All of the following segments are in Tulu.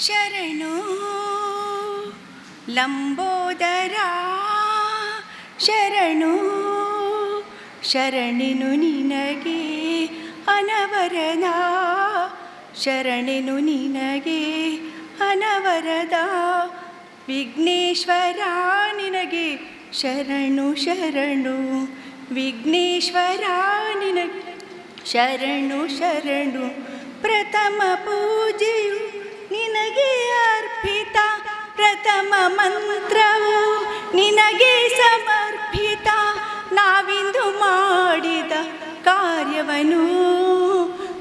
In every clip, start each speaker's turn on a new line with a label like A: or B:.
A: ಶರಣು ಲಂಬೋದರ ಶರಣು ಶರಣೆನು ನಿನಗೆ ಅನವರದ ಶರಣೆನು ನಿನಗೆ ಅನವರದ ವಿಘ್ನೇಶ್ವರ ನಿನಗೆ ಶರಣು ಶರಣು ವಿಘ್ನೇಶ್ವರ ನಿನಗೆ ಶರಣು ಶರಣು ಪ್ರಥಮ ಪೂಜೆಯು ನಿನಗೆ ಅರ್ಪಿತ ಪ್ರಥಮ ಮಂತ್ರವು ನಿನಗೆ ಸಮರ್ಪಿತ ನಾವಿಂದು ಮಾಡಿದ ಕಾರ್ಯವನು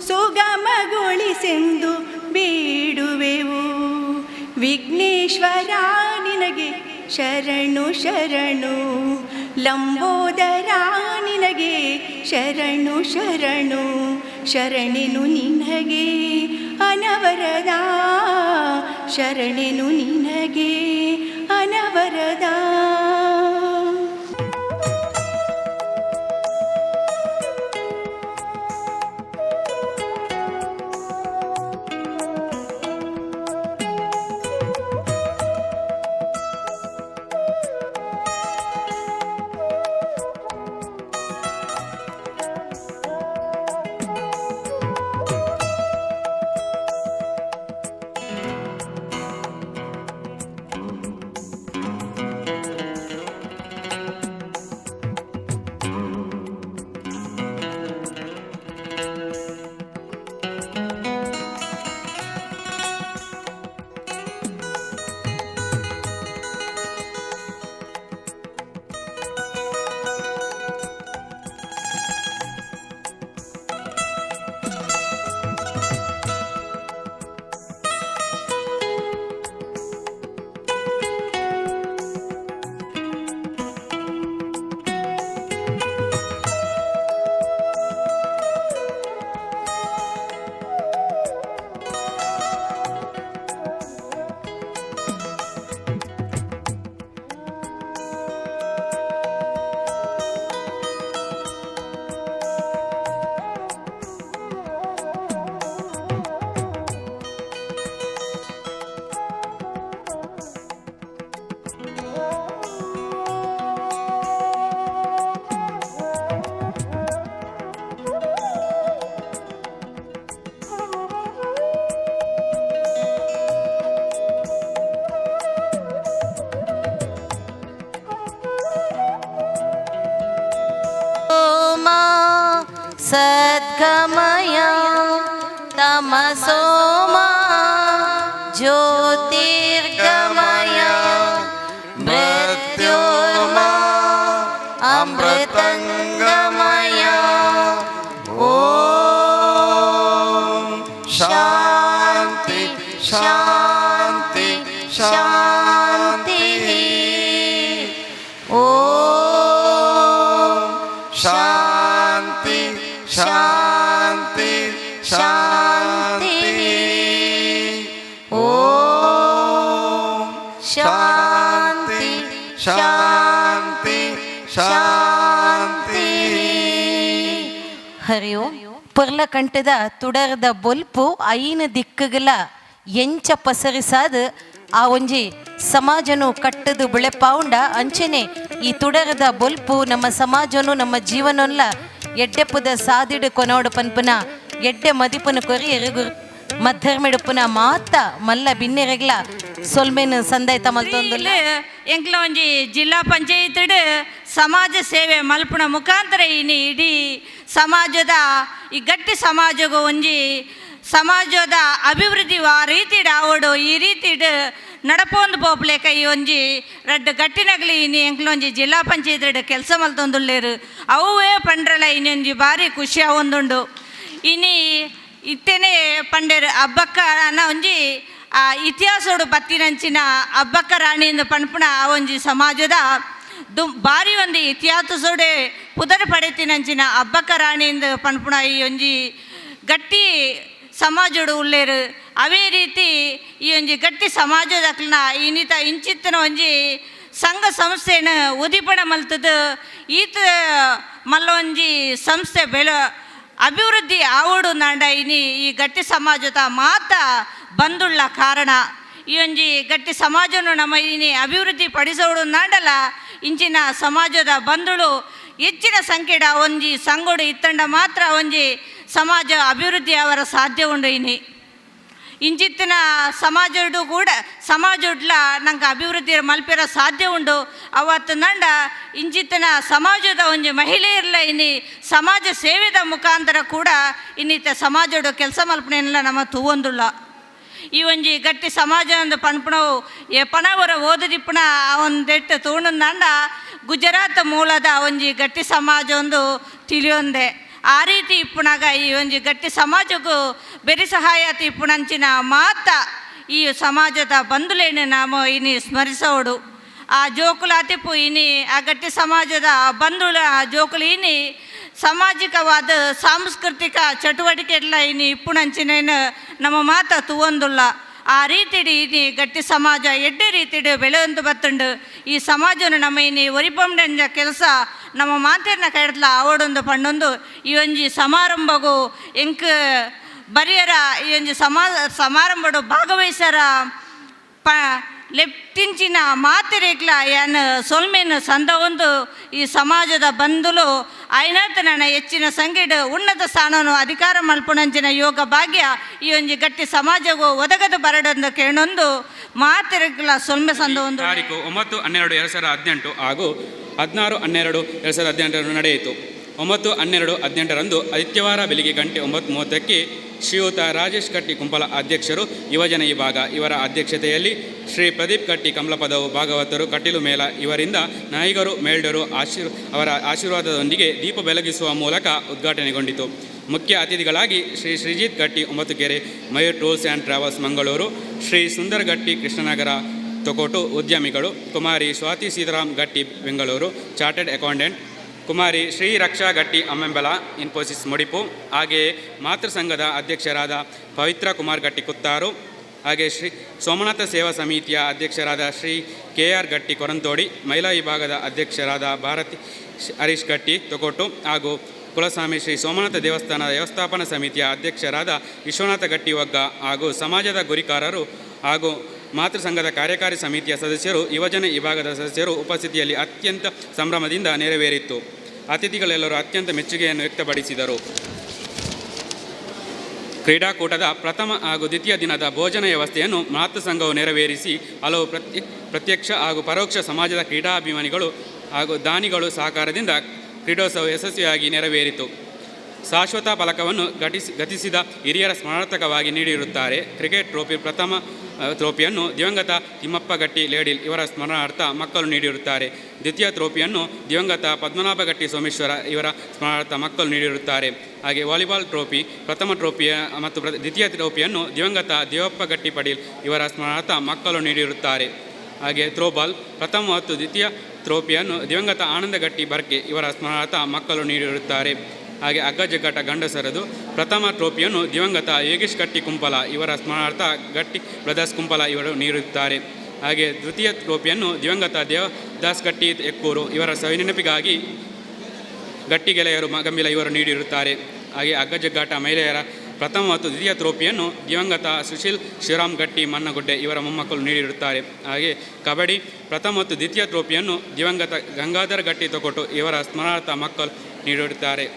A: ಸುಗಮಗೊಳಿಸೆಂದು ಬೇಡುವೆವು ವಿಘ್ನೇಶ್ವರ ನಿನಗೆ ಶರಣು ಶರಣು ಲಂಬೋದರ ನಿನಗೆ ಶರಣು ಶರಣು ಶರಣೆನು ನಿನಗೆ ಅನವರದ ಶರಣೆನು ನಿನಗೆ ಅನವರದ.
B: ಸದ್ಗಮಯ ತಮಸೋಮಾ ಜ್ಯೋತಿರ್ಗಮಯ ಮೃತ್ಯೋರ್ಮಾ ಅಮೃತಂಗಮಯ.
C: ಓಂ ಶಾಂತಿ ಶಾಂತಿ ಶಾಂತಿ. ಓಂ ಶಾಂತಿ ಶಾಂತಿ ಶಾಂತಿ. ಓಂ ಶಾಂತಿ ಶಾಂತಿ ಶಾಂತಿ.
B: ಹರಿ ಓಂ. ಪೊರ್ಲಕಂಠದ ತುಡರದ ಬೊಲ್ಪು ಐನ ದಿಕ್ಕುಗಳ ಎಂಚ ಪಸರಿಸಾದ ಆ ಒಂಜಿ ಸಮಾಜನು ಕಟ್ಟದು ಬೆಳೆಪಾವುಂಡ ಅಂಚನೆ ಈ ತುಡರದ ಬೊಲ್ಪು ನಮ್ಮ ಸಮಾಜನು ನಮ್ಮ ಜೀವನೊಲ್ಲ ಎಡ್ಡೆಪುದ ಸಾದಿಡು ಕೊನೋಡು ಪನ್ಪುನ ಎಡ್ಡೆ ಮದಿಪುನ ಕೊರಿ ಎರುಗುರು ಮಧ್ಯರ್ಮಿಡುಪುನ ಮಾತ ಮಲ್ಲ ಬಿನ್ನೆರೆಗ್ಲ ಸೊಲ್ಮೆನ್ ಸಂದಾಯ್ತ ಮಲ್ತೊಂದುಲ್ಲ.
D: ಎಂಕ್ಲ ಒಂಜಿ ಜಿಲ್ಲಾ ಪಂಚಾಯತ್ ಸಮಾಜ ಸೇವೆ ಮಲ್ಪುನ ಮುಖಾಂತರ ಇನಿ ಇಡೀ ಸಮಾಜದ ಈ ಗಟ್ಟಿ ಸಮಾಜಗೂ ಒಂಜಿ ಸಮಾಜದ ಅಭಿವೃದ್ಧಿ ಆ ರೀತಿ ಆವಡು ಈ ರೀತಿ ನಡಪೊಂದು ಪೋಪ್ಲೇಕ ಈ ಒಂಜಿ ರಡ್ಡು ಗಟ್ಟಿನಗಲಿ ಇನಿ ಎಂಕ್ಲ ಒಂಜಿ ಜಿಲ್ಲಾ ಪಂಚಾಯತ್ ಕೆಲಸ ಮಲ್ತೊಂದುಲ್ಲೇರು ಅವೇ ಪಂಡ್ರಲ ಇನಿ ಒಂಜಿ ಭಾರಿ ಖುಷಿ ಆವೊಂದುಂಡು. ಇನಿ ಇತ್ತೇನೆ ಪಂಡೇರು ಅಬ್ಬಕ್ಕ ಅನ್ನ ಒಂಜಿ ಆ ಇತಿಹಾಸೋಡು ಬತ್ತಿನಂಚಿನ ಅಬ್ಬಕ್ಕ ರಾಣಿಯಿಂದ ಪಣ್ಪುಣ ಆ ಒಂಜಿ ಸಮಾಜದ ಭಾರಿ ಒಂದು ಇತಿಹಾಸೋಡೆ ಪುದರ್ ಪಡೆತಿನಂಚಿನ ಅಬ್ಬಕ್ಕ ರಾಣಿಯಿಂದ ಪಣ್ಪುಣ ಈ ಒಂಜಿ ಗಟ್ಟಿ ಸಮಾಜೋಡು ಉಳ್ಳೇರು. ಅವೇ ರೀತಿ ಈ ಒಂಜಿ ಗಟ್ಟಿ ಸಮಾಜದಕ್ಲನ ಇನ್ನಿತ ಇಂಚಿತ್ತನ ಒಂಜಿ ಸಂಘ ಸಂಸ್ಥೆನ ಉದಿಪಣ ಮಲ್ತದ ಈತ ಮಲ್ಲ ಒಂಜಿ ಸಂಸ್ಥೆ ಬೆಳ ಅಭಿವೃದ್ಧಿ ಆವಡು ನಾಂಡ ಇನಿ ಈ ಗಟ್ಟಿ ಸಮಾಜದ ಮಾತ ಬಂದುಳ್ಳ ಕಾರಣ. ಈ ಒಂಜಿ ಗಟ್ಟಿ ಸಮಾಜನು ನಮ್ಮ ಇನಿ ಅಭಿವೃದ್ಧಿ ಪಡಿಸೋಡು ನಾಡಲ ಇಂಚಿನ ಸಮಾಜದ ಬಂಧುಳು ಹೆಚ್ಚಿನ ಸಂಖ್ಯೆಡ ಒಂಜಿ ಸಂಗೋಡು ಇತ್ತಂಡ ಮಾತ್ರ ಒಂಜಿ ಸಮಾಜ ಅಭಿವೃದ್ಧಿ ಅವರ ಸಾಧ್ಯ ಉಂಡು. ಇನಿ ಇಂಚಿತ್ತಿನ ಸಮಾಜಡು ಕೂಡ ಸಮಾಜಡ್ಲ ನಂಗೆ ಅಭಿವೃದ್ಧಿ ಮಲ್ಪಿರ ಸಾಧ್ಯ ಉಂಡು. ಅವತ್ತು ನಂಡ ಇಂಚಿತ್ತಿನ ಸಮಾಜದ ಒಂಜಿ ಮಹಿಳೆಯರ್ಲ ಇನಿ ಸಮಾಜ ಸೇವೆದ ಮುಖಾಂತರ ಕೂಡ ಇನ್ನಿತ ಸಮಾಜಡು ಕೆಲಸ ಮಲ್ಪನೆಲ್ಲ ನಮ್ಮ ತೂವೊಂದುಳ್ಳ. ಈ ಒಂಜಿ ಗಟ್ಟಿ ಸಮಾಜ ಒಂದು ಪನ್ಪುಣವು ಪಣವರ ಓದುದಿಪ್ಪುಣ ಒಂದೆಟ್ಟು ತೂಣಂದಂಡ ಗುಜರಾತ್ ಮೂಲದ ಒಂಜಿ ಗಟ್ಟಿ ಸಮಾಜ ಒಂದು ತಿಳಿಯೊಂದೆ. ಆ ರೀತಿ ಇಪ್ಪುನಾಗ ಈ ಒಂಜಿ ಗಟ್ಟಿ ಸಮಾಜಕ್ಕೂ ಬೆರಿ ಸಹಾಯ ಇಪ್ಪುನಂಚಿನ ಮಾತ ಈ ಸಮಾಜದ ಬಂಧುಲೇನು ನಾಮ ಇನಿ ಸ್ಮರಿಸೋಡು. ಆ ಜೋಕುಲ ತಿಪ್ಪು ಇನಿ ಆ ಗಟ್ಟಿ ಸಮಾಜದ ಬಂಧುಲ ಆ ಜೋಕುಲು ಇನಿ ಸಾಮಾಜಿಕವಾದ ಸಾಂಸ್ಕೃತಿಕ ಚಟುವಟಿಕೆ ಎಲ್ಲ ಇನಿ ಇಪ್ಪುನಂಚಿನೇನು ನಮ್ಮ ಮಾತ ತೂವೊಂದುಲ್ಲ. ಆ ರೀತಿಡಿ ಇನಿ ಗಟ್ಟಿ ಸಮಾಜ ಎಡ್ಡೆ ರೀತಿಡು ಬೆಳೆಯೊಂದು ಬತ್ತುಂಡು. ಈ ಸಮಾಜನು ನಮ್ಮ ಇನಿ ಒರಿಪಂಡಂಜ ಕೆಲಸ ನಮ್ಮ ಮಾತಿನ ಕೈಡ್ಲ ಅವಡೊಂದು ಪಣ್ಣೊಂದು ಈ ಒಂಜಿ ಸಮಾರಂಭಗೂ ಎಂಕ್ ಬರಿಯರ ಈ ಒಂಜಿ ಸಮಾರಂಭಡು ಭಾಗವಹಿಸರ ಪ ಲೆಪ್ತಿಂಚಿನ ಮಾತಿರೇಕ್ಲ ಯಾನ್ ಸೊಲ್ಮೆನ್ ಸಂದ ಒಂದು ಈ ಸಮಾಜದ ಬಂಧುಲು ಐನತನ ಹೆಚ್ಚಿನ ಸಂಖ್ಯೆಡ್ ಉನ್ನತ ಸ್ಥಾನನು ಅಧಿಕಾರ ಮಲ್ಪುನಂಚಿನ ಯೋಗ ಭಾಗ್ಯ ಈ ಒಂಜಿ ಗಟ್ಟಿ ಸಮಾಜಗೂ ಒದಗದು ಬರಡೊಂದು ಕೇಣೊಂದು ಮಾತಿರೇಕ್ಲ ಸೊಲ್ಮೆ ಸಂದ ಒಂದು.
E: ತಾರೀಕು 9/12/2018 ಹಾಗೂ 16/12/2018 ನಡೆಯಿತು. 9/12/18 ಆದಿತ್ಯವಾರ ಬೆಳಿಗ್ಗೆ ಗಂಟೆ 9:30ಕ್ಕೆ ಶ್ರೀಯುತ ರಾಜೇಶ್ ಕಟ್ಟಿ ಕುಂಪಲ ಅಧ್ಯಕ್ಷರು ಯುವಜನ ವಿಭಾಗ ಇವರ ಅಧ್ಯಕ್ಷತೆಯಲ್ಲಿ ಶ್ರೀ ಪ್ರದೀಪ್ ಕಟ್ಟಿ ಕಮಲಪದವು ಭಾಗವತರು ಕಟೀಲು ಮೇಳ ಇವರಿಂದ ನಾಯಿಗರು ಮೇಲ್ಡರು ಅವರ ಆಶೀರ್ವಾದದೊಂದಿಗೆ ದೀಪ ಬೆಳಗಿಸುವ ಮೂಲಕ ಉದ್ಘಾಟನೆಗೊಂಡಿತು. ಮುಖ್ಯ ಅತಿಥಿಗಳಾಗಿ Shri Sreejith Gatti Omattukere Mayur tours and travels Mangaluru, Shri Sundar Gatti Krishnanagar Thokkottu ಉದ್ಯಮಿಗಳು, Kumari Swathi Sitaram Gatti Bengaluru chartered accountant, Kumari Shri Raksha Gatti Ammembala Infosys Mudipu, ಹಾಗೆಯೇ ಮಾತೃ ಸಂಘದ ಅಧ್ಯಕ್ಷರಾದ ಪವಿತ್ರ ಕುಮಾರ್ ಗಟ್ಟಿ ಕುತ್ತಾರು, ಹಾಗೆ ಶ್ರೀ ಸೋಮನಾಥ ಸೇವಾ ಸಮಿತಿಯ ಅಧ್ಯಕ್ಷರಾದ ಶ್ರೀ ಕೆ ಆರ್ ಗಟ್ಟಿ ಕೊರಂತೋಡಿ, ಮಹಿಳಾ ವಿಭಾಗದ ಅಧ್ಯಕ್ಷರಾದ ಭಾರತಿ ಹರೀಶ್ ಗಟ್ಟಿ ತೊಕೋಟು ಹಾಗೂ ಕುಲಸ್ವಾಮಿ ಶ್ರೀ ಸೋಮನಾಥ ದೇವಸ್ಥಾನದ ವ್ಯವಸ್ಥಾಪನಾ ಸಮಿತಿಯ ಅಧ್ಯಕ್ಷರಾದ ವಿಶ್ವನಾಥ ಗಟ್ಟಿ ಒಗ್ಗ ಹಾಗೂ ಸಮಾಜದ ಗುರಿಕಾರರು ಹಾಗೂ ಮಾತೃ ಸಂಘದ ಕಾರ್ಯಕಾರಿ ಸಮಿತಿಯ ಸದಸ್ಯರು, ಯುವಜನ ವಿಭಾಗದ ಸದಸ್ಯರು ಉಪಸ್ಥಿತಿಯಲ್ಲಿ ಅತ್ಯಂತ ಸಂಭ್ರಮದಿಂದ ನೆರವೇರಿತ್ತು. ಅತಿಥಿಗಳೆಲ್ಲರೂ ಅತ್ಯಂತ ಮೆಚ್ಚುಗೆಯನ್ನು ವ್ಯಕ್ತಪಡಿಸಿದರು. ಕ್ರೀಡಾಕೂಟದ ಪ್ರಥಮ ಹಾಗೂ ದ್ವಿತೀಯ ದಿನದ ಭೋಜನ ವ್ಯವಸ್ಥೆಯನ್ನು ಮಾತೃ ಸಂಘವು ನೆರವೇರಿಸಿ ಹಲವು ಪ್ರತ್ಯಕ್ಷ ಹಾಗೂ ಪರೋಕ್ಷ ಸಮಾಜದ ಕ್ರೀಡಾಭಿಮಾನಿಗಳು ಹಾಗೂ ದಾನಿಗಳು ಸಹಕಾರದಿಂದ ಕ್ರೀಡೋತ್ಸವ ಯಶಸ್ವಿಯಾಗಿ ನೆರವೇರಿತು. ಶಾಶ್ವತ ಫಲಕವನ್ನು ಗತಿಸಿದ ಹಿರಿಯರ ಸ್ಮರಣಾರ್ಥಕವಾಗಿ ನೀಡಿರುತ್ತಾರೆ. ಕ್ರಿಕೆಟ್ ಟ್ರೋಫಿ ಪ್ರಥಮ ಟ್ರೋಫಿಯನ್ನು ದಿವಂಗತ ತಿಮ್ಮಪ್ಪ ಗಟ್ಟಿ ಲೇಡಿಲ್ ಇವರ ಸ್ಮರಣಾರ್ಥ ಮಕ್ಕಳು ನೀಡಿರುತ್ತಾರೆ. ದ್ವಿತೀಯ ಟ್ರೋಫಿಯನ್ನು ದಿವಂಗತ ಪದ್ಮನಾಭ ಗಟ್ಟಿ ಸೋಮೇಶ್ವರ ಇವರ ಸ್ಮರಣಾರ್ಥ ಮಕ್ಕಳು ನೀಡಿರುತ್ತಾರೆ. ಹಾಗೆ ವಾಲಿಬಾಲ್ ಟ್ರೋಫಿ ಪ್ರಥಮ ಟ್ರೋಫಿಯ ಮತ್ತು ದ್ವಿತೀಯ ಟ್ರೋಫಿಯನ್ನು ದಿವಂಗತ ದೇವಪ್ಪ ಗಟ್ಟಿ ಪಡೀಲ್ ಇವರ ಸ್ಮರಣಾರ್ಥ ಮಕ್ಕಳು ನೀಡಿರುತ್ತಾರೆ. ಹಾಗೆ ಥ್ರೋಬಾಲ್ ಪ್ರಥಮ ಮತ್ತು ದ್ವಿತೀಯ ಟ್ರೋಫಿಯನ್ನು ದಿವಂಗತ ಆನಂದ ಗಟ್ಟಿ ಬರ್ಕೆ ಇವರ ಸ್ಮರಣಾರ್ಥ ಮಕ್ಕಳು ನೀಡಿರುತ್ತಾರೆ. ಹಾಗೆ ಹಗ್ಗ ಜಗ್ಗಾಟ ಗಂಡಸರದು ಪ್ರಥಮ ಟ್ರೋಫಿಯನ್ನು ದಿವಂಗತ ಯೋಗೇಶ್ ಗಟ್ಟಿ ಕುಂಪಲ ಇವರ ಸ್ಮರಣಾರ್ಥ ಗಟ್ಟಿ ಬ್ರದರ್ಸ್ ಕುಂಪಲ ಇವರು ನೀಡುತ್ತಾರೆ. ಹಾಗೆ ದ್ವಿತೀಯ ಟ್ರೋಫಿಯನ್ನು ದಿವಂಗತ ದೇವದಾಸ್ ಗಟ್ಟಿ ಎಕ್ಕೂರು ಇವರ ಸವಿನೆನಪಿಗಾಗಿ ಗಟ್ಟಿ ಗೆಳೆಯರು ಗಂಬಿಲ ಇವರು ನೀಡಿರುತ್ತಾರೆ. ಹಾಗೆ ಹಗ್ಗ ಜಗ್ಗಾಟ ಮಹಿಳೆಯರ ಪ್ರಥಮ ಮತ್ತು ದ್ವಿತೀಯ ಟ್ರೋಫಿಯನ್ನು ದಿವಂಗತ ಸುಶೀಲ್ ಶಿವರಾಮ್ ಗಟ್ಟಿ ಮನ್ನಗುಡ್ಡೆ ಇವರ ಮೊಮ್ಮಕ್ಕಳು ನೀಡಿರುತ್ತಾರೆ. ಹಾಗೆ ಕಬಡ್ಡಿ ಪ್ರಥಮ ಮತ್ತು ದ್ವಿತೀಯ ಟ್ರೋಫಿಯನ್ನು ದಿವಂಗತ ಗಂಗಾಧರ್ ಗಟ್ಟಿ ತೊಕೊಟು ಇವರ ಸ್ಮರಣಾರ್ಥ ಮಕ್ಕಳು ನೀಡಿರುತ್ತಾರೆ.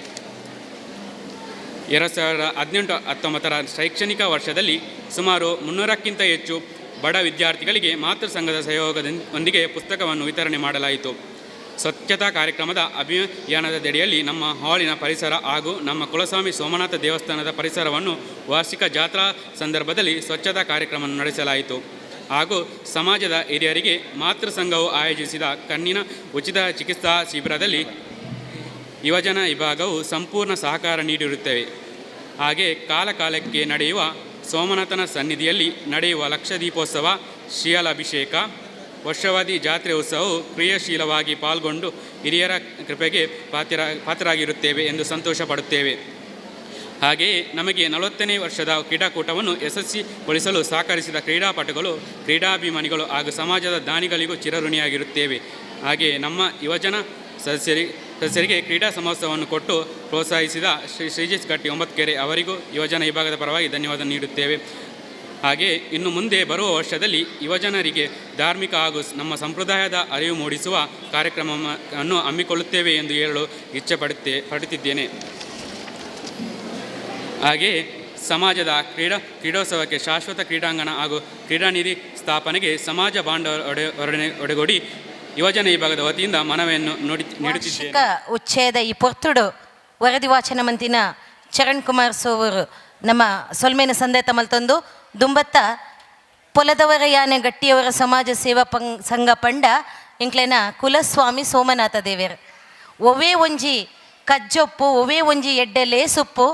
E: 2018-19 ಶೈಕ್ಷಣಿಕ ವರ್ಷದಲ್ಲಿ ಸುಮಾರು 300ಕ್ಕಿಂತ ಹೆಚ್ಚು ಬಡ ವಿದ್ಯಾರ್ಥಿಗಳಿಗೆ ಮಾತೃ ಸಂಘದ ಸಹಯೋಗದೊಂದಿಗೆ ಪುಸ್ತಕವನ್ನು ವಿತರಣೆ ಮಾಡಲಾಯಿತು. ಸ್ವಚ್ಛತಾ ಕಾರ್ಯಕ್ರಮದ ಅಭಿಯಾನದಡಿಯಲ್ಲಿ ನಮ್ಮ ಹಾಲಿನ ಪರಿಸರ ಹಾಗೂ ನಮ್ಮ ಕುಲಸ್ವಾಮಿ ಸೋಮನಾಥ ದೇವಸ್ಥಾನದ ಪರಿಸರವನ್ನು ವಾರ್ಷಿಕ ಜಾತ್ರಾ ಸಂದರ್ಭದಲ್ಲಿ ಸ್ವಚ್ಛತಾ ಕಾರ್ಯಕ್ರಮವನ್ನು ನಡೆಸಲಾಯಿತು. ಹಾಗೂ ಸಮಾಜದ ಹಿರಿಯರಿಗೆ ಮಾತೃ ಸಂಘವು ಆಯೋಜಿಸಿದ ಕಣ್ಣಿನ ಉಚಿತ ಚಿಕಿತ್ಸಾ ಶಿಬಿರದಲ್ಲಿ ಯುವಜನ ವಿಭಾಗವು ಸಂಪೂರ್ಣ ಸಹಕಾರ ನೀಡಿರುತ್ತೇವೆ. ಹಾಗೆ ಕಾಲಕಾಲಕ್ಕೆ ನಡೆಯುವ ಸೋಮನಾಥನ ಸನ್ನಿಧಿಯಲ್ಲಿ ನಡೆಯುವ ಲಕ್ಷದೀಪೋತ್ಸವ, ಶಿಯಲಾಭಿಷೇಕ, ವರ್ಷವಾದಿ ಜಾತ್ರೆ ಉತ್ಸವವು ಕ್ರಿಯಾಶೀಲವಾಗಿ ಪಾಲ್ಗೊಂಡು ಹಿರಿಯರ ಕೃಪೆಗೆ ಪಾತ್ರರಾಗಿರುತ್ತೇವೆ ಎಂದು ಸಂತೋಷ ಪಡುತ್ತೇವೆ. ಹಾಗೆಯೇ ನಮಗೆ 40ನೇ ವರ್ಷದ ಕ್ರೀಡಾಕೂಟವನ್ನು ಯಶಸ್ವಿಗೊಳಿಸಲು ಸಹಕರಿಸಿದ ಕ್ರೀಡಾಪಟುಗಳು, ಕ್ರೀಡಾಭಿಮಾನಿಗಳು ಹಾಗೂ ಸಮಾಜದ ದಾನಿಗಳಿಗೂ ಚಿರಋಣಿಯಾಗಿರುತ್ತೇವೆ. ಹಾಗೆಯೇ ನಮ್ಮ ಯುವಜನ ಸದಸ್ಯರಿಗೆ ಕ್ರೀಡಾ ಸಮೋತ್ಸವವನ್ನು ಕೊಟ್ಟು ಪ್ರೋತ್ಸಾಹಿಸಿದ ಶ್ರೀ ಶ್ರೀಜಿತ್ ಗಟ್ಟಿ ಒಂಬತ್ತುಕೆರೆ ಅವರಿಗೂ ಯುವಜನ ವಿಭಾಗದ ಪರವಾಗಿ ಧನ್ಯವಾದ ನೀಡುತ್ತೇವೆ. ಹಾಗೆಯೇ ಇನ್ನು ಮುಂದೆ ಬರುವ ವರ್ಷದಲ್ಲಿ ಯುವಜನರಿಗೆ ಧಾರ್ಮಿಕ ಹಾಗೂ ನಮ್ಮ ಸಂಪ್ರದಾಯದ ಅರಿವು ಮೂಡಿಸುವ ಕಾರ್ಯಕ್ರಮವನ್ನು ಹಮ್ಮಿಕೊಳ್ಳುತ್ತೇವೆ ಎಂದು ಹೇಳಲು ಇಚ್ಛೆ ಪಡುತ್ತಿದ್ದೇನೆ. ಹಾಗೆಯೇ ಸಮಾಜದ ಕ್ರೀಡೋತ್ಸವಕ್ಕೆ ಶಾಶ್ವತ ಕ್ರೀಡಾಂಗಣ ಹಾಗೂ ಕ್ರೀಡಾನಿಧಿ ಸ್ಥಾಪನೆಗೆ ಸಮಾಜ ಬಾಂಧವರೊಡಗೂಡಿ ಯುವಜನ ವಿಭಾಗದ ವತಿಯಿಂದ ಮನವಿಯನ್ನು ನೀಡುತ್ತಿದ್ದೇನೆ.
B: ಉಚ್ಛೇದ ಈ ಪೊರ್ತುಡು ವರದಿ ವಾಚನ ಮಂತಿನ ಚರಣ್ ಕುಮಾರ್ ಸೋವರು ನಮ್ಮ ಸೊಲ್ಮೇನ ಸಂದೇತ ಮಲ್ತೊಂದು ದುಂಬತ್ತ ಪೊಲದವರ ಯಾನೆ ಗಟ್ಟಿಯವರ ಸಮಾಜ ಸೇವಾ ಸಂಘ ಪಂಡ ಇಂಕ್ಲೆನ ಕುಲಸ್ವಾಮಿ ಸೋಮನಾಥ ದೇವೇರ್ ಒವೇ ಒಂಜಿ ಕಜ್ಜೊಪ್ಪು ಒವೇ ಒಂಜಿ ಎಡ್ಡೆ ಲೇಸುಪ್ಪು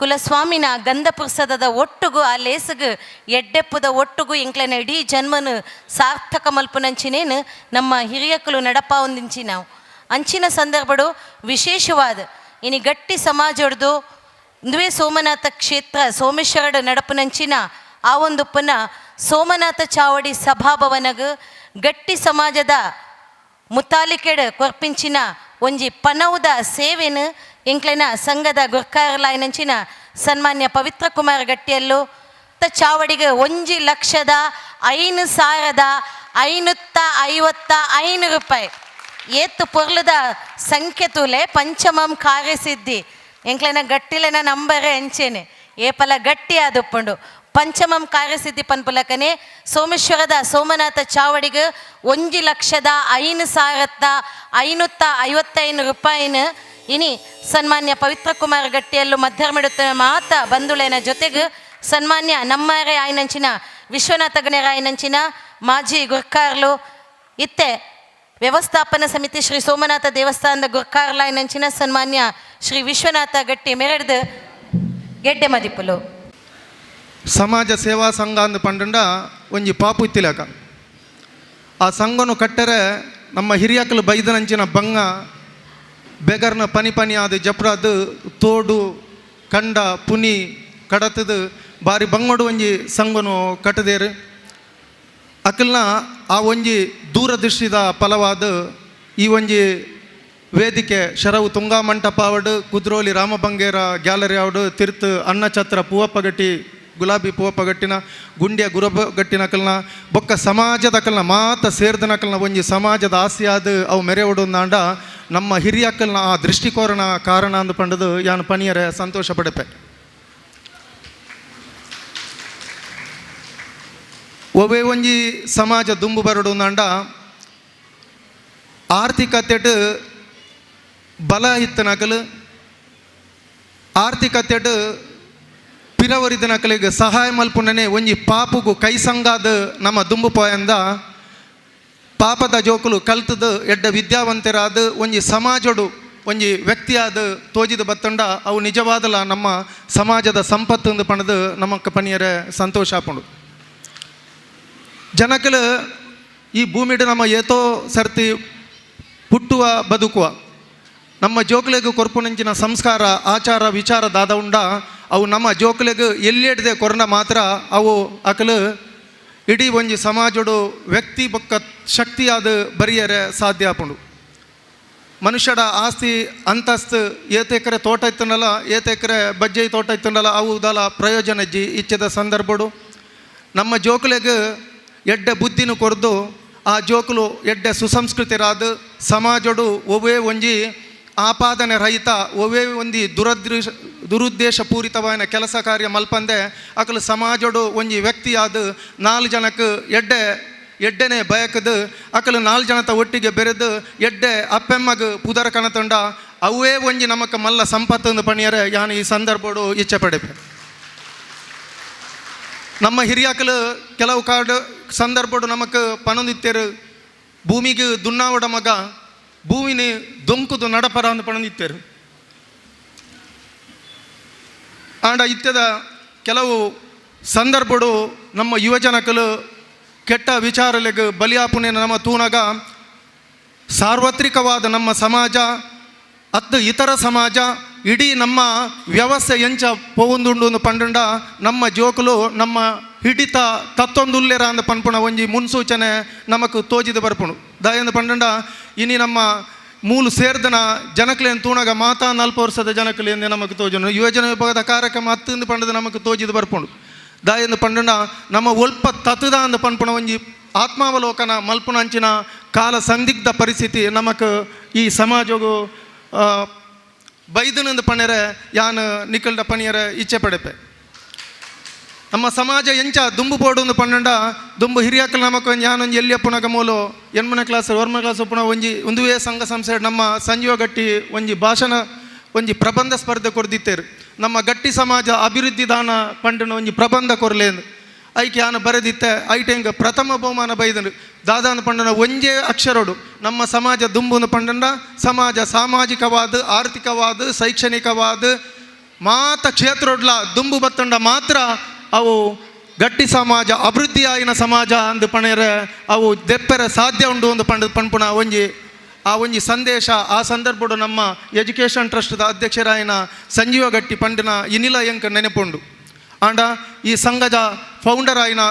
B: ಕುಲಸ್ವಾಮಿನ ಗಂಧ ಪುರ್ಸದದ ಒಟ್ಟುಗು ಆ ಲೇಸುಗು ಎಡ್ಡೆಪ್ಪುದ ಒಟ್ಟುಗು ಇಂಕ್ಲೆನ ಇಡೀ ಜನ್ಮನು ಸಾರ್ಥಕ ಮಲ್ಪುನಂಚಿನೇನು ನಮ್ಮ ಹಿರಿಯಕಲು ನಡಪ ಒಂದಿಂಚಿ ನಾವು ಅಂಚಿನ ಸಂದರ್ಭಡು ವಿಶೇಷವಾದ ಇನಿ ಗಟ್ಟಿ ಸಮಾಜೊಡ್ದು ಇಂದುವೇ ಸೋಮನಾಥ ಕ್ಷೇತ್ರ ಸೋಮೇಶ್ವರಡು ನಡಪುನಂಚಿನ ಆ ಒಂದು ಪುನಃ ಸೋಮನಾಥ ಚಾವಡಿ ಸಭಾಭವನಗ ಗಟ್ಟಿ ಸಮಾಜದ ಮುತಾಲಿಕೆಡ್ ಕೊರ್ಪಿಂಚಿನ ಒಂಜಿ ಪನೌದ ಸೇವೆನು ಇಂಕ್ಲೆನ ಸಂಘದ ಗುರ್ಕಾರಲಾಯನಂಚಿನ ಸನ್ಮಾನ್ಯ ಪವಿತ್ರ ಕುಮಾರ್ ಗಟ್ಟಿಯಲ್ಲು ಚಾವಡಿಗೆ 1,05,555 ರೂಪಾಯಿ ಏತ್ತು ಪೊರ್ಲದ ಸಂಖ್ಯೆ ತೂಲೆ ಪಂಚಮಂ ಕಾರ್ಯಸಿದ್ಧಿ ಎಂಕ್ಲೆನ ಗಟ್ಟಿಲೆನ ನಂಬರೇ ಅಂಚೇನೆ ಏಪಲ ಗಟ್ಟಿ ಆದುಪ್ಪುಂಡು ಪಂಚಮಂ ಕಾರ್ಯಸಿದ್ಧಿ ಪನ್ಪುಲಕನೆ ಸೋಮೇಶ್ವರದ ಸೋಮನಾಥ ಚಾವಡಿಗೆ 1,05,555 ರೂಪಾಯಿನ ಇನಿ ಸನ್ಮಾನ್ಯ ಪವಿತ್ರ ಕುಮಾರ್ ಗಟ್ಟಿಯಲ್ಲೂ ಮಧ್ಯರ್ಮಿಡುತ್ತ ಮಾತ ಬಂಧುಳೇನ ಜೊತೆಗೆ ಸನ್ಮಾನ್ಯ ನಮ್ಮಾರೆ ಆಯ್ನಂಚಿನ ವಿಶ್ವನಾಥ ಗಣರಾಯನಂಚಿನ ಮಾಜಿ ಗುರ್ಕಾರ್ಲು ಇತ್ತೆ ವ್ಯವಸ್ಥಾಪನಾ ಸಮಿತಿ ಶ್ರೀ ಸೋಮನಾಥ ದೇವಸ್ಥಾನದ ಗುರ್ಕಾರ್ಲಾಯನಂಚಿನ ಸನ್ಮಾನ್ಯ ಶ್ರೀ ವಿಶ್ವನಾಥ ಗಟ್ಟಿ ಮೆರಡ್ದು ಗೆಡ್ಡೆ ಮದಿಪುಲು.
F: ಸಮಾಜ ಸೇವಾ ಸಂಘ ಅಂದು ಪಂಡಂಡ ಒಂಜಿ ಪಾಪು ಇತ್ತಿಲಕ ಆ ಸಂಘನು ಕಟ್ಟರೆ ನಮ್ಮ ಹಿರಿಯಕಲು ಬೈದನಂಚಿನ ಬಂಗ ಬೆಗರ್ನ ಪನಿ ಪನಿ ಆದ ಜಪ್ರಾದ ತೋಡು ಕಂಡ ಪುನಿ ಕಡತದ ಬಾರಿ ಬಂಗೋಡು ಒಂಜಿ ಸಂಘನು ಕಟ್ಟದೇರು. ಅಕಲ್ನ ಆ ಒಂಜಿ ದೂರದೃಷ್ಟಿದ ಫಲವಾದ ಈ ಒಂಜಿ ವೇದಿಕೆ ಶರವು ತುಂಗಾ ಮಂಟಪ ಆವಡು ಕುದ್ರೋಲಿ ರಾಮಬಂಗೇರ ಗ್ಯಾಲರಿ ಆವಡು ತಿರ್ತು ಅನ್ನಛತ್ರ ಪೂವಪ್ಪಗಟ್ಟಿ ಗುಲಾಬಿ ಪೂವಪ್ಪಗಟ್ಟಿನ ಗುಂಡ್ಯ ಗುರಬಗಟ್ಟಿನ ಅಕಲ್ನ ಬೊಕ್ಕ ಸಮಾಜದ ಅಕಲ್ನ ಮಾತ ಸೇರ್ದನ ಅಕಲ್ನ ಒಂಜಿ ಸಮಾಜದ ಆಸೆಯಾದ ಅವು ಮೆರೆವಡು ನಾಂಡ ನಮ್ಮ ಹಿರಿಯಕ್ಕಲ್ನ ಆ ದೃಷ್ಟಿಕೋರಣ ಕಾರಣ ಅಂದು ಪಂಡದು ಯಾನು ಪನಿಯರೆ ಸಂತೋಷ ಪಡೆಪೆ. ಒವೇ ಒಂಜಿ ಸಮಾಜ ದುಂಬು ಬರಡು ನಾಂಡ ಆರ್ಥಿಕತೆಟ್ ಬಲ ಇತ್ತನಕಲು ಆರ್ಥಿಕತೆಟ್ ಪಿರವರಿದನಕಲಿಗೆ ಸಹಾಯ ಮಲ್ಪುನನೆ ಒಂಜಿ ಪಾಪುಗು ಕೈಸಂಗಾದ ನಮ್ಮ ದುಂಬು ಪೋಯಂದ ಪಾಪದ ಜೋಕುಲು ಕಲ್ತದ ಎಡ್ಡ ವಿದ್ಯಾವಂತರಾದ ಒಂಜಿ ಸಮಾಜಡು ಒಂಜಿ ವ್ಯಕ್ತಿಯಾದ ತೋಜಿದ ಬತ್ತಂಡ ಅವು ನಿಜವಾದಲ ನಮ್ಮ ಸಮಾಜದ ಸಂಪತ್ತು ಪಣದು ನಮಕ್ಕ ಪನಿಯರೆ ಸಂತೋಷ ಆಪುಂಡು. ಜನಕಲು ಈ ಭೂಮಿಡು ನಮ್ಮ ಏತೋ ಸರ್ತಿ ಪುಟ್ಟುವ ಬದುಕುವ ನಮ್ಮ ಜೋಕುಲೆಗು ಕೊರ್ಪುನಂಚಿನ ಸಂಸ್ಕಾರ ಆಚಾರ ವಿಚಾರ ದಾದ ಉಂಡ ಅವು ನಮ್ಮ ಜೋಕುಲೆಗು ಎಲ್ಲಿಡ್ದೆ ಕೊರ್ನ ಮಾತ್ರ ಅವು ಅಕಲು ಇಡೀ ಒಂಜಿ ಸಮಾಜಡು ವ್ಯಕ್ತಿ ಬೊಕ್ಕ ಶಕ್ತಿಯಾದ ಬರಿಯರೆ ಸಾಧ್ಯ ಆಪುಂಡು. ಮನುಷ್ಯಡ ಆಸ್ತಿ ಅಂತಸ್ತು ಏತೆಕರೆ ತೋಟ ಇತ್ತನಲ್ಲ ಏತೆಕರೆ ಬಜ್ಜೆ ತೋಟ ಇತ್ತನಲ್ಲ ಅವು ದಲ ಪ್ರಯೋಜನ ಜಿ ಇಚ್ಛದ ಸಂದರ್ಭಡು ನಮ್ಮ ಜೋಕುಲೆಗು ಎಡ್ಡೆ ಬುದ್ಧಿನ ಕೊರ್ದು ಆ ಜೋಕುಲು ಎಡ್ಡೆ ಸುಸಂಸ್ಕೃತಿರಾದ ಸಮಾಜಡು ಒವೇ ಒಂಜಿ ಆಪಾದನೆ ರಹಿತ ಒವೇ ಒಂಜಿ ದುರುದ್ದೇಶ ಪೂರಿತವಾದ ಕೆಲಸ ಕಾರ್ಯ ಮಲ್ಪಂದೆ ಅಕಲು ಸಮಾಜಡು ಒಂಜಿ ವ್ಯಕ್ತಿಯಾದ ನಾಲ್ಕು ಜನಕ್ಕೆ ಎಡ್ಡೆ ಎಡ್ಡೆನೆ ಬಯಕದು ಅಕಲು ನಾಲ್ಕು ಜನತ ಒಟ್ಟಿಗೆ ಬೆರೆದು ಎಡ್ಡೆ ಅಪ್ಪೆಮ್ಮಗ ಪುದರ ಕಣತಂಡ ಅವೇ ಒಂಜಿ ನಮಕ ಮಲ್ಲ ಸಂಪತ್ತನ್ನು ಪಣಿಯರೆ ಯಾನು ಈ ಸಂದರ್ಭಡು ಇಚ್ಛೆ ಪಡೆಪೆ. ನಮ್ಮ ಹಿರಿಯಕಲು ಕೆಲವು ಕಾರ್ಡ್ ಸಂದರ್ಭಡು ನಮಕ್ ಪಣೊಂದಿತ್ತೇರು ಭೂಮಿಗೆ ದುನ್ನಾವಡ ಮಗ ಭೂಮಿನ ದೊಂಕುದು ನಡಪರ ಅಂದು ಪಣೊಂದಿತ್ತೇರು. ಆಂಡ ಇತ್ಯದ ಕೆಲವು ಸಂದರ್ಭಡು ನಮ್ಮ ಯುವಜನಕಲು ಕೆಟ್ಟ ವಿಚಾರಲೆಗ್ ಬಲಿಯಾಪುನೆ ನಮ್ಮ ತೂನಗ ಸಾರ್ವತ್ರಿಕವಾದ ನಮ್ಮ ಸಮಾಜ ಅತ್ತು ಇತರ ಸಮಾಜ ಇಡೀ ನಮ್ಮ ವ್ಯವಸ್ಥೆ ಎಂಚ ಪೋವೊಂದುಂಡು ಪಂಡಂಡ ನಮ್ಮ ಜೋಕುಲು ನಮ್ಮ ಹಿಡಿತ ತತ್ತೊಂದುಲ್ಲೆರ ಅಂದ ಪನ್ಪುಣ ಒಂಜಿ ಮುನ್ಸೂಚನೆ ನಮಕ್ ತೋಜಿದ ಬರ್ಪುಣು. ದಯಂದ ಪಂಡಂಡ ಇನಿ ನಮ್ಮ ಮೂಲು ಸೇರ್ದನ ಜನಕ್ಲೇನು ತೂಣಗ ಮಾತಾ 40 ವರ್ಷದ ಜನಕ್ಲೇಂದೆ ನಮಕ್ ತೋಜನು ಯುವಜನ ವಿಭಾಗದ ಕಾರ್ಯಕ್ರಮ ಹತ್ತಿಂದು ಪಂಡದ ನಮಕ್ ತೋಜಿದ ಬರ್ಪುಂಡು. ದಾಯಂದು ಪಂಡನ ನಮ್ಮ ಒಲ್ಪ ತತುದ ಅಂದು ಪನ್ಪುಣ ಒಂಜಿ ಆತ್ಮಾವಲೋಕನ ಮಲ್ಪುನಂಚಿನ ಕಾಲ ಸಂದಿಗ್ಧ ಪರಿಸ್ಥಿತಿ ನಮಕ್ ಈ ಸಮಾಜಗು ಬೈದನಂದು ಪಣೆರೆ ಯಾನ್ ನಿಕಲ್ಡ ಪಣಿಯರ ಇಚ್ಛೆ ಪಡೆಪೆ. ನಮ್ಮ ಸಮಾಜ ಎಂಚ ದುಂಬು ಪೋಡು ಪನ್ನಂಡ ದುಂಬು ಹಿರಿಯಕ್ಕಲು ನಮಕ್ ಯಾನೊಂಜಿ ಎಲ್ಲಿ ಅಪ್ಪುನಗ ಮೂಲು 8ನೇ ಕ್ಲಾಸ್ 9ನೇ ಕ್ಲಾಸ್ ಉಪ್ಪುನ ಒಂಜಿ ಒಂದುವೇ ಸಂಘ ಸಂಸ್ಥೆ ನಮ್ಮ ಸಂಜೀವ ಗಟ್ಟಿ ಒಂಜಿ ಭಾಷಣ ಒಂಜಿ ಪ್ರಬಂಧ ಸ್ಪರ್ಧೆ ಕೊರ್ದಿತ್ತೇರು. ನಮ್ಮ ಗಟ್ಟಿ ಸಮಾಜ ಅಭಿವೃದ್ಧಿ ದಾನ ಪಂಡನ ಒಂಜಿ ಪ್ರಬಂಧ ಕೊರ್ಲೇಂದು ಐಕೆ ಯಾನು ಬರೆದಿತ್ತೆ ಐಟೆಂಗ್ ಪ್ರಥಮ ಬಹುಮಾನ ಬೈದನು. ದಾದಾನ ಪಂಡನ ಒಂಜೇ ಅಕ್ಷರೋಡು ನಮ್ಮ ಸಮಾಜ ದುಂಬುನು ಪಂಡಂಡ ಸಮಾಜ ಸಾಮಾಜಿಕವಾದ ಆರ್ಥಿಕವಾದ ಶೈಕ್ಷಣಿಕವಾದ ಮಾತ ಕ್ಷೇತ್ರೊಡ್ಲ ದುಂಬು ಬತ್ತಂಡ ಮಾತ್ರ ಅವು ಗಟ್ಟಿ ಸಮಾಜ ಅಭಿವೃದ್ಧಿಯಾಯಿನ ಸಮಾಜ ಅಂದು ಪಣೆರೆ ಅವು ದೆಪ್ಪೆರೆ ಸಾಧ್ಯ ಉಂಡು ಒಂದು ಪಂಡ ಪನ್ಪುಣ ಒಂಜಿ ಆ ಒಂಜಿ ಸಂದೇಶ ಆ ಸಂದರ್ಭಡು ನಮ್ಮ ಎಜುಕೇಷನ್ ಟ್ರಸ್ಟ್ದ ಅಧ್ಯಕ್ಷರಾಯಿನ ಸಂಜೀವ ಗಟ್ಟಿ ಪಂಡಿನ ಇನಿಲ ಎಂಕ ನೆನಪುಂಡು. ಆಂಡ ಈ ಸಂಘದ ಫೌಂಡರ್ ಆಯಿನ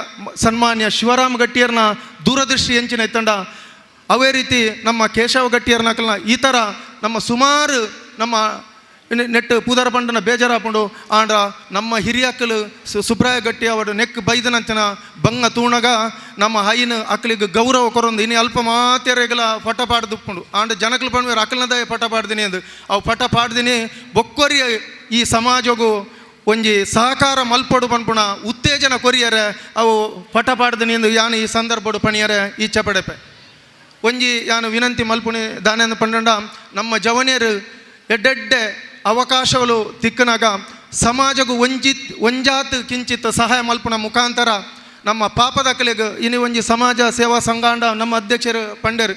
F: ಸನ್ಮಾನ್ಯ ಶಿವರಾಮ್ ಗಟ್ಟಿಯರ್ನ ದೂರದೃಷ್ಟಿ ಎಂಚಿನ ಇತ್ತಂಡ ಅವೇ ರೀತಿ ನಮ್ಮ ಕೇಶವ ಗಟ್ಟಿಯರ್ನಕಲ್ನ ಈ ಥರ ನಮ್ಮ ಸುಮಾರು ನಮ್ಮ ನೆಟ್ಟು ಪೂದರ ಪಂಡನ ಬೇಜಾರಾಪುಂಡು. ಆಂಡ ನಮ್ಮ ಹಿರಿಯಕ್ಕಲು ಸುಬ್ರಾಯ ಗಟ್ಟಿ ಅವರು ನೆಕ್ ಬೈದನಂತನ ಬಂಗ ತೂಣಗ ನಮ್ಮ ಹೈನ ಅಕ್ಕಲಿಗೆ ಗೌರವ ಕೊರೊಂದು ಇನ್ನು ಅಲ್ಪ ಮಾತೆರೆಗಲ ಪಟ ಪಾಡ್ದುಪ್ಪುಂಡು. ಆಂಡ ಜನಕಲು ಪಂಡ ಅಕ್ಕಲ್ನದೇ ಪಟ ಪಾಡ್ದಿನಿ ಅಂದು ಅವು ಪಟ ಪಾಡ್ದಿನಿ ಬೊಕ್ಕೊರಿಯ ಈ ಸಮಾಜಗು ಒಂಜಿ ಸಹಕಾರ ಮಲ್ಪೊಡು ಪನ್ಪುಣ ಉತ್ತೇಜನ ಕೊರಿಯರೆ ಅವು ಪಟ ಪಾಡ್ದಿನಿ ಎಂದು ಯಾನು ಈ ಸಂದರ್ಭಡು ಪಣಿಯರೆ ಇಚ್ಛೆ ಪಡೆಪೆ. ಒಂಜಿ ಯಾನು ವಿನಂತಿ ಮಲ್ಪುಣಿ ದಾನೆಂದು ಪಂಡಂಡ ನಮ್ಮ ಜವನಿಯರು ಎಡ್ಡೆಡ್ಡೆ ಅವಕಾಶಗಳು ತಿಕ್ಕನಾಗ ಸಮಾಜಗೂ ಒಂಜಾತ್ ಕಿಂಚಿತ್ ಸಹಾಯ ಮಲ್ಪುಣ ಮುಖಾಂತರ ನಮ್ಮ ಪಾಪದ ಕಲೆಗೆ ಇನಿ ಒಂಜಿ ಸಮಾಜ ಸೇವಾ ಸಂಘಾಂಡ ನಮ್ಮ ಅಧ್ಯಕ್ಷರು ಪಂಡರು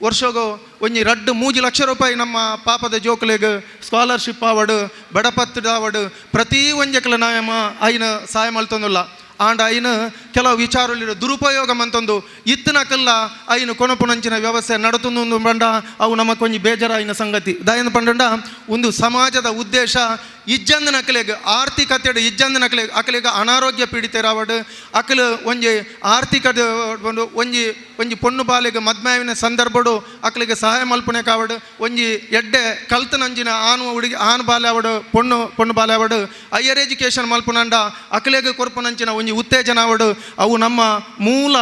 F: ವರ್ಷಗು ಒಂಜಿ 2-3 ಲಕ್ಷ ರೂಪಾಯಿ ನಮ್ಮ ಪಾಪದ ಜೋಕುಲೆಗ್ ಸ್ಕಾಲರ್ಶಿಪ್ ಆವಡು ಬಡಪತ್ತದ ಆವಡು ಪ್ರತಿ ಒಂಜಕ್ಲ ನಾಯಮ ಐನ ಸಹಾಯ ಮಲ್ತೊಂದುಲ್ಲ. ಆಂಡ ಐನ ಕೆಲವು ವಿಚಾರಗಳು ದುರುಪಯೋಗ ಮಂತೊಂದು ಇತ್ತನಕಲ್ಲ ಐನು ಕೊನಪುನಂಚಿನ ವ್ಯವಸ್ಥೆ ನಡತೊಂದು ಬಂಡ ಅವು ನಮಕ್ ಒಂಜಿ ಬೇಜಾರಾಯಿನ ಸಂಗತಿ. ದಾಯನ ಪಂಡಂಡ ಒಂದು ಸಮಾಜದ ಉದ್ದೇಶ ಇಜ್ಜಂದನ ಅಕಲೆಗ್ ಆರ್ಥಿಕತೆ ಇಜ್ಜಂದನ ಅಕಲೆಗ್ ಅಕಲೆಗ್ ಅನಾರೋಗ್ಯ ಪೀಡಿತರಾವಡು ಅಕಲು ಒಂಜಿ ಆರ್ಥಿಕ ಒಂದು ಒಂಜಿ ಒಂಜಿ ಪೊಣ್ಣು ಬಾಲೆಗ್ ಮದ್ಮಾವಿನ ಸಂದರ್ಭಡು ಅಕಲಿಗೆ ಸಹಾಯ ಮಲ್ಪುಣೆ ಕಾವಡು ಒಂಜಿ ಎಡ್ಡೆ ಕಲ್ತನಂಜಿನ ಆನು ಹುಡುಗಿ ಆನು ಬಾಲೆ ಅವಡು ಪೊಣ್ಣು ಪೊಣ್ಣು ಬಾಲೆ ಅವಡು ಹೈಯರ್ ಎಜುಕೇಷನ್ ಮಲ್ಪುನಂಡ ಅಕಲೆಗ್ ಕೊರ್ಪುನಂಚಿನ ಒಂಜಿ ಉತ್ತೇಜನ ಅವಡು ಅವು ನಮ್ಮ ಮೂಲ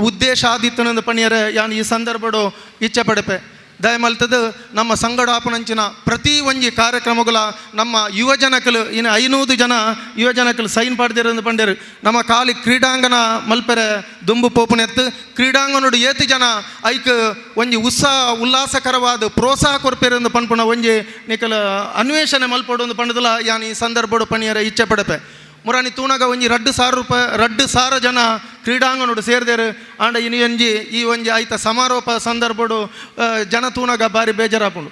F: ಉದ್ದೇಶ ಆದಿತ್ತನಂದು ಪಣಿಯರೆ ಯಾನ್ ಈ ಸಂದರ್ಭಡು ಇಚ್ಛೆ ಪಡೆಪೆ. ದಯಮಲ್ತದ್ದು ನಮ್ಮ ಸಂಗಡಾಪನಂಚಿನ ಪ್ರತಿ ಒಂಜಿ ಕಾರ್ಯಕ್ರಮಗಳ ನಮ್ಮ ಯುವಜನಕಲು ಇನ್ನು 500 ಜನ ಯುವಜನಕಲು ಸೈನ್ ಪಾಡ್ದಿರಂದು ಪಂಡೇರು. ನಮ್ಮ ಖಾಲಿ ಕ್ರೀಡಾಂಗಣ ಮಲ್ಪೆರೆ ದುಂಬು ಪೋಪುನೆತ್ತು ಕ್ರೀಡಾಂಗಣೋಡು ಏತು ಜನ ಐಕ್ ಒಂಜಿ ಉತ್ಸಾಹ ಉಲ್ಲಾಸಕರವಾದ ಪ್ರೋತ್ಸಾಹ ಕೊರ್ಪೇರೆಂದು ಪನ್ಪುಣ ಒಂಜಿ ನಿಕಲ ಅನ್ವೇಷಣೆ ಮಲ್ಪೊಡು ಒಂದು ಪಂಡದಲ ಯಾನ್ ಈ ಸಂದರ್ಭಡು ಪಣಿಯರೆ ಇಚ್ಛೆ ಪಡೆಪೆ. ಮುರಾನಿ ತೂಣಗ ಒಂಜಿ 2,000 ರೂಪಾಯಿ 2,000 ಜನ ಕ್ರೀಡಾಂಗಣೋಡು ಸೇರ್ದೇರು. ಆಂಡ ಇನಿ ಒಂಜಿ ಈ ಒಂಜಿ ಆಯ್ತ ಸಮಾರೋಪ ಸಂದರ್ಭಡು ಜನ ತೂಣಗ ಭಾರಿ ಬೇಜಾರಾಪುಂಡು.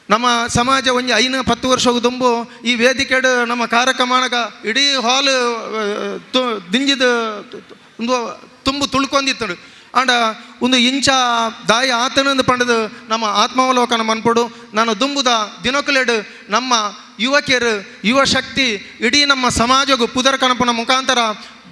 F: ನಮ್ಮ ಸಮಾಜ ಒಂಜಿ 5-10 ವರ್ಷ ದುಂಬು ಈ ವೇದಿಕೆಡು ನಮ್ಮ ಕಾರ್ಯಕ್ರಮನಾಗ ಇಡೀ ಹಾಲ್ ದಿಂಜಿದ ಒಂದು ತುಂಬು ತುಳ್ಕೊಂಡಿತ್ತು. ಆಂಡ ಒಂದು ಇಂಚ ದಾಯ ಆತನಂದು ಪಂಡದು ನಮ್ಮ ಆತ್ಮಾವಲೋಕನ ಮನ್ಪೊಡು. ನಾನು ದುಂಬುದ ದಿನಕುಲೆಡು ನಮ್ಮ ಯುವಕಿಯರು ಯುವಶಕ್ತಿ ಇಡೀ ನಮ್ಮ ಸಮಾಜಗೂ ಪುದರ್ ಕಣಪನ ಮುಖಾಂತರ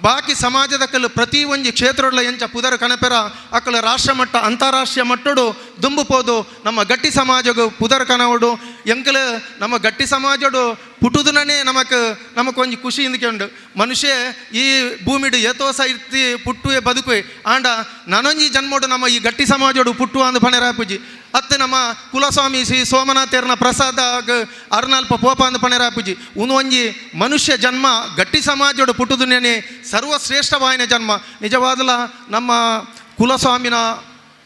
F: ಬಾಕಿ ಸಮಾಜದ ಕಲ್ಲು ಪ್ರತಿ ಒಂಜಿ ಕ್ಷೇತ್ರಗಳ ಎಂಚ ಪುದರ್ ಕಣಪೆರ ಅಕ್ಕಲ ರಾಷ್ಟ್ರ ಮಟ್ಟ ಅಂತಾರಾಷ್ಟ್ರೀಯ ಮಟ್ಟಡು ದುಂಬು ಪೋದು ನಮ್ಮ ಗಟ್ಟಿ ಸಮಾಜಗೂ ಪುದರ್ ಕನವಡು ಎಂಕಲು ನಮ್ಮ ಗಟ್ಟಿ ಸಮಾಜಡು ಪುಟುದನೇ ನಮಕ್ ನಮಕ್ ಒಂಜಿ ಖುಷಿ ಇಂದಕ್ಕೆ ಮನುಷ್ಯ ಈ ಭೂಮಿಡು ಏತೋ ಸೈತಿ ಪುಟ್ಟುವೆ ಬದುಕುವೆ ಆಂಡ ನನೊಂಜಿ ಜನ್ಮೋಡು ನಮ್ಮ ಈ ಗಟ್ಟಿ ಸಮಾಜೋಡು ಪುಟ್ಟುವ ಅಂದು ಪಣೆರಾಪುಜಿ ಅತ್ತೆ ನಮ್ಮ ಕುಲಸ್ವಾಮಿ ಶ್ರೀ ಸೋಮನಾಥೇರ್ನ ಪ್ರಸಾದ ಅರ್ನಲ್ಪ ಪೋಪ ಅಂದು ಪಣೆರಾಪುಜಿ ಉನು ಒಂಜಿ ಮನುಷ್ಯ ಜನ್ಮ ಗಟ್ಟಿ ಸಮಾಜೋಡು ಪುಟ್ಟುದುನೇ ಸರ್ವಶ್ರೇಷ್ಠವಾಯಿನ ಜನ್ಮ. ನಿಜವಾದಲ ನಮ್ಮ ಕುಲಸ್ವಾಮಿನ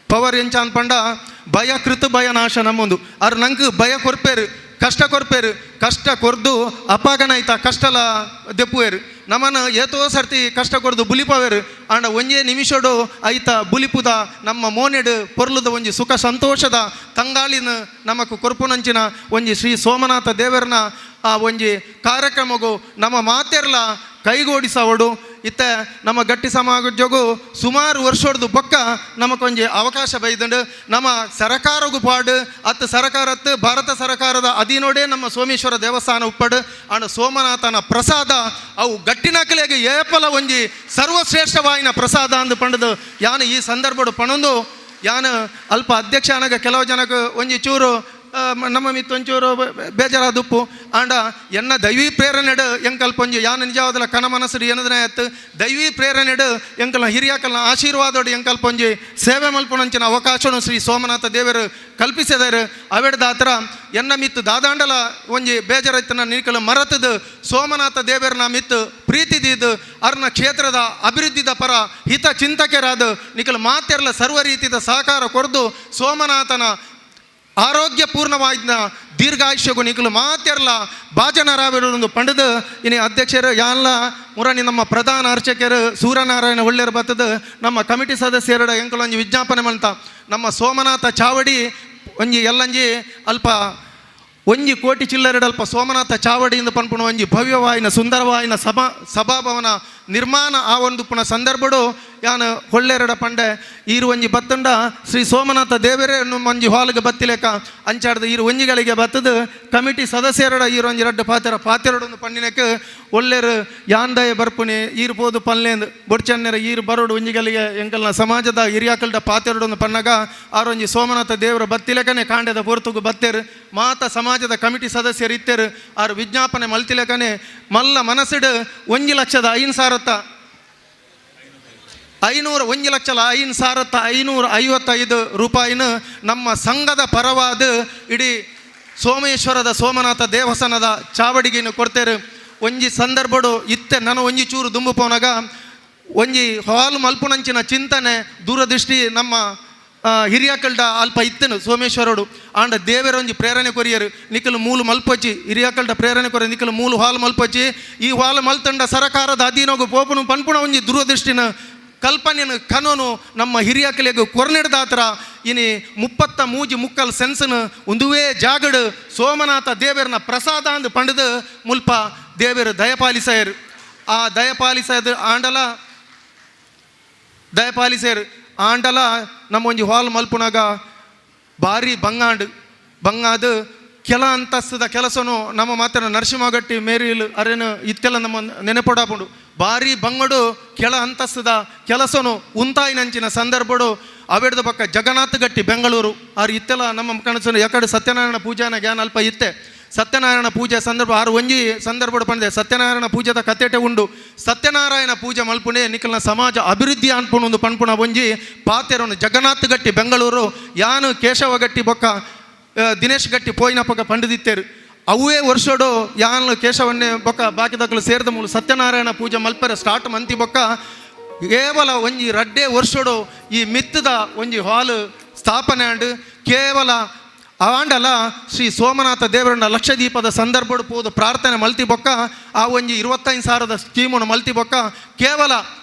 F: ಪವರ್ ಎಂಚ ಅನ್ಪಂಡ ಭಯ ಕೃತ ಭಯ ನಾಶ ನಮ್ಮೊಂದು ಅರ್ ನಂಗೆ ಭಯ ಕೊರ್ಪೇರು ಕಷ್ಟ ಕೊರ್ಪೇರು ಕಷ್ಟ ಕೊರ್ದು ಅಪಾಗನಾಯ್ತ ಕಷ್ಟಲ ದೆಪ್ಪುವೇರು ನಮ್ಮನ್ನು ಏತೋ ಸರ್ತಿ ಕಷ್ಟ ಕೊರ್ದು ಬುಲಿಪವೇರು ಆಂಡ ಒಂಜೇ ನಿಮಿಷಡು ಐತ ಬುಲಿಪುದ ನಮ್ಮ ಮೋನೆಡು ಪೊರ್ಲುದ ಒಂಜಿ ಸುಖ ಸಂತೋಷದ ತಂಗಾಳಿನ ನಮಕ್ ಕೊರ್ಪುನಂಚಿನ ಒಂಜಿ ಶ್ರೀ ಸೋಮನಾಥ ದೇವರನ ಆ ಒಂಜಿ ಕಾರ್ಯಕ್ರಮಗೂ ನಮ್ಮ ಮಾತೆರ್ಲ ಕೈಗೂಡಿಸವಡು. ಇತ್ತ ನಮ್ಮ ಗಟ್ಟಿ ಸಮಾಜಗೂ ಸುಮಾರು ವರ್ಷದ ಬೊಕ್ಕ ನಮಕೊಂಜಿ ಅವಕಾಶ ಬೈದಂಡು ನಮ್ಮ ಸರಕಾರಗೂ ಪಾಡು ಅತ್ತು ಸರಕಾರತ್ತು ಭಾರತ ಸರ್ಕಾರದ ಅಧೀನೋಡೆ ನಮ್ಮ ಸೋಮೇಶ್ವರ ದೇವಸ್ಥಾನ ಉಪ್ಪಡು ಅಂಡ್ ಸೋಮನಾಥನ ಪ್ರಸಾದ ಅವು ಗಟ್ಟಿನಕಲೆಗೆ ಏಪಲ ಒಂಜಿ ಸರ್ವಶ್ರೇಷ್ಠವಾಯಿನ ಪ್ರಸಾದ ಅಂದು ಪಂಡದು ಯಾನು ಈ ಸಂದರ್ಭಡು ಪಣೊಂದು ಯಾನು ಅಲ್ಪ ಅಧ್ಯಕ್ಷ ಅನಗ ಕೆಲವು ಜನಕ್ಕೆ ಒಂಜಿ ಚೂರು ನಮ್ಮ ಮಿತ್ತೊಂಚೂರು ಬೇಜಾರಾದುಪ್ಪು. ಆಂಡ ಎನ್ನ ದೈವಿ ಪ್ರೇರಣೆಡು ಎಂಕಲ್ಪೊಂಜಿ ಯಾನ ನಿಜವಾದಲ ಕನ ಮನಸ್ಸು ಏನದನ ಆಯ್ತು ದೈವಿ ಪ್ರೇರಣೆಡು ಎಂಕಲ್ನ ಹಿರಿಯಾಕಲ್ನ ಆಶೀರ್ವಾದೋಡು ಎಂಕಲ್ಪೊಂಜಿ ಸೇವೆ ಮಲ್ಪುನಂಚಿನ ಅವಕಾಶನು ಶ್ರೀ ಸೋಮನಾಥ ದೇವರು ಕಲ್ಪಿಸಿದರು. ಅವೆಡ್ದಾತ್ರ ಎನ್ನ ಮಿತ್ತು ದಾದಾಂಡಲ ಒಂಜಿ ಬೇಜಾರೈತನ ನೀಕಲು ಮರತದು ಸೋಮನಾಥ ದೇವರನ ಮಿತ್ತು ಪ್ರೀತಿ ದೀದು ಅರ್ನ ಕ್ಷೇತ್ರದ ಅಭಿವೃದ್ಧಿದ ಪರ ಹಿತ ಚಿಂತಕರಾದ ನಿಕಲು ಮಾತೆರ್ಲ ಸರ್ವ ರೀತಿಯ ಸಹಕಾರ ಕೊರ್ದು ಸೋಮನಾಥನ ಆರೋಗ್ಯಪೂರ್ಣವಾದ ದೀರ್ಘಾಯುಷ್ಯಗೂ ನಿಕಲು ಮಾತೆರ್ಲ ಭಾಜನರಾವಿರು ಪಂಡದು ಇನಿ ಅಧ್ಯಕ್ಷರು ಯಾನ್ಲ ಮುರಣಿ ನಮ್ಮ ಪ್ರಧಾನ ಅರ್ಚಕರು ಸೂರ್ಯನಾರಾಯಣ ಒಳ್ಳೆಯರು ಬತ್ತದು ನಮ್ಮ ಕಮಿಟಿ ಸದಸ್ಯರ ಎಂಕಲೊಂಜಿ ವಿಜ್ಞಾಪನೆ ಮಂತ ನಮ್ಮ ಸೋಮನಾಥ ಚಾವಡಿ ಒಂಜಿ ಎಲ್ಲಂಜಿ ಅಲ್ಪ ಒಂಜಿ ಕೋಟಿ ಚಿಲ್ಲರೆಡಲ್ಪ ಸೋಮನಾಥ ಚಾವಡಿಯಿಂದ ಪನ್ಪುಣ ಒಂಜಿ ಭವ್ಯವಾಯಿನ ಸುಂದರವಾಯಿನ ಸಭಾಭವನ ನಿರ್ಮಾಣ ಆ ಒಂದು ಪುನಃ ಸಂದರ್ಭಡು ಯಾನು ಹೊಳ್ಳೆರಡ ಪಂಡೆ ಈರು ಒಂಜಿ ಬತ್ತಂಡ ಶ್ರೀ ಸೋಮನಾಥ ದೇವರೇ ಒಂಜಿ ಹಾಲ್ಗೆ ಬತ್ತಿಲೇಕ ಅಂಚಾಡ್ದು ಈರು ಒಂಜಿಗಳಿಗೆ ಬತ್ತದು ಕಮಿಟಿ ಸದಸ್ಯರಡ ಈರು ಒಂಜಿ ರಡ್ಡು ಪಾತೆರ ಪಾತೆರಡೊಂದು ಪಂಡಿನಕ್ಕೆ ಒಳ್ಳೆರು ಯಾಂದಯ ಬರ್ಪುನಿ ಈರು ಪೋದು ಪಲ್ಲೇಂದು ಬೊಡ್ಚನ್ನೆರ ಈರು ಬರೋಡು ಒಂಜಿಗಳಿಗೆ ಎಂಕಲ್ನ ಸಮಾಜದ ಹಿರಿಯಾಕಲ್ಡ ಪಾತೆರಡೊಂದು ಪಣ್ಣಗ ಆರೊಂಜಿ ಸೋಮನಾಥ ದೇವರ ಬತ್ತಿಲೇಕನೆ ಕಾಂಡೆದ ಪೊರ್ತುಗು ಬತ್ತೇರು ಮಾತ ಸಮಾಜದ ಕಮಿಟಿ ಸದಸ್ಯರು ಇತ್ತೇರು ಆರು ವಿಜ್ಞಾಪನೆ ಮಲ್ತಿಲೇಕನೆ ಮಲ್ಲ ಮನಸ್ಸಿಡು 1,05,000 500 1,05,555 ರೂಪಾಯಿನ ನಮ್ಮ ಸಂಘದ ಪರವಾದ ಇಡೀ ಸೋಮೇಶ್ವರದ ಸೋಮನಾಥ ದೇವಸ್ಥಾನದ ಚಾವಡಿಗೆಯನ್ನು ಕೊಡ್ತೇರು. ಒಂಜಿ ಸಂದರ್ಭಡು ಇತ್ತೆ ನಾನು ಒಂಜಿ ಚೂರು ದುಂಬು ಪೋನಾಗ ಒಂಜಿ ಹಾಲು ಮಲ್ಪುನಂಚಿನ ಚಿಂತನೆ ದೂರದೃಷ್ಟಿ ನಮ್ಮ ಹಿರಿಯಾಕಲ್ಡ ಅಲ್ಪ ಇತ್ತನು ಸೋಮೇಶ್ವರಡು. ಆಂಡ ದೇವರ ಒಂಜಿ ಪ್ರೇರಣೆ ಕೊರಿಯರು ನಿಖಲು ಮೂಲು ಮಲ್ಪಚ್ಚಿ ಹಿರಿಯಾಕಲ್ಡ ಪ್ರೇರಣೆ ಕೊರಿಯ ನಿಖಲು ಮೂಲು ಹಾಲು ಮಲ್ಪಚ್ಚಿ ಈ ಹಾಲು ಮಲ್ತಂಡ ಸರಕಾರದ ಅಧೀನಗು ಪೋಪುನು ಪನ್ಪುಣ ಒಂಜಿ ದೂರದೃಷ್ಟಿನ ಕಲ್ಪನೆಯನ್ನು ಕನೋನು ನಮ್ಮ ಹಿರಿಯಾಕಲಿಗೆ ಕೊರ್ನೆಡ್ದಾತ್ರ ಇನಿ 33.75 ಸೆನ್ಸನು ಒಂದುವೇ ಜಾಗಡು ಸೋಮನಾಥ ದೇವರನ ಪ್ರಸಾದ ಅಂದು ಪಂಡದು ಮುಲ್ಪ ದೇವರು ದಯಪಾಲಿಸಯರು. ಆ ದಯಪಾಲಿಸದು ಆಂಡಲ ದಯಪಾಲಿಸಯರು ಆಂಡಲ ನಮ್ಮ ಒಂಜಿ ಹಾಲ್ ಮಲ್ಪುನಾಗ ಭಾರಿ ಬಂಗಾಂಡು ಬಂಗಾದು ಕೆಲ ಅಂತಸ್ತದ ಕೆಲಸನು ನಮ್ಮ ಮಾತ್ರ ನರಸಿಂಹಗಟ್ಟಿ ಮೇರಿಲ್ ಅರೇನು ಇತ್ತೆಲ್ಲ ನಮ್ಮ ನೆನಪೊಡಾಪುಂಡು. ಭಾರಿ ಬಂಗಡು ಕೆಳ ಅಂತಸ್ತದ ಕೆಲಸನು ಉಂತಾಯಿನಂಚಿನ ಸಂದರ್ಭಡು ಅವೆಡ್ದ ಪಕ್ಕ ಜಗನ್ನಾಥ ಗಟ್ಟಿ ಬೆಂಗಳೂರು ಆರು ಇತ್ತೆಲ್ಲ ನಮ್ಮ ಕನಸು ಯಾಕಡೆ ಸತ್ಯನಾರಾಯಣ ಪೂಜಾನ ಜ್ಞಾನ ಅಲ್ಪ ಇತ್ತೆ ಸತ್ಯನಾರಾಯಣ ಪೂಜೆ ಸಂದರ್ಭ ಆರು ಒಂಜಿ ಸಂದರ್ಭಡು ಪಂಡೆ ಸತ್ಯನಾರಾಯಣ ಪೂಜೆದ ಕತೆಟೆ ಉಂಡು. ಸತ್ಯನಾರಾಯಣ ಪೂಜೆ ಮಲ್ಪುಣೆ ನಿಖಲ್ನ ಸಮಾಜ ಅಭಿವೃದ್ಧಿ ಅನ್ಪುಣ ಒಂದು ಪನ್ಪುಣ ಒಂಜಿ ಪಾತೆರನು ಜಗನ್ನಾಥ ಗಟ್ಟಿ ಬೆಂಗಳೂರು ಯಾನು ಕೇಶವ ಗಟ್ಟಿ ಬೊಕ್ಕ ದಿನೇಶ್ ಗಟ್ಟಿ ಪೋಯಿನ ಪಕ್ಕ ಪಂಡದಿತ್ತೇರು. ಅವೇ ವರ್ಷಡು ಯಾನು ಕೇಶವನ್ನೇ ಬೊಕ್ಕ ಬಾಕಿದಕ್ಕಲು ಸೇರಿದ ಮೂಲು ಸತ್ಯನಾರಾಯಣ ಪೂಜೆ ಮಲ್ಪರೆ ಸ್ಟಾರ್ಟ್ ಮಂತಿ ಬೊಕ್ಕ ಕೇವಲ ಒಂಜಿ ರಡ್ಡೆ ವರ್ಷಡು ಈ ಮಿತ್ತದ ಒಂಜಿ ಹಾಲು ಸ್ಥಾಪನೆ ಅಂಡು ಕೇವಲ ಆಂಡಲ ಶ್ರೀ ಸೋಮನಾಥ ದೇವರನ್ನ ಲಕ್ಷದೀಪದ ಸಂದರ್ಭಡು ಪೋದು ಪ್ರಾರ್ಥನೆ ಮಲ್ತಿ ಬೊಕ್ಕ ಆ ಒಂಜಿ 25,000 ಸ್ಕೀಮನ್ನು ಮಲ್ತಿ ಬೊಕ್ಕ ಕೇವಲ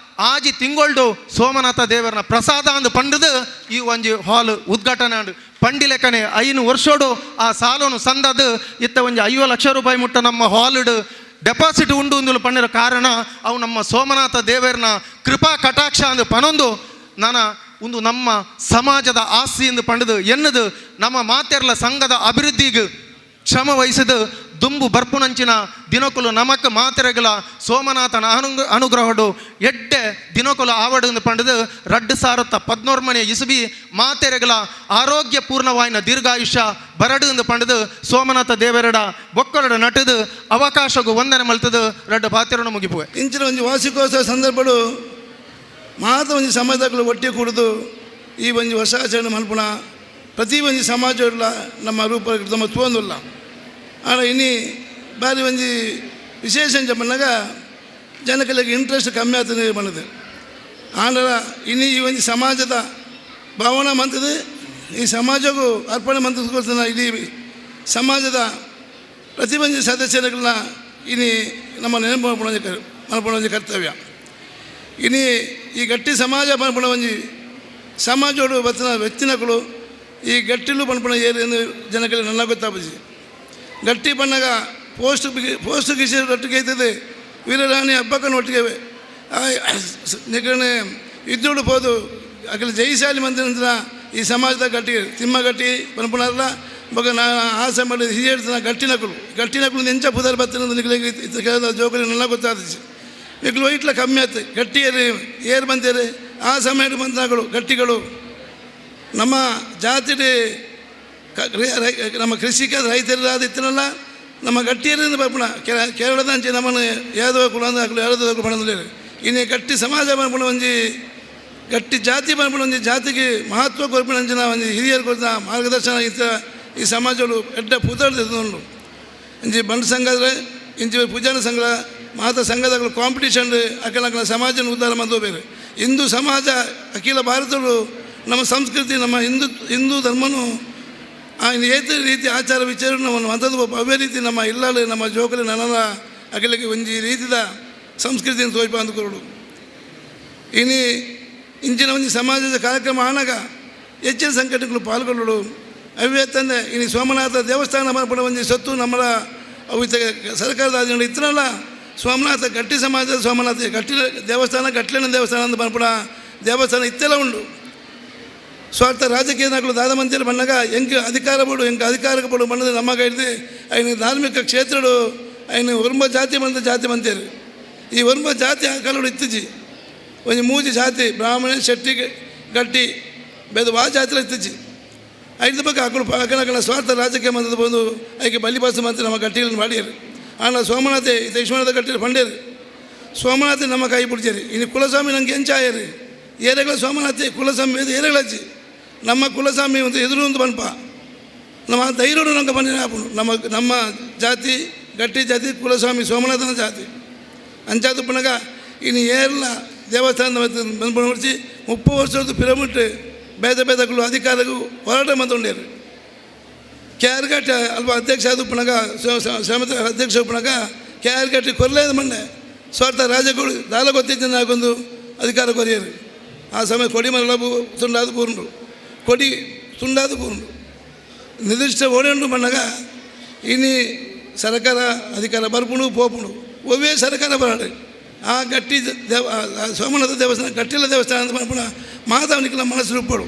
F: ಆಜಿ ತಿಂಗೊಳ್ಡು ಸೋಮನಾಥ ದೇವರನ್ನ ಪ್ರಸಾದ ಅಂದು ಪಂಡದು ಈ ಒಂಜಿ ಹಾಲ್ ಉದ್ಘಾಟನೆ ಅಂಡು ಪಂಡಿಲೆಕ್ಕನೆ 5 ವರ್ಷೋಡು ಆ ಸಾಲನು ಸಂದದು ಇತ್ತ ಒಂಜಿ 50 ಲಕ್ಷ ರೂಪಾಯಿ ಮುಟ್ಟ ನಮ್ಮ ಹಾಲ್ಡು ಡೆಪಾಸಿಟ್ ಉಂಡು ಉಂದುಲು ಪಂಡಿರೋ ಕಾರಣ ಅವು ನಮ್ಮ ಸೋಮನಾಥ ದೇವರನ್ನ ಕೃಪಾ ಕಟಾಕ್ಷ ಅಂದು ಪನೊಂದು ನಾನ ಒಂದು ನಮ್ಮ ಸಮಾಜದ ಆಸ್ತಿ ಎಂದು ಪಂಡದು ಎನ್ನದು ನಮ್ಮ ಮಾತೆರ್ಲ ಸಂಘದ ಅಭಿವೃದ್ಧಿಗೆ ಶ್ರಮ ವಹಿಸಿದು ದುಂಬು ಬರ್ಪುನಂಚಿನ ದಿನಕುಲು ನಮಕ್ ಮಾತೆರೆಗಳ ಸೋಮನಾಥನ ಅನುಗ್ರಹಡು ಎಡ್ಡೆ ದಿನಕುಲು ಆವಡು ಎಂದು ಪಂಡದು 2014 ಇಸುಬಿ ಮಾತೆರೆಗಳ ಆರೋಗ್ಯ ಪೂರ್ಣವಾಯಿನ ದೀರ್ಘಾಯುಷ್ಯ ಬರಡು ಎಂದು ಪಂಡದು ಸೋಮನಾಥ ದೇವರಡ ಬೊಕ್ಕರಡ ನಟದು ಅವಕಾಶಗೂ ವಂದನೆ ಮಲ್ತದು ರಡ್ಡು ಪಾತೆರನ್ನು ಮುಗಿಪುವೆ.
G: ಇಂಚಿನ ಒಂದು ವಾರ್ಷಿಕೋತ್ಸವ ಸಂದರ್ಭಡು ಮಾತ್ರ ಒಂದು ಸಮಾಜಗಳು ಒಟ್ಟಿಗೆ ಕೂಡುದು ಈ ಒಂದು ವರ್ಷಾಚರಣೆ ಮಲ್ಪುಣ ಪ್ರತಿ ಒಂಜಿ ಸಮಾಜ ನಮ್ಮ ರೂಪ ನಮ್ಮ ತೋಂದುಲ್ಲ. ಆಂಡ ಇನಿ ಬಾರಿ ಒಂಜಿ ವಿಶೇಷ ಅಂಚ ಪನ್ನಗ ಜನಕಲೆಗ್ ಇಂಟ್ರೆಸ್ಟ್ ಕಮ್ಮಿ ಆತದೆ ಪನ್ನದು. ಆಂಡಲ ಇನಿ ಈ ಒಂಜಿ ಸಮಾಜದ ಭಾವನಾ ಮಂತದೆ ಈ ಸಮಾಜಕ್ಕೂ ಅರ್ಪಣೆ ಮಂತ್ರಿಸ್ಕೊಳ್ತಾನೆ ಇಡೀ ಸಮಾಜದ ಪ್ರತಿ ಒಂಜಿ ಸದಸ್ಯರುಗಳನ್ನ ಇನಿ ನಮ್ಮ ನೆನಪು ಮಲ್ಪುನ ಒಂಜಿ ಕರ್ತವ್ಯ. ಇನಿ ಈ ಗಟ್ಟಿ ಸಮಾಜ ಪನ್ಪುನ ಒಂಜಿ ಸಮಾಜೋಡು ಬತ್ತಿನ ವ್ಯಕ್ತಿನಕುಲು ಈ ಗಟ್ಟಿಲು ಪನ್ಪುನ ಏರಿಯನ್ನು ಜನಗಳಿಗೆ ನನ್ನ ಗೊತ್ತಾಪುಜಿ. ಗಟ್ಟಿ ಪನ್ನಗ ಪೋಸ್ಟ್ ಪೋಸ್ಟ್ ಗಿಸಿ ಒಟ್ಟಿಗೆ ಐತದೆ ವೀರರಾಣಿ ಹಬ್ಬಕ್ಕನ ಒಟ್ಟಿಗೆ ನಿಗಣೆ ಇದ್ದೋಡು ಪೋದು ಅಕಲ ಜೈಶಾಲಿ ಮಂದಿರ ಈ ಸಮಾಜದ ಗಟ್ಟಿ ತಿಮ್ಮ ಗಟ್ಟಿ ಪನ್ಪುನಲ್ಲ ಬೊಕ ನಾ ಆಸೆ ಮಾಡಿ ಹಿರಿಯರ್ತಿನ ಗಟ್ಟಿನಕುಲು ಗಟ್ಟಿನಕುಲು ಎಂಚ ಪುದರ್ ಬತ್ತಿನ ನಿಗಲಿಗೆ ಜೋಕುಲು ನನ್ನ ಗೊತ್ತಾದಿಸಿ ನಿಕ್ಲು ಇಟ್ಲ ಕಮ್ಮಿ ಆಯ್ತು ಗಟ್ಟಿ ಏರಿ ಏರು ಬಂತೇರಿ ಆ ಸಮಯದ ಬಂದಗಳು ಗಟ್ಟಿಗಳು ನಮ್ಮ ಜಾತಿ ನಮ್ಮ ಕೃಷಿಕ ರೈತರಾದಿತ್ತನಲ್ಲ ನಮ್ಮ ಗಟ್ಟಿಯರಿಂದ ಬರ್ಪುಣ ಕೇರಳದ ಅಂಚೆ ನಮ್ಮನ್ನು ಯಾದವ ಕುಲ ಅಂದ್ರೆ ಯಾದವ ಪಣದಲ್ಲಿ ಇನ್ನೇ ಗಟ್ಟಿ ಸಮಾಜ ಬರ್ಪುಣ ಒಂಜಿ ಗಟ್ಟಿ ಜಾತಿ ಬರ್ಪುಣ ಒಂಜಿ ಜಾತಿಗೆ ಮಹತ್ವ ಕೊರ್ಪುಣ ಅಂಚಿನ ಒಂಜಿ ಹಿರಿಯರು ಕೊರ್ತ ಮಾರ್ಗದರ್ಶನ ಇತ್ತ ಈ ಸಮಾಜಗಳು ಎಡ್ಡ ಪೂತಾಡ್ತಿದ್ದು ಇಂಚಿ ಬಂಡ ಸಂಘ ಇಂಚಿ ಪೂಜಾನ ಸಂಘ ಮಾತ ಸಂಘದ ಕಾಂಪಿಟೇಷನ್ ಅಕಲ ಸಮಾಜನ ಉದ್ಧಾರ ಮಾಡೋದು ಬೇರೆ. ಹಿಂದೂ ಸಮಾಜ ಅಖಿಲ ಭಾರತಗಳು ನಮ್ಮ ಸಂಸ್ಕೃತಿ ನಮ್ಮ ಹಿಂದೂ ಹಿಂದೂ ಧರ್ಮನು ಏತ ರೀತಿ ಆಚಾರ ವಿಚಾರ ನಮ್ಮನ್ನು ಅಂಥದ್ದು ಅವೇ ರೀತಿ ನಮ್ಮ ಇಲ್ಲಾಳು ನಮ್ಮ ಜೋಕಲಿ ನನ್ನ ಅಖಿಲಕ್ಕೆ ಒಂಜಿ ರೀತಿದ ಸಂಸ್ಕೃತಿಯನ್ನು ತೋಯ್ಪ ಅಂದುಕೊಳ್ಳು. ಇನ್ನು ಇಂಚಿನ ಒಂಜಿ ಸಮಾಜದ ಕಾರ್ಯಕ್ರಮ ಆನಾಗ ಹೆಚ್ಚಿನ ಸಂಕಟಗಳು ಪಾಲ್ಗೊಳ್ಳಲು ಅವೇ ತಂದೆ. ಇನ್ನು ಸೋಮನಾಥ ದೇವಸ್ಥಾನ ಮಾರ್ಪಡ ಒಂಜಿ ಸೊತ್ತು ನಮ್ಮಳ ಅವು ಸರ್ಕಾರದ ಅಧೀನ ಇತ್ತನಲ್ಲ ಸೋಮನಾಥ ಗಟ್ಟಿ ಸಮಾಜದ ಸೋಮನಾಥ ಗಟ್ಟಿ ದೇವಸ್ಥಾನ ಗಟ್ಲಿನ ದೇವಸ್ಥಾನ ಅಂತ ಮಾರ್ಪಡ ದೇವಸ್ಥಾನ ಇತ್ತೆಲ್ಲ ಉಂಟು. ಸ್ವಾರ್ಥ ರಾಜಕೀಯ ನಾಯಕರು ದಾದ ಮಂತ್ರಿ ಬಣ್ಣಗ ಎಂಕ್ ಅಧಿಕಾರ ಬೋಡು ಎಂಕ್ ಅಧಿಕಾರಕ್ಕೆ ಬೋಡು ಬಣ್ಣದ ನಮ್ಮ ಹಿಡಿದು ఆయన ಧಾರ್ಮಿಕ ಕ್ಷೇತ್ರಡು ఆయన ಒರ್ಮ ಜಾತಿ ಬಂದ ಜಾತಿ ಮಂತೇರು. ಈ ಒರ್ಮ ಜಾತಿ ಆ ಕಾಲಡು ಇತ್ತಿಜಿ ಒಂಜಿ ಮೂಜಿ ಜಾತಿ ಬ್ರಾಹ್ಮಣ ಶೆಟ್ಟಿ ಗಟ್ಟಿ ಬೇದ ವಾ ಜಾತಿಲ ಇತ್ತಿಜಿ. ಐದು ಬಗ್ಗೆ ಅಕಳು ಅಕಲ ಸ್ವಾರ್ಥ ರಾಜಕೀಯ ಮಂತ್ರದ ಬಂದು ಐಕೆ ಬಲಿಪಾಸ ಮಂತ್ರಿ ನಮ್ಮ ಗಟ್ಟಿಗಳನ್ನು ಮಾಡಿಯರು. ಆನ ಸೋಮನಾಥೆ ಈತ ವಿಶ್ವನಾಥ ಗಟ್ಟಿರು ಪಂಡೇರು ಸೋಮನಾಥೆ ನಮ್ಮ ಕೈ ಬಿಡ್ತೀರಿ. ಇನ್ನು ಕುಲಸ್ವಾಮಿ ನಂಗೆ ಎಂಚಾಯರಿ ಏರೆಗಳ ಸೋಮನಾಥೆ ಕುಲಸ್ವಾಮಿ ಏರೆಗಳಜ್ಜಿ ನಮ್ಮ ಕುಲಸ್ವಾಮಿ ಒಂದು ಎದುರು ಒಂದು ಬನ್ಪ ನಮ್ಮ ಧೈರ್ಯಡು ನಂಗೆ ಬಂದಿನ ನಮ್ಮ ನಮ್ಮ ಜಾತಿ ಗಟ್ಟಿ ಜಾತಿ ಕುಲಸ್ವಾಮಿ ಸೋಮನಾಥನ ಜಾತಿ ಅಂಚಾದ ಪುನಗ ಇನ್ನು ಏರ್ಲ ದೇವಸ್ಥಾನದ ಬಂದು 30 ವರ್ಷದ ಪಿರಮಿಡ್ ಬೇದ ಬೇದಗಳು ಅಧಿಕಾರಕ್ಕೂ ಹೋರಾಟ ಮಂದುಂಡೇರು. ಕೆ ಆರ್ ಘಟ್ಟ ಅಲ್ಪ ಅಧ್ಯಕ್ಷ ಆದ ಪುನಗ ಸಮಿತಿ ಅಧ್ಯಕ್ಷ ಪುನಗ ಕೆ ಆರ್ ಘಟ್ಟಿ ಕೊರಲೇದ ಮೊನ್ನೆ ಸ್ವಾರ್ಥ ರಾಜಗಳು ದಾಲ ಗೊತ್ತಿದ್ದ ನಾಗೊಂದು ಅಧಿಕಾರ ಕೊರಿಯರು. ಆ ಸಮಯ ಕೊಡಿ ಮರಳ ತುಂಡಾದ ಪೂರ್ಣರು ಕೊಡಿ ತುಂಡಾದ ಪೂರ್ಣರು ನಿರ್ದಿಷ್ಟ ಓಡೇಂಡು ಮಣ್ಣಾಗ ಇನ್ನು ಸರ್ಕಾರ ಅಧಿಕಾರ ಬರ್ಪುಣು ಪೋಪುಣು ಒವ್ವೇ ಸರ್ಕಾರ ಬರಾಡು ಆ ಗಟ್ಟಿ ದೇವ ಸೋಮನಾಥ ದೇವಸ್ಥಾನ ಗಟ್ಟಿಲ ದೇವಸ್ಥಾನ ಅಂತ ಬರ್ಪುಣ ಮಾತಾವನಿಕ್ಕೆಲ್ಲ ಮನಸ್ಸು ರೂಪಡು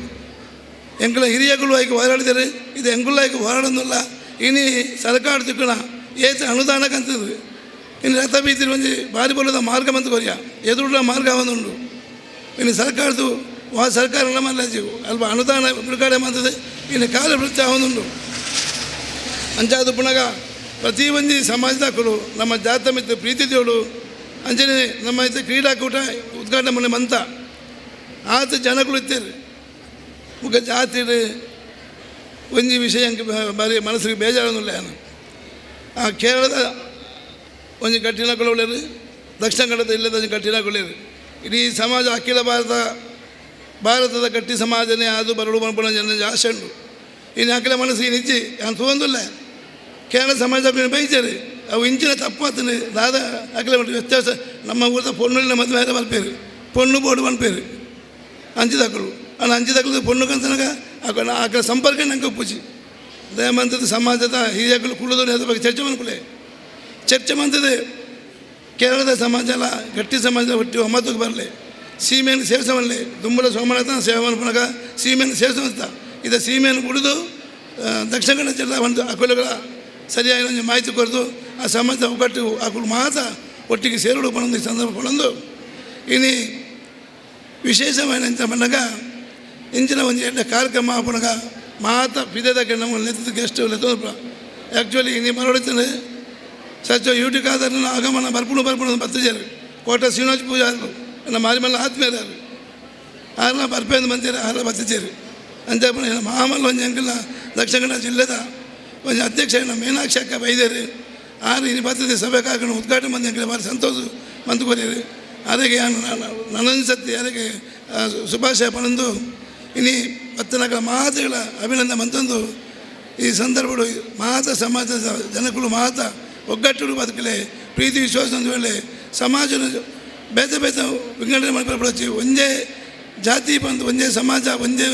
G: ಎಂಕಲ ಹಿರಿಯಗಳು ಆಯ್ಕೆ ಹೋರಾಡಿದರೆ ಇದು ಎಂಕುಲ ಆಯ್ಕೆ ಹೋರಾಡೋದಿಲ್ಲ. ಇನ್ನು ಸರ್ಕಾರ ತಿಕ್ಕಣ ಏತ ಅನುದಾನಕ್ಕಂತದ್ದು ಇನ್ನು ರಥ ಬೀತಿ ಒಂಜಿ ಬಾರಿ ಬರೋದ ಮಾರ್ಗ ಬಂತು ಕೊರಿಯ ಎದುರುಡ ಮಾರ್ಗ ಒಂದುಂಡು. ಇನ್ನು ಸರ್ಕಾರದ್ದು ವಾ ಸರ್ಕಾರ ಮಲ್ಲ ಅಲ್ಪ ಅನುದಾನ ಬಿಡುಗಡೆ ಮಾಡ್ತದೆ ಇನ್ನು ಕಾಲ ವೃತ್ತಿ ಒಂದುಂಡು. ಅಂಚಾದ ಪುನಗ ಪ್ರತಿ ಒಂಜಿ ಸಮಾಜದಾಕರು ನಮ್ಮ ಜಾತ ಮಿತ್ರ ಪ್ರೀತಿ ದೇವಳು ಅಂಚನೆ ನಮ್ಮ ಇದು ಕ್ರೀಡಾಕೂಟ ಉದ್ಘಾಟನೆ ಮೊನ್ನೆ ಮಂತ ಆತ ಜನಗಳು ಇತ್ತೀರಿ ಮುಖ ಜಾತಿ ಒಂಜಿ ವಿಷಯ ಬಾರಿ ಮನಸ್ಸಿಗೆ ಬೇಜಾರೊಂದಿಲ್ಲ. ಆ ಕೇರಳದ ಒಂಜಿ ಗಟ್ಟಿನಗಳು ಉಳ್ಳೇರು ದಕ್ಷಿಣ ಕನ್ನಡದ ಇಲ್ಲದ ಒಂಜಿ ಗಟ್ಟಿನಗಳು ಇಡೀ ಸಮಾಜ ಅಖಿಲ ಭಾರತದ ಗಟ್ಟಿ ಸಮಾಜನೇ ಅದು ಬರಡು ಬರಬಣ ಜನ ಆಸೆ ಉಂಟು. ಇನ್ನು ಅಖಿಲ ಮನಸ್ಸಿಗೆ ನಿಜ್ಜಿ ನಾನು ತಗೊಂದಿಲ್ಲ ಕೇರಳ ಸಮಾಜ ಬೈಚಾರಿ ಅವು ಇಂಚಿನ ತಪ್ಪಾತನೆ ದಾದ ಅಖಿಲ ವ್ಯತ್ಯಾಸ ನಮ್ಮ ಊರದ ಪೊಣ್ಣುಲಿನ ಮದುವೆ ಬರ್ಪೇರು ಪೊಣ್ಣು ಬೋರ್ಡು ಬನ್ಪೇರು ಅಂಚಿದಕ್ಕಳು ಅಣ್ಣ ಅಂಚಿದಕ್ಕಳು ಪೊಣ್ಣು ಕಂತನಗ ಅక్కడ ಸಂಪರ್ಕ ನಂಗೆ ಒಪ್ಪುಜಿ ದಯಮಂತದ ಸಮಾಜದ ಹಿರಿಯಗಳು ಕುಳಿದು ಅದ್ರ ಬಗ್ಗೆ ಚರ್ಚೆ ಮಾಡ್ಕೊಳ್ಳೆ ಚರ್ಚೆ ಮಂತದೆ ಕೇರಳದ ಸಮಾಜ ಎಲ್ಲ ಗಟ್ಟಿ ಸಮಾಜ ಒಟ್ಟಿ ಒಮ್ಮತಕ್ಕೆ ಬರಲಿ ಸೀಮೆಯನ್ನು ಸೇರಿಸವಲ್ಲಿ ದುಂಬಳ ಸೋಮನಾಥನ ಸೇವೆ ಪುನಗ ಸೀಮೆಯನ್ನು ಸೇರಿಸುವಂತ ಇದು ಸೀಮೆಯನ್ನು ಕುಡಿದು ದಕ್ಷಿಣ ಕನ್ನಡ ಜಿಲ್ಲಾ ಒಂದು ಅಕುಲಗಳ ಸರಿಯಾಗಿ ಒಂದು ಮಾಹಿತಿ ಕೊರೆದು ಆ ಸಮಾಜದ ಒಗ್ಗಟ್ಟು ಅಕುಲು ಮಾತ್ರ ಒಟ್ಟಿಗೆ ಸೇರಡು ಪಣೊಂದು ಈ ಸಂದರ್ಭ ಪಣೊಂದು ಇನ್ನು ವಿಶೇಷమైన ಪಂಡಗ ಇಂಚಿನ ಒಂದು ಎಡ್ಡ ಕಾರ್ಯಕ್ರಮ ಪುನಗ ಮಾತ ಪಿದೆದಕ್ಕೆ ನಮ್ಮ ನೆತ್ತದ ಗೆಸ್ಟ್ ಆ್ಯಕ್ಚುಲಿ ಇನ್ನು ಮರಳುತ್ತದೆ ಸಚಿವ ಯೂಟಿ ಖಾದರ್ನ ಆಗಮನ ಬರ್ಪುಣು ಬರ್ಪುಣು ಬತ್ತಿಜಾರು ಕೋಟ ಶ್ರೀನಿವಾಸ ಪೂಜಾರು ನಮ್ಮ ಮಾರಿಮಲ್ಲ ಆತ್ಮೀಯರು ಆರ್ಲ ಬರ್ಪೇಂದು ಬಂತೀರ ಆರ್ಲ ಬತ್ತಿಜಾರು ಅಂಚ ಮಾಮಲ್ಲ ಒಂಜಿ ಅಂಕಲ್ನ ದಕ್ಷಿಣ ಕನ್ನಡ ಜಿಲ್ಲೆದ ಒಂಜಿ ಅಧ್ಯಕ್ಷ ಮೀನಾಕ್ಷಿ ಅಕ್ಕ ಬೈದೇರು ಆರು ಇನ್ನು ಬರ್ತದೆ ಸಭೆ ಕಾರ್ಯಕ್ರಮ ಉದ್ಘಾಟನೆ ಬಂದ ಅಂಕಲ್ ಭಾರಿ ಸಂತೋಷ ಬಂದು ಕೊರಿಯರು ಅದಕ್ಕೆ ನನ್ನೊಂದು ಸತಿ ಅದಕ್ಕೆ ಶುಭಾಶಯ ಪಣಂದು ಇನ್ನು ಪತ್ತನಗಳ ಮಾತುಗಳ ಅಭಿನಂದನೆ ಮಂತಂದು ಈ ಸಂದರ್ಭಗಳು ಮಾತ ಸಮಾಜದ ಜನಗಳು ಮಾತ ಒಗ್ಗಟ್ಟು ಬದುಕಲೆ ಪ್ರೀತಿ ವಿಶ್ವಾಸ ಒಂದು ವೇಳೆ ಸಮಾಜ ಬೇತೆ ಬೇತೆ ವಿಂಗಡಣೆ ಮಾಡ್ಕೊಳ್ಪಡಚ್ಚಿ ಒಂದೇ ಜಾತಿ ಬಂದು ಒಂದೇ ಸಮಾಜ ಒಂದೇ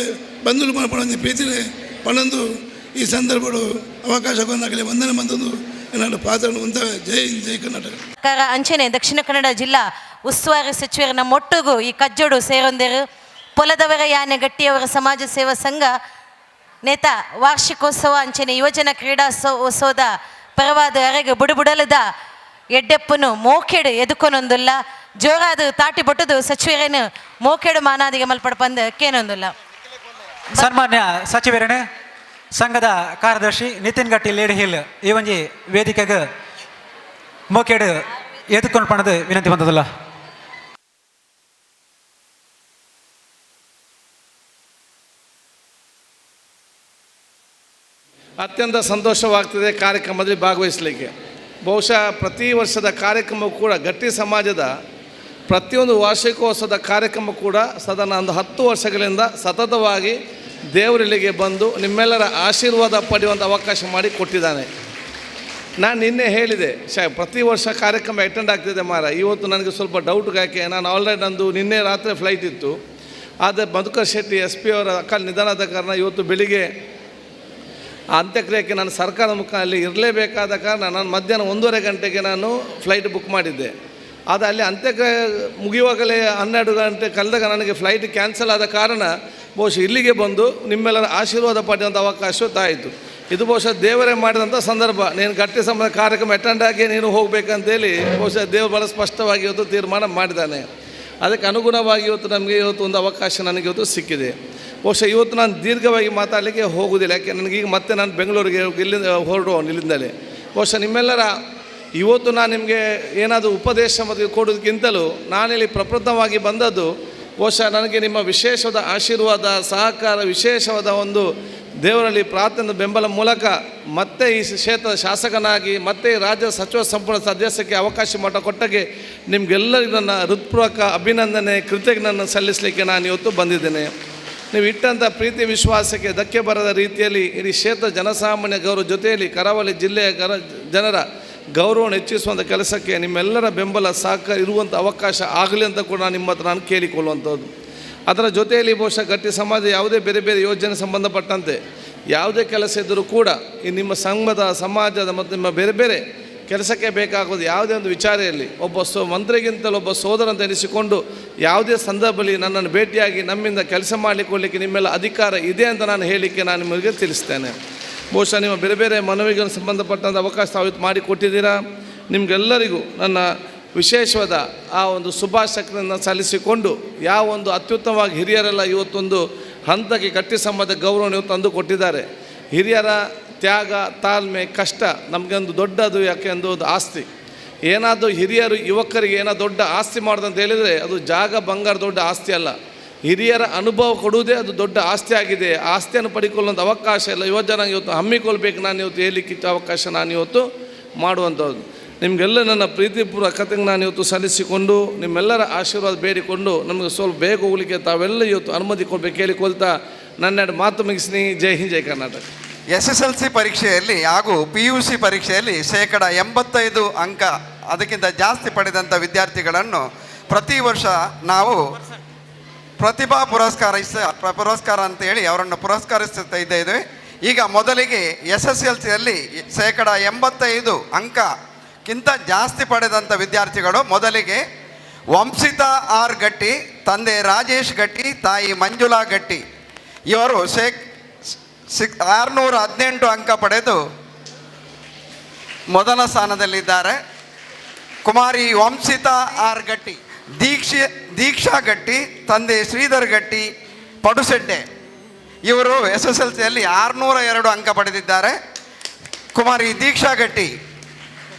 G: ಬಂಧುಗಳು ಮಾಡ್ಕೊಳ್ಳೋ ಒಂದೇ ಪ್ರೀತಿ ಪಣಂದು ಈ ಸಂದರ್ಭಗಳು ಅವಕಾಶ ಕೊಂದಾಗಲಿ ವಂದನೆ ಬಂದದ್ದು ನನ್ನ ಪಾತ್ರ ಉಂತವೆ. ಜೈ ಹಿಂದ್, ಜೈ ಕರ್ನಾಟಕ.
B: ಸರ್ಕಾರ ಅಂಚನೆ ದಕ್ಷಿಣ ಕನ್ನಡ ಜಿಲ್ಲಾ ಉಸ್ತುವಾರಿ ಸಚಿವರ ನಮ್ಮೊಟ್ಟಿಗೂ ಈ ಕಜ್ಜೋಡು ಸೇರೊಂದಿರು ಪೊಲದವರ ಯಾನೆ ಗಟ್ಟಿಯವರ ಸಮಾಜ ಸೇವಾ ಸಂಘ ನೇತ ವಾರ್ಷಿಕೋತ್ಸವ ಅಂಚನೆ ಯುವಜನ ಕ್ರೀಡಾತ್ಸವದ ಪರವಾದ ಅರೆಗೆ ಬುಡುಬುಡಲದ ಎಡ್ಡೆಪ್ಪನು ಮೋಕೆಡು ಎದುಕೊನೊಂದುಲ್ಲ ಜೋರಾದ ತಾಟಿ ಬೊಟ್ಟದು ಸಚಿವರೇನು ಮೋಕೆಡು ಮಾನಾದಿಗೆ ಮಲ್ಪಡ ಪಂದ ಕೇನೊಂದುಲ್ಲ.
H: ಸನ್ಮಾನ್ಯ ಸಚಿವರೇನೆ ಸಂಘದ ಕಾರ್ಯದರ್ಶಿ ನಿತಿನ್ ಗಟ್ಟಿ ಲೇಡಿ ಹಿಲ್ ಈ ಒಂಜಿ ವೇದಿಕೆಗೆ ಮೋಕೇಡು ಎದುಕೊಂಡು ಪಣದು ವಿನಂತಿ ಬಂದದಲ್ಲ.
I: ಅತ್ಯಂತ ಸಂತೋಷವಾಗ್ತದೆ ಕಾರ್ಯಕ್ರಮದಲ್ಲಿ ಭಾಗವಹಿಸಲಿಕ್ಕೆ. ಬಹುಶಃ ಪ್ರತಿ ವರ್ಷದ ಕಾರ್ಯಕ್ರಮವೂ ಕೂಡ ಗಟ್ಟಿ ಸಮಾಜದ ಪ್ರತಿಯೊಂದು ವಾರ್ಷಿಕೋತ್ಸವದ ಕಾರ್ಯಕ್ರಮ ಕೂಡ ಸದನ ಒಂದು 10 ವರ್ಷಗಳಿಂದ ಸತತವಾಗಿ ದೇವರಲ್ಲಿಗೆ ಬಂದು ನಿಮ್ಮೆಲ್ಲರ ಆಶೀರ್ವಾದ ಪಡೆಯುವಂಥ ಅವಕಾಶ ಮಾಡಿ ಕೊಟ್ಟಿದ್ದಾನೆ. ನಾನು ನಿನ್ನೆ ಹೇಳಿದೆ, ಪ್ರತಿ ವರ್ಷ ಕಾರ್ಯಕ್ರಮ ಅಟೆಂಡ್ ಆಗ್ತಿದೆ ಮಾರ, ಇವತ್ತು ನನಗೆ ಸ್ವಲ್ಪ ಡೌಟ್ ಯಾಕೆ, ನಾನು ಆಲ್ರೆಡಿ ನಂದು ನಿನ್ನೆ ರಾತ್ರಿ ಫ್ಲೈಟ್ ಇತ್ತು, ಆದರೆ ಮಧುಕರ್ ಶೆಟ್ಟಿ ಎಸ್ ಪಿ ಅವರ ಅಕಾಲ ನಿಧನದ ಕಾರಣ ಇವತ್ತು ಬೆಳಿಗ್ಗೆ ಅಂತ್ಯಕ್ರಿಯೆಗೆ ನಾನು ಸರ್ಕಾರ ಮುಖ ಅಲ್ಲಿ ಇರಲೇಬೇಕಾದ ಕಾರಣ ನಾನು ಮಧ್ಯಾಹ್ನ 1:30 ಗಂಟೆಗೆ ನಾನು ಫ್ಲೈಟ್ ಬುಕ್ ಮಾಡಿದ್ದೆ. ಆದರೆ ಅಲ್ಲಿ ಅಂತ್ಯಕ್ರಿಯೆ ಮುಗಿಯುವಾಗಲೇ 12 ಗಂಟೆ ಕಳೆದಾಗ ನನಗೆ ಫ್ಲೈಟ್ ಕ್ಯಾನ್ಸಲ್ ಆದ ಕಾರಣ ಬಹುಶಃ ಇಲ್ಲಿಗೆ ಬಂದು ನಿಮ್ಮೆಲ್ಲರ ಆಶೀರ್ವಾದ ಪಡೆಯುವಂಥ ಅವಕಾಶ ತಾಯಿತು. ಇದು ಬಹುಶಃ ದೇವರೇ ಮಾಡಿದಂಥ ಸಂದರ್ಭ. ನೀನು ಗಟ್ಟಿ ಸಂಬಂಧ ಕಾರ್ಯಕ್ರಮ ಅಟೆಂಡ್ ಆಗಿ ನೀನು ಹೋಗಬೇಕಂತೇಳಿ ಬಹುಶಃ ದೇವರು ಭಾಳ ಸ್ಪಷ್ಟವಾಗಿ ಇವತ್ತು ತೀರ್ಮಾನ ಮಾಡಿದ್ದಾನೆ. ಅದಕ್ಕೆ ಅನುಗುಣವಾಗಿ ಇವತ್ತು ನಮಗೆ ಇವತ್ತು ಒಂದು ಅವಕಾಶ ನನಗೆ ಇವತ್ತು ಸಿಕ್ಕಿದೆ. ಬಹುಶಃ ಇವತ್ತು ನಾನು ದೀರ್ಘವಾಗಿ ಮಾತಾಡಲಿಕ್ಕೆ ಹೋಗುವುದಿಲ್ಲ, ಯಾಕೆ ನನಗೀಗ ಮತ್ತೆ ನಾನು ಬೆಂಗಳೂರಿಗೆ ಇಲ್ಲಿಂದ ಹೊರಡುವವನು ಇಲ್ಲಿಂದಲೇ. ಬಹುಶಃ ನಿಮ್ಮೆಲ್ಲರ ಇವತ್ತು ನಾನು ನಿಮಗೆ ಏನಾದರೂ ಉಪದೇಶ ಮತ್ತು ಕೊಡೋದಕ್ಕಿಂತಲೂ ನಾನಿಲ್ಲಿ ಪ್ರಪ್ರಥಮವಾಗಿ ಬಂದದ್ದು ಬಹುಶಃ ನನಗೆ ನಿಮ್ಮ ವಿಶೇಷವಾದ ಆಶೀರ್ವಾದ, ಸಹಕಾರ, ವಿಶೇಷವಾದ ಒಂದು ದೇವರಲ್ಲಿ ಪ್ರಾರ್ಥನೆ ಬೆಂಬಲ ಮೂಲಕ ಮತ್ತೆ ಈ ಕ್ಷೇತ್ರದ ಶಾಸಕನಾಗಿ ಮತ್ತೆ ಈ ರಾಜ್ಯದ ಸಚಿವ ಸಂಪುಟ ಸದಸ್ಯಕ್ಕೆ ಅವಕಾಶ ಮಟ್ಟ ಕೊಟ್ಟಾಗೆ ನಿಮಗೆಲ್ಲರಿಗೂ ನನ್ನ ಹೃತ್ಪೂರ್ವಕ ಅಭಿನಂದನೆ, ಕೃತಜ್ಞತೆಯನ್ನು ಸಲ್ಲಿಸಲಿಕ್ಕೆ ನಾನು ಇವತ್ತು ಬಂದಿದ್ದೇನೆ. ನೀವು ಇಟ್ಟಂಥ ಪ್ರೀತಿ ವಿಶ್ವಾಸಕ್ಕೆ ಧಕ್ಕೆ ಬರದ ರೀತಿಯಲ್ಲಿ ಇಡೀ ಕ್ಷೇತ್ರ ಜನಸಾಮಾನ್ಯ ಗೌರವ ಜೊತೆಯಲ್ಲಿ ಕರಾವಳಿ ಜಿಲ್ಲೆಯ ಜನರ ಗೌರವವನ್ನು ಹೆಚ್ಚಿಸುವಂಥ ಕೆಲಸಕ್ಕೆ ನಿಮ್ಮೆಲ್ಲರ ಬೆಂಬಲ ಸಹಕಾರ ಇರುವಂಥ ಅವಕಾಶ ಆಗಲಿ ಅಂತ ಕೂಡ ನಾನು ನಿಮ್ಮ ಹತ್ರ ನಾನು ಕೇಳಿಕೊಳ್ಳುವಂಥದ್ದು. ಅದರ ಜೊತೆಯಲ್ಲಿ ಬಹುಶಃ ಗಟ್ಟಿ ಸಮಾಜ ಯಾವುದೇ ಬೇರೆ ಬೇರೆ ಯೋಜನೆ ಸಂಬಂಧಪಟ್ಟಂತೆ ಯಾವುದೇ ಕೆಲಸ ಇದ್ದರೂ ಕೂಡ ಈ ನಿಮ್ಮ ಸಂಘದ ಸಮಾಜದ ಮತ್ತು ನಿಮ್ಮ ಬೇರೆ ಬೇರೆ ಕೆಲಸಕ್ಕೆ ಬೇಕಾಗೋದು ಯಾವುದೇ ಒಂದು ವಿಚಾರೆಯಲ್ಲಿ ಒಬ್ಬ ಮಂತ್ರಿಗಿಂತಲೂ ಒಬ್ಬ ಸೋದರ ಅಂತ ಎನಿಸಿಕೊಂಡು ಯಾವುದೇ ಸಂದರ್ಭದಲ್ಲಿ ನನ್ನನ್ನು ಭೇಟಿಯಾಗಿ ನಮ್ಮಿಂದ ಕೆಲಸ ಮಾಡಲಿಕ್ಕೊಳ್ಳಿಕ್ಕೆ ನಿಮ್ಮೆಲ್ಲ ಅಧಿಕಾರ ಇದೆ ಅಂತ ನಾನು ಹೇಳಲಿಕ್ಕೆ ನಾನು ನಿಮಗೆ ತಿಳಿಸ್ತೇನೆ. ಬಹುಶಃ ನಿಮ್ಮ ಬೇರೆ ಬೇರೆ ಮನವಿಗಳಿಗೆ ಸಂಬಂಧಪಟ್ಟಂಥ ಅವಕಾಶ ತಾವು ಮಾಡಿಕೊಟ್ಟಿದ್ದೀರಾ. ನಿಮಗೆಲ್ಲರಿಗೂ ನನ್ನ ವಿಶೇಷವಾದ ಆ ಒಂದು ಶುಭಾಶಯಗಳನ್ನು ಸಲ್ಲಿಸಿಕೊಂಡು ಯಾವ ಒಂದು ಅತ್ಯುತ್ತಮವಾಗಿ ಹಿರಿಯರೆಲ್ಲ ಇವತ್ತೊಂದು ಹಂತಕ್ಕೆ ಗಟ್ಟಿ ಸಮಾಜದ ಗೌರವವನ್ನು ಇವತ್ತು ತಂದು ಕೊಟ್ಟಿದ್ದಾರೆ. ಹಿರಿಯರ ತ್ಯಾಗ, ತಾಳ್ಮೆ, ಕಷ್ಟ ನಮಗೊಂದು ದೊಡ್ಡದು, ಯಾಕೆ ಅಂದ್ರೆ ಒಂದು ಆಸ್ತಿ. ಏನಾದರೂ ಹಿರಿಯರು ಯುವಕರಿಗೆ ಏನೋ ದೊಡ್ಡ ಆಸ್ತಿ ಮಾಡೋದಂತ ಹೇಳಿದರೆ ಅದು ಜಾಗ ಬಂಗಾರ ದೊಡ್ಡ ಆಸ್ತಿ ಅಲ್ಲ, ಹಿರಿಯರ ಅನುಭವ ಕೊಡುವುದೇ ಅದು ದೊಡ್ಡ ಆಸ್ತಿ ಆಗಿದೆ. ಆಸ್ತಿಯನ್ನು ಪಡ್ಕೊಳ್ಳುವಂಥ ಅವಕಾಶ ಇಲ್ಲ ಯುವ ಜನಾಂಗ ಇವತ್ತು ಹಮ್ಮಿಕೊಳ್ಬೇಕು. ನಾನು ಇವತ್ತು ಹೇಳಲಿಕ್ಕಿಂತ ಅವಕಾಶ ನಾನು ಇವತ್ತು ಮಾಡುವಂಥದ್ದು. ನಿಮಗೆಲ್ಲ ನನ್ನ ಪ್ರೀತಿಪೂರ್ವಕ ಕಥೆಗೆ ನಾನು ಇವತ್ತು ಸಲ್ಲಿಸಿಕೊಂಡು ನಿಮ್ಮೆಲ್ಲರ ಆಶೀರ್ವಾದ ಬೇಡಿಕೊಂಡು ನಮಗೆ ಸ್ವಲ್ಪ ಬೇಗ ಹೋಗಲಿಕ್ಕೆ ತಾವೆಲ್ಲ ಇವತ್ತು ಅನುಮತಿ ಕೊಡಬೇಕು ಕೇಳಿಕೊಳ್ತಾ ನನ್ನೆರಡು ಮಾತು ಮುಗಿಸಿನಿ. ಜೈ ಹಿಂದ್, ಜೈ ಕರ್ನಾಟಕ.
C: SSLC ಪರೀಕ್ಷೆಯಲ್ಲಿ ಹಾಗೂ PUC ಪರೀಕ್ಷೆಯಲ್ಲಿ 85% ಅಂಕ ಅದಕ್ಕಿಂತ ಜಾಸ್ತಿ ಪಡೆದಂಥ ವಿದ್ಯಾರ್ಥಿಗಳನ್ನು ಪ್ರತಿ ವರ್ಷ ನಾವು ಪ್ರತಿಭಾ ಪುರಸ್ಕಾರ ಅಂತೇಳಿ ಅವರನ್ನು ಪುರಸ್ಕರಿಸುತ್ತಾ ಇದ್ದೇವೆ. ಈಗ ಮೊದಲಿಗೆ SSLCಯಲ್ಲಿ 85% ಅಂಕಕ್ಕಿಂತ ಜಾಸ್ತಿ ಪಡೆದಂಥ ವಿದ್ಯಾರ್ಥಿಗಳು ಮೊದಲಿಗೆ ವಂಶಿತಾ ಆರ್ ಗಟ್ಟಿ, ತಂದೆ ರಾಜೇಶ್ ಗಟ್ಟಿ, ತಾಯಿ ಮಂಜುಳಾ ಗಟ್ಟಿ, ಇವರು 618 ಅಂಕ ಪಡೆದು ಮೊದಲ ಸ್ಥಾನದಲ್ಲಿದ್ದಾರೆ. ಕುಮಾರಿ ವಂಶಿತಾ ಆರ್ ಗಟ್ಟಿ, ದೀಕ್ಷಾ ಗಟ್ಟಿ, ತಂದೆ ಶ್ರೀಧರ್ ಗಟ್ಟಿ ಪಡುಸೆಡ್ಡೆ, ಇವರು SSLCಯಲ್ಲಿ 602 ಅಂಕ ಪಡೆದಿದ್ದಾರೆ. ಕುಮಾರಿ ದೀಕ್ಷಾ ಗಟ್ಟಿ.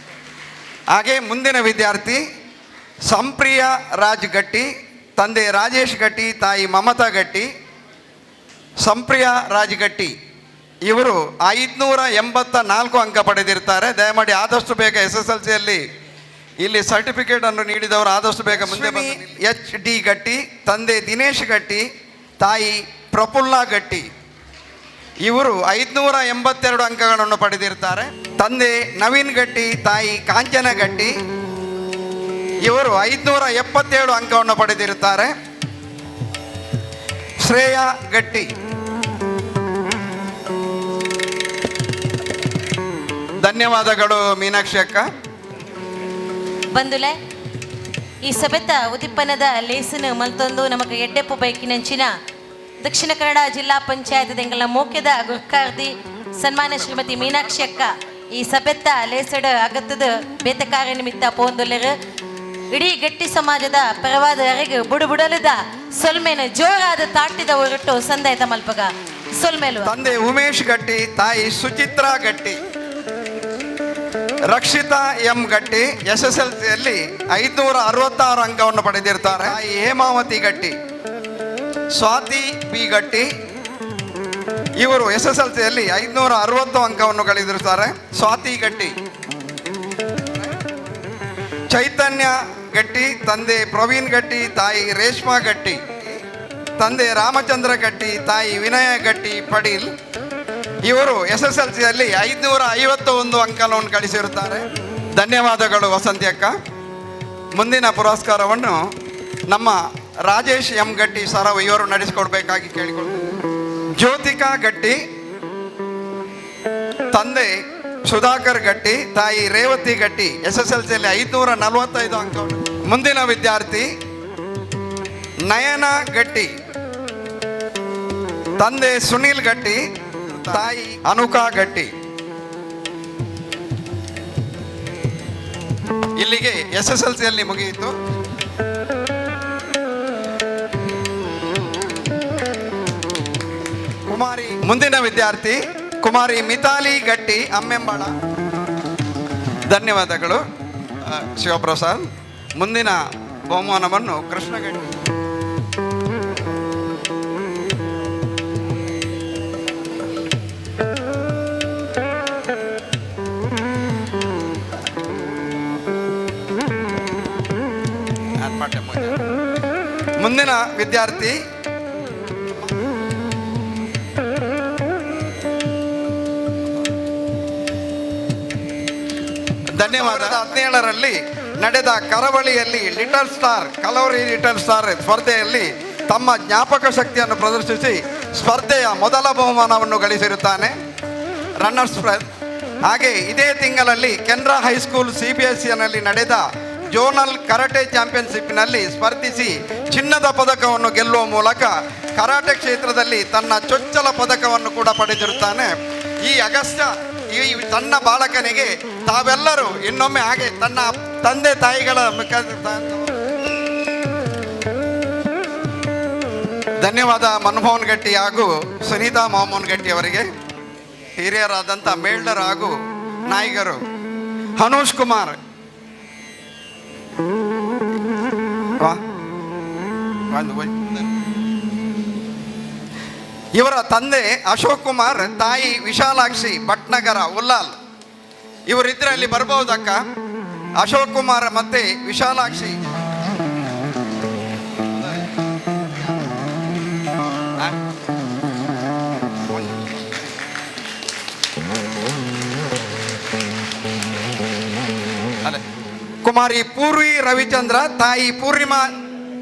C: ಹಾಗೆ ಮುಂದಿನ ವಿದ್ಯಾರ್ಥಿ ಸಂಪ್ರಿಯಾ ರಾಜ್ ಗಟ್ಟಿ, ತಂದೆ ರಾಜೇಶ್ ಗಟ್ಟಿ, ತಾಯಿ ಮಮತಾ ಗಟ್ಟಿ. ಸಂಪ್ರಿಯಾ ರಾಜ್ ಗಟ್ಟಿ ಇವರು 584 ಅಂಕ ಪಡೆದಿರ್ತಾರೆ. ದಯಮಾಡಿ ಆದಷ್ಟು ಬೇಗ SSLCಯಲ್ಲಿ ಇಲ್ಲಿ ಸರ್ಟಿಫಿಕೇಟನ್ನು ನೀಡಿದವರು ಆದಷ್ಟು ಬೇಗ ಮುಂದೆ ಬಂದು. HD ಗಟ್ಟಿ, ತಂದೆ ದಿನೇಶ್ ಗಟ್ಟಿ, ತಾಯಿ ಪ್ರಫುಲ್ಲಾ ಗಟ್ಟಿ, ಇವರು 582 ಅಂಕಗಳನ್ನು ಪಡೆದಿರ್ತಾರೆ. ತಂದೆ ನವೀನ್ ಗಟ್ಟಿ, ತಾಯಿ ಕಾಂಚನ ಗಟ್ಟಿ, ಇವರು 577 ಅಂಕವನ್ನು ಪಡೆದಿರುತ್ತಾರೆ. ಶ್ರೇಯಾ ಗಟ್ಟಿ. ಧನ್ಯವಾದಗಳು ಮೀನಾಕ್ಷಿ ಅಕ್ಕ.
B: ಬಂದುಲೆ ಈ ಸಭೆತ ಉದಿಪ್ಪನದ ಲೇಸನ ಮಲ್ತೊಂದು ನಮಗ ಎಡ್ಡೆಪ್ಪು ಬೈಕಿನಂಚಿನ ದಕ್ಷಿಣ ಕನ್ನಡ ಜಿಲ್ಲಾ ಪಂಚಾಯತ್ ದೆಂಗಲ ಮೋಕ್ಯದ ಗುರ್ಕಾರ್ದಿ ಸನ್ಮಾನ್ಯ ಶ್ರೀಮತಿ ಮೀನಾಕ್ಷಿ ಅಕ್ಕ ಈ ಸಭೆತ್ತ ಲೇಸಡ ಅಗತ್ತದ ಬೇತೆ ಕಾರ್ಯ ನಿಮಿತ್ತ ಪೋಂದೊಲೆರು ಇಡೀ ಗಟ್ಟಿ ಸಮಾಜದ ಪರವಾದ ಅರೆಗೆ ಬುಡು ಬುಡಲದ ಸೊಲ್ಮೆನ ಜೋರಾದ ತಾಟಿದ ಹೊರಟು ಸಂದಾಯತ ಮಲ್ಪಗ. ಸೊಲ್ಮೆಲು.
C: ತಂದೆ ಉಮೇಶ್ ಗಟ್ಟಿ, ತಾಯಿ ಸುಚಿತ್ರಾ ಗಟ್ಟಿ. ರಕ್ಷಿತಾ ಎಂ ಗಟ್ಟಿ SSLCಯಲ್ಲಿ 566 ಅಂಕವನ್ನು ಪಡೆದಿರ್ತಾರೆ. ತಾಯಿ ಹೇಮಾವತಿ ಗಟ್ಟಿ. ಸ್ವಾತಿ ಬಿ ಗಟ್ಟಿ ಇವರು SSLCಯಲ್ಲಿ 560 ಅಂಕವನ್ನು ಗಳಿಸಿರುತ್ತಾರೆ. ಸ್ವಾತಿ ಗಟ್ಟಿ. ಚೈತನ್ಯ ಗಟ್ಟಿ, ತಂದೆ ಪ್ರವೀಣ್ ಗಟ್ಟಿ, ತಾಯಿ ರೇಷ್ಮಾ ಗಟ್ಟಿ. ತಂದೆ ರಾಮಚಂದ್ರ ಗಟ್ಟಿ, ತಾಯಿ ವಿನಯ ಗಟ್ಟಿ ಪಡೀಲ್ ಇವರು SSLCಯಲ್ಲಿ 551 ಅಂಕವನ್ನು ಗಳಿಸಿರುತ್ತಾರೆ. ಧನ್ಯವಾದಗಳು ವಸಂತಿ ಅಕ್ಕ. ಮುಂದಿನ ಪುರಸ್ಕಾರವನ್ನು ನಮ್ಮ ರಾಜೇಶ್ ಎಂ ಗಟ್ಟಿ ಸರ್ ಇವರು ನಡೆಸಿಕೊಡ್ಬೇಕಾಗಿ ಕೇಳಿಕೊಳ್ತಾರೆ. ಜ್ಯೋತಿಕಾ ಗಟ್ಟಿ, ತಂದೆ ಸುಧಾಕರ್ ಗಟ್ಟಿ, ತಾಯಿ ರೇವತಿ ಗಟ್ಟಿ SSLCಯಲ್ಲಿ 545 ಅಂಕವನ್ನು. ಮುಂದಿನ ವಿದ್ಯಾರ್ಥಿ ನಯನ ಗಟ್ಟಿ, ತಂದೆ ಸುನೀಲ್ ಗಟ್ಟಿ, ತಾಯಿ ಅನುಕಾ ಗಟ್ಟಿ. ಇಲ್ಲಿಗೆ SSLCಯಲ್ಲಿ ಮುಗಿಯಿತು. ಕುಮಾರಿ ಮುಂದಿನ ವಿದ್ಯಾರ್ಥಿ ಕುಮಾರಿ ಮಿತಾಲಿ ಗಟ್ಟಿ ಅಮ್ಮೆಂಬಾಳ. ಧನ್ಯವಾದಗಳು ಶಿವಪ್ರಸಾದ್. ಮುಂದಿನ ಬಹುಮಾನವನ್ನು ಕೃಷ್ಣ ಗಟ್ಟಿ. ಮುಂದಿನ ವಿದ್ಯಾರ್ಥಿ ಧನ್ಯವಾದ. 17ರಲ್ಲಿ ನಡೆದ ಕರಾವಳಿಯಲ್ಲಿ ಲಿಟಲ್ ಸ್ಟಾರ್ ಕಲೋರಿ ಲಿಟಲ್ ಸ್ಟಾರ್ ಸ್ಪರ್ಧೆಯಲ್ಲಿ ತಮ್ಮ ಜ್ಞಾಪಕ ಶಕ್ತಿಯನ್ನು ಪ್ರದರ್ಶಿಸಿ ಸ್ಪರ್ಧೆಯ ಮೊದಲ ಬಹುಮಾನವನ್ನು ಗಳಿಸಿರುತ್ತಾನೆ, ರನ್ನರ್ಸ್ ಪ್ರೈಸ್. ಹಾಗೆ ಇದೇ ತಿಂಗಳಲ್ಲಿ ಕೆನರಾ ಹೈಸ್ಕೂಲ್ CBSEನಲ್ಲಿ ನಡೆದ ಜೋನಲ್ ಕರಾಟೆ ಚಾಂಪಿಯನ್ಶಿಪ್ನಲ್ಲಿ ಸ್ಪರ್ಧಿಸಿ ಚಿನ್ನದ ಪದಕವನ್ನು ಗೆಲ್ಲುವ ಮೂಲಕ ಕರಾಟೆ ಕ್ಷೇತ್ರದಲ್ಲಿ ತನ್ನ ಚೊಚ್ಚಲ ಪದಕವನ್ನು ಕೂಡ ಪಡೆದಿರುತ್ತಾನೆ. ಈ ಅಗಸ್ತ್ಯ ಈ ತನ್ನ ಬಾಲಕನಿಗೆ ತಾವೆಲ್ಲರೂ ಇನ್ನೊಮ್ಮೆ ಹಾಗೆ ತನ್ನ ತಂದೆ ತಾಯಿಗಳ ಮುಖಾಂತರ ಧನ್ಯವಾದ ಮನಮೋಹನ್ ಗಟ್ಟಿ ಹಾಗೂ ಸುನೀತಾ ಮೋಹನ್ ಗಟ್ಟಿ ಅವರಿಗೆ. ಹಿರಿಯರಾದಂಥ ಮೇಲ್ಡರ್ ಹಾಗೂ ನಾಯಕರು ಹನೂಶ್ ಕುಮಾರ್ ಇವರ ತಂದೆ ಅಶೋಕ್ ಕುಮಾರ್, ತಾಯಿ ವಿಶಾಲಾಕ್ಷಿ, ಭಟ್ನಗರ ಉಲ್ಲಾಲ್. ಇವರಿದ್ರೆ ಅಲ್ಲಿ ಬರ್ಬಹುದಕ್ಕ. ಅಶೋಕ್ ಕುಮಾರ್ ಮತ್ತೆ ವಿಶಾಲಾಕ್ಷಿ. ಕುಮಾರಿ ಪೂರ್ವಿ ರವಿಚಂದ್ರ, ತಾಯಿ ಪೂರ್ಣಿಮಾ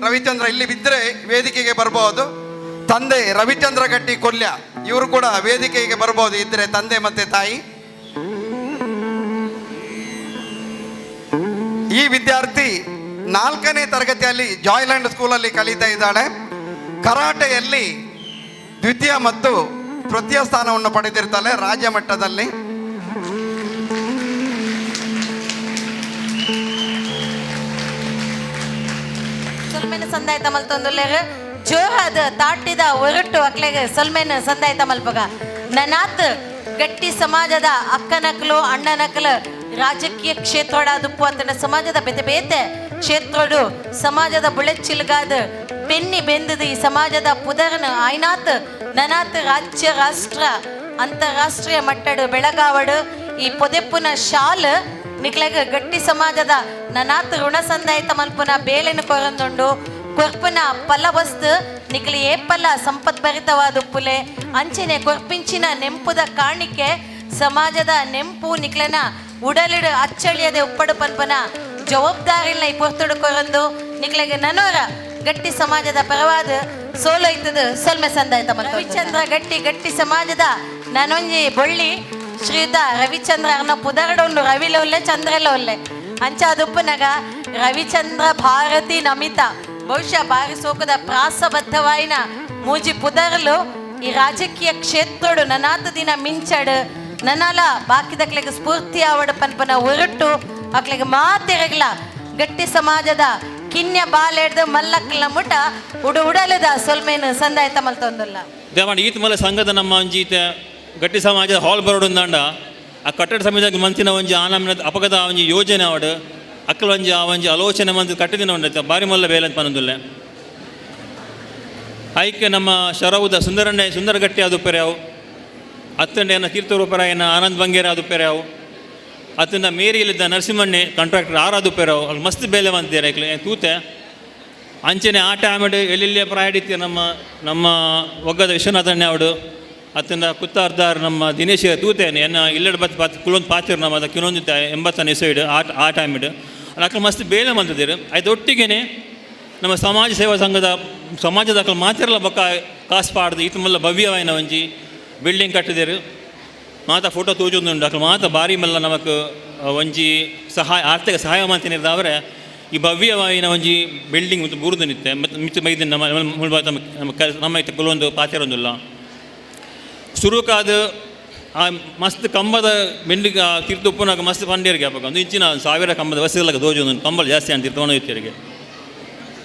C: ರವಿಚಂದ್ರ ಇಲ್ಲಿ ಬಿದ್ದರೆ ವೇದಿಕೆಗೆ ಬರ್ಬೋದು. ತಂದೆ ರವಿಚಂದ್ರ ಗಟ್ಟಿ ಕೊಲ್ಯ ಇವರು ಕೂಡ ವೇದಿಕೆಗೆ ಬರ್ಬೋದು ಇದ್ದರೆ, ತಂದೆ ಮತ್ತೆ ತಾಯಿ. ಈ ವಿದ್ಯಾರ್ಥಿ 4ನೇ ತರಗತಿಯಲ್ಲಿ ಜಾಯ್ಲ್ಯಾಂಡ್ ಸ್ಕೂಲಲ್ಲಿ ಕಲಿತಾ ಇದ್ದಾಳೆ. ಕರಾಟೆಯಲ್ಲಿ ದ್ವಿತೀಯ ಮತ್ತು ತೃತೀಯ ಸ್ಥಾನವನ್ನು ಪಡೆದಿರ್ತಾಳೆ ರಾಜ್ಯ ಮಟ್ಟದಲ್ಲಿ.
B: ಸಂದಾಯ್ತ ಮಲ್ತೊಂದುಲ್ಲೇರು ಜೋರಾದ ತಾಟಿದ ಒರಟು ಅಕ್ಲೆಗೆ ಸೊಲ್ಮೆನ ಸಂದಾಯ್ತ ಮಲ್ಪಗ. ನನಾತ್ ಗಟ್ಟಿ ಸಮಾಜದ ಅಕ್ಕನಕ್ಲು ಅಣ್ಣನಕ್ಲು ರಾಜಕೀಯ ಕ್ಷೇತ್ರಡಾದುಪ್ಪು ಆತನ ಸಮಾಜದ ಬೇತೆ ಬೇತೆ ಕ್ಷೇತ್ರಡು ಸಮಾಜದ ಬುಳೆಚಿಲ್ಗಾದ ಬೆನ್ನಿ ಬೆಂದದು ಈ ಸಮಾಜದ ಪುದರ್ನ ಆಯ್ನಾತ್ ನನಾತ್ ರಾಜ್ಯ ರಾಷ್ಟ್ರ ಅಂತಾರಾಷ್ಟ್ರೀಯ ಮಟ್ಟಡು ಬೆಳಗಾವಡು ಈ ಪೊದೆಪ್ಪುನ ಶಾಲ್ ನಿಕ್ಲೆಗ ಗಟ್ಟಿ ಸಮಾಜದ ನನಾತ್ ಋಣ ಸಂದಾಯ್ತ ಮಲ್ಪುನ ಬೇಲೆನು ಕೊರಂದುಂಡು ಕೊರ್ಪುನ ಪಲ್ಲ ವಸ್ತು ನಿಕ್ಲಿ ಏಪಲ್ಲ ಸಂಪತ್ಭರಿತವಾದ ಉಪ್ಪುಲೆ ಅಂಚನೆ ಕೊರ್ಪಿಂಚಿನ ನೆಂಪುದ ಕಾಣಿಕೆ ಸಮಾಜದ ನೆಂಪು ನಿಕ್ಲೆನ ಉಡಲಿಡು ಅಚ್ಚಳಿಯದೆ ಉಪ್ಪಡು ಪನ್ಪನ ಜವಾಬ್ದಾರಿಲ್ಲ ಈ ಪೊರ್ತುಡು ಕೊರಂದು ನಿಕ್ಲೆಗೆ ನನೋರ ಗಟ್ಟಿ ಸಮಾಜದ ಪರವಾದ ಸೋಲೋಯ್ತದ ಸೊಲ್ಮೆ ಸಂದಾಯ್ತ ರವಿಚಂದ್ರ ಗಟ್ಟಿ ಗಟ್ಟಿ ಸಮಾಜದ ನಾನೊಂಜಿ ಬೊಳ್ಳಿ ಶ್ರೀಯುತ ರವಿಚಂದ್ರ ಅರ್ನ ಪುದರಡೊಂಡು ರವಿಲ ಒಲ್ಲೆ ಚಂದ್ರಲ ಒಲ್ಲೆ ಅಂಚ ಅದುಪ್ಪನಗ ರವಿಚಂದ್ರ ಭಾರತಿ ನಮಿತಾ ಬಹುಶಃ ಬಾರಿ ಸೋಕದ ಪ್ರಾಸಬದ್ಧವಾಯಿನ ಮೂಜಿ ಪುದರ್ಲು ಈ ರಾಜಕೀಯ ಕ್ಷೇತ್ರಡು ನನಾತ ದಿನ ಮಿಂಚಡು ನನಾಲ ಬಾಕಿದಕ್ಲೆಗೆ ಸ್ಫೂರ್ತಿ ಆವಡ ಪನ್ಪನ ಒರಟು ಅಕ್ಲೆಗೆ ಮಾತಿರಗ್ಲ ಗಟ್ಟಿ ಸಮಾಜದ ಕಿನ್ಯ ಬಾಲೆಡ್ದು ಮಲ್ಲಕ್ಲ ಮುಟ ಉಡು ಉಡಲದ ಸೊಲ್ಮೇನು ಸಂದಾಯತ ಮಲ್ತೊಂದುಲ್ಲ.
J: ದೇವಾಂಡ ಈತ ಮಲ್ಲ ಸಂಘದ ನಮ್ಮ ಒಂಜಿ ಈತ ಗಟ್ಟಿ ಸಮಾಜದ ಹಾಲ್ ಬರೋಡುಂದಾಂಡ ಆ ಕಟ್ಟಡ ಸಮಿತಿ ಮಂತಿನ ಒಂಜಿ ಆನಮ್ನ ಅಪಗದ ಒಂಜಿ ಯೋಜನೆ ಅವಡು ಅಕ್ಕಲ ಒಂಜಿ ಆ ಒಂಜಿ ಆಲೋಚನೆ ಮಂತ್ ಕಟ್ಟಿದಿನ ಉಂಡೈತೆ ಬಾರಿ ಮಲ್ಲ ಬೇಲೆ ಅಂತ ಪನೊಂದುಲ್ಲೆ. ಐಕೆ ನಮ್ಮ ಶರವುದ ಸುಂದರಣ್ಣೆ ಸುಂದರಗಟ್ಟಿ ಅದು ಪೆರ್ಯಾವು ಅತ್ತಂಡೆಯನ್ನ ತೀರ್ಥರೂಪರಾಯನ ಆನಂದ್ ಬಂಗೇರ ಅದು ಪೆರ್ಯಾವು ಅತ್ತಂಡ ಮೇರಿಯಲ್ಲಿದ್ದ ನರಸಿಂಹಣ್ಣೆ ಕಾಂಟ್ರಾಕ್ಟರ್ ಆರಾದು ಪೆರಾವು ಅಲ್ಲಿ ಮಸ್ತ್ ಬೇಲೆ ಬಂದಿದ್ದಾರೆ ಐಕ್ಲೆ ತೂತೆ. ಅಂಚನೆ ಆ ಟೈಮಡ್ ಎಲ್ಲೆಲ್ಲಿಯ ಪ್ರಾಯಡಿತ್ಯ ನಮ್ಮ ನಮ್ಮ ಒಗ್ಗದ ವಿಶ್ವನಾಥಣ್ಣೆ ಅವಡು ಅತ್ತಂಡ ಕುತ್ತಾರ್ದಾರ್ ನಮ್ಮ ದಿನೇಶ್ ತೂತೇನೆ ಎನ್ನ ಇಲ್ಲಡ ಬತ್ ಪಾತ್ ಕುಲೊಂದು ಪಾತಿರು ನಮ್ಮ ಅದಕ್ಕೆ ಇನ್ನೊಂದು 80ನೇ ಸೈಡ್ ಆ ಟೈಮಿಡ್ ಅಕ್ಕಲು ಮಸ್ತ್ ಬೇಲೆ ಬಂದಿದ್ದೀರು. ಅದೊಟ್ಟಿಗೆನೆ ನಮ್ಮ ಸಮಾಜ ಸೇವಾ ಸಂಘದ ಸಮಾಜದ ಅಕ್ಕಲು ಮಾತಿರಲ್ಲ ಬೊಕ್ಕ ಕಾಸು ಪಾಡ್ದು ಈತ ಮಲ್ಲ ಭವ್ಯವಾಯಿನ ಒಂಜಿ ಬಿಲ್ಡಿಂಗ್ ಕಟ್ಟಿದ್ದೀರು. ಮಾತ ಫೋಟೋ ತೋಜೊಂದುಂಡು ಅಕ್ಕಲು ಮಾತ ಬಾರಿ ಮಲ್ಲ ನಮಕ್ ಒಂಜಿ ಸಹಾಯ ಆರ್ಥಿಕ ಸಹಾಯ ಮಾಡ್ತೀನಿ ಈ ಭವ್ಯವಾಯಿನ ಒಂಜಿ ಬಿಲ್ಡಿಂಗ್ ಮತ್ತು ಬೂರ್ದು ನಿತ್ತೆ ಮತ್ತು ಮಿತ್ತು ಮೈದಿನ ನಮ್ಮ ನಮ್ಮ ನಮ್ಮ ಇತ್ತ ಕುಲೊಂದು ಪಾತಿರೊಂದುಲ್ಲ ಸುರುಕಾದ ಆ ಮಸ್ತ್ ಕಂಬದ ಬೆಂಡಿಗೆ ತೀರ್ಥ ಉಪ್ಪುನಾಗ ಮಸ್ತ್ ಪಂಡೇರಿಗೆ ಅಪ್ಪಗ ಒಂದು ಇಂಚಿನ 1000 ಕಂಬದ ವಸಿಲಕ ದೋಜೊಂದು ಕಂಬ ಜಾಸ್ತಿ ಅಂತ ತೀರ್ಥವನ ಇತ್ತರಿಗೆ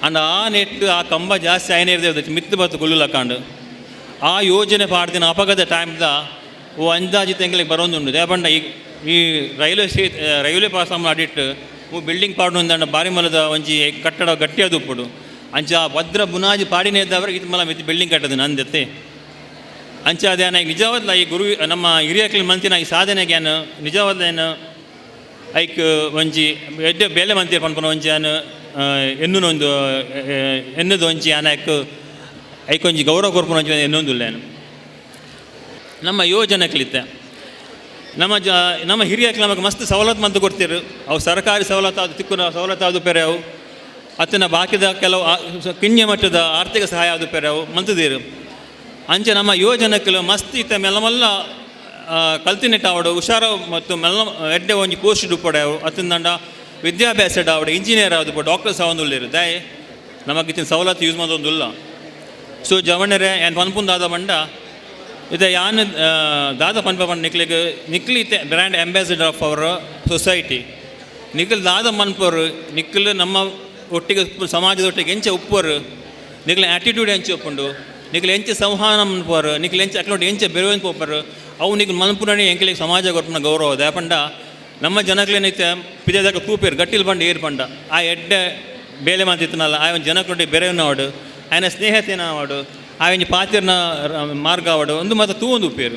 J: ಅಂಡ್ ಆ ನೆಟ್ಟು ಆ ಕಂಬ ಜಾಸ್ತಿ ಆಯ್ನೇ ಮಿತ್ತು ಬತ್ತು ಕುಲ್ಲುಲಕಾಂಡು ಆ ಯೋಜನೆ ಪಾಡ್ದಿನ ಅಪಗದ ಟೈಮ್ದ ಓ ಅಂದಾಜು ತೆಂಗಲಿಗೆ ಬರೋದುಂಡು. ದೇಪಂಡ ಈ ಈ ರೈಲ್ವೆ ಸ್ಟೇ ರೈಲ್ವೆ ಪಾಸ್ ಅಡಿಟ್ಟು ಬಿಲ್ಡಿಂಗ್ ಪಾಡು ಅಂದಂಡ ಬಾರಿ ಮಲದ ಒಂಜಿ ಕಟ್ಟಡ ಗಟ್ಟಿಯಾದ ಉಪ್ಪುಡು ಅಂಚ ಆ ಭದ್ರ ಬುನಾಜಿ ಪಾಡಿನೇ ಇದ್ದವರೆ ಇದು ಮಲ ಮಿತ್ತು ಬಿಲ್ಡಿಂಗ್ ಕಟ್ಟದು ನಂದೆತ್ತೆ. ಅಂಚ ಅದೇ ನಿಜವಾದ್ಲ ಈ ಗುರು ನಮ್ಮ ಹಿರಿಯಕ್ಲಿ ಮಂತಿನ ಈ ಸಾಧನೆಗೆ ಏನು ನಿಜವಾದ ಏನು ಐಕ್ ಒಂಜಿ ಎಡ್ಡೆ ಬೇಲೆ ಮಂತಿರ ಪನ್ಪುನ ಒಂಜಿ ಏನು ಎನ್ನುನೊಂದು ಎನ್ನುದು ಒಂಜಿ ಆನ ಐಕ್ ಐಕೊಂಜಿ ಗೌರವ ಕೊರ್ಪುನ ಒಂಜಿ ಎನ್ನೊಂದುಲ್ಲ ಏನು ನಮ್ಮ ಯುವಜನಕ್ಲಿತ್ತೆ ನಮ್ಮ ಜ ನಮ್ಮ ಹಿರಿಯಕ್ಲಿ ನಮಗೆ ಮಸ್ತ್ ಸವಲತ್ತು ಮಂತು ಕೊಡ್ತೀರು. ಅವು ಸರ್ಕಾರಿ ಸವಲತ್ತು ಅದು ತಿಕ್ಕುನ ಸವಲತ್ತು ಅದು ಪೆರೆ ಅವು ಅತ್ತಿನ ಬಾಕಿದ ಕೆಲವು ಕಿನ್ಯ ಮಟ್ಟದ ಆರ್ಥಿಕ ಸಹಾಯ ಅದು ಪೆರೆ ಅವು ಮಂತದೀರು. ಅಂಚೆ ನಮ್ಮ ಯುವಜನಕ್ಕಲು ಮಸ್ತ್ ಇತ್ತ ಮೆಲ್ಲಮಲ್ಲ ಕಲ್ತಿನೆಟ್ಟ ಅವಡು ಹುಷಾರು ಮತ್ತು ಮೆಲ್ಲ ಎಡ್ಡೆ ಒಂಜಿ ಪೋಸ್ಟ್ ಉಪ್ಪಡೆ ಅತ್ತಿಂದಂಡ ವಿದ್ಯಾಭ್ಯಾಸ ಆವಡು ಇಂಜಿನಿಯರ್ ಆವದು ಡಾಕ್ಟರ್ಸ್ ಆವೊಂದುಲ್ಲೇರು ದಾಯೆ ನಮಗೆ ಇತ್ತಿನ ಸವಲತ್ತು ಯೂಸ್ ಮಾಡೋದೊಂದುಲ್ಲ. ಸೊ ಜವಣರೆ ಏನು ಪನ್ಪುಂದು ದಾದ ಬಂಡ ಇದೆ ಯಾನ್ ದಾದ ಪನ್ಪ ಪಂಡ ನಿಕ್ಲಿಗೆ ನಿಕ್ಲಿ ಇತ್ತೆ brand ambassador of our society Nikhil ದಾದ ಮನ್ಪರು ನಿಖಲ್ ನಮ್ಮ ಒಟ್ಟಿಗೆ ಸಮಾಜದ ಒಟ್ಟಿಗೆ ಎಂಚೆ ಉಪ್ಪರು ನಿಖಲ ಆ್ಯಟಿಟ್ಯೂಡ್ ಎಂಚೆ ಉಪ್ಪುಂಡು ನಿಖಲ್ ಎಂಚೆ ಸಂವಹನ ಮನ್ಪರು ನಿಖಲ್ ಎಂಚೆ ಅಕ್ಲೋಟ್ ಎಂಚೆ ಬೆರುವೆನ್ ಪೋಪರು ಅವು ನಿಖಲ್ ಮನ್ಪುನಣಿ ಎಂಕಲಿಗೆ ಸಮಾಜ ಕೊರ್ಪುನ ಗೌರವ ದಾಪಂಡ ನಮ್ಮ ಜನಕ್ಲೇನೈತೆ ಪಿಜದಾಗ ತೂಪೇರು ಗಟ್ಟಿಲ್ ಬಂಡ ಏರ್ ಪಂಡ ಆ ಎಡ್ಡೆ ಬೇಲೆ ಮಾತಿತ್ತನಲ್ಲ ಆ ಒಂದು ಜನಕ್ಲೊಟ್ಟಿ ಬೆರೆವನ್ನವಾಡು ఆయన ಸ್ನೇಹತೇನ ಆವಡು ಆ ಒಂಜಿ ಪಾತಿರ್ನ ಮಾರ್ಗ ಆವಡು ಒಂದು ಮಾತ ತೂವೊಂದು ಉಪ್ಪೇರು.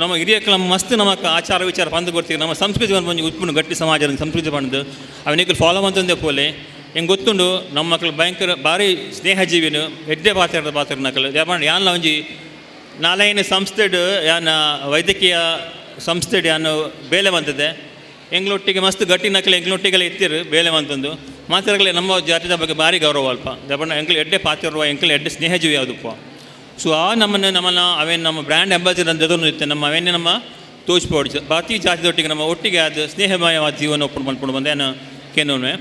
J: ನಮ್ಮ ಹಿರಿಯಕ್ಲ ಮಸ್ತ್ ನಮಕ್ ಆಚಾರ ವಿಚಾರ ಪಂದು ಕೊಡ್ತೀವಿ ನಮ್ಮ ಸಂಸ್ಕೃತಿ ಒಂಜಿ ಉಪ್ಪುನು ಗಟ್ಟಿ ಸಮಾಜ ಸಂಸ್ಕೃತಿ ಪಂದು ಅವನಿಗೆ ಫಾಲೋ ಅಂತಂದೇ ಪೋಲೆ ಹೆಂಗೆ ಗೊತ್ತುಂಡು ನಮ್ಮ ಮಕ್ಕಳು ಭಯಂಕರ ಭಾರಿ ಸ್ನೇಹ ಜೀವಿನು ಎಡ್ಡೆ ಪಾತ್ರ ಪಾತ್ರ ನಕಲು ಯಾಪಂಡ ಯಾನ್ಲ ಒಂಜಿ ನಾಲೈನ ಸಂಸ್ಥೆಡ್ ಯಾನ ವೈದ್ಯಕೀಯ ಸಂಸ್ಥೆಡ್ ಯಾನು ಬೇಲೆ ಬಂತದೆ ಎಂಗ್ಲೊಟ್ಟಿಗೆ ಮಸ್ತ್ ಗಟ್ಟಿ ನಕಲು ಎಂಗ್ಲೊಟ್ಟಿಗೆಲ್ಲ ಇತ್ತಿರು ಬೇಲೆ ಬಂತಂದು ಮಾತ್ರಗಳೇ ನಮ್ಮ ಜಾತಿದ ಬಗ್ಗೆ ಭಾರಿ ಗೌರವ ಅಲ್ಪ ಯಾಪಂಡ ಎಂಕಲ್ ಎಡ್ಡೆ ಪಾತಿರುವ ಎಂಕಲ್ ಎಡ್ಡೆ ಸ್ನೇಹಜೀವಿ ಯಾವುದಪ್ಪ. ಸೊ ಆ ನಮ್ಮನ್ನು ನಮ್ಮನ್ನು ಅವೇನು ನಮ್ಮ ಬ್ರ್ಯಾಂಡ್ ಅಂಬಾಸಿಡರ್ ಅಂತ ಇತ್ತೆ ನಮ್ಮ ಅವೇನೇ ನಮ್ಮ ತೋಚ್ಪೋಡು ಬಾಕಿ ಜಾತಿದೊಟ್ಟಿಗೆ ನಮ್ಮ ಒಟ್ಟಿಗೆ ಅದು ಸ್ನೇಹಮಯವಾದ ಜೀವನ ಒಪ್ಪು ಮಲ್ಪುಂಡು ಬಂದೇನು ಕೇನೋನೆ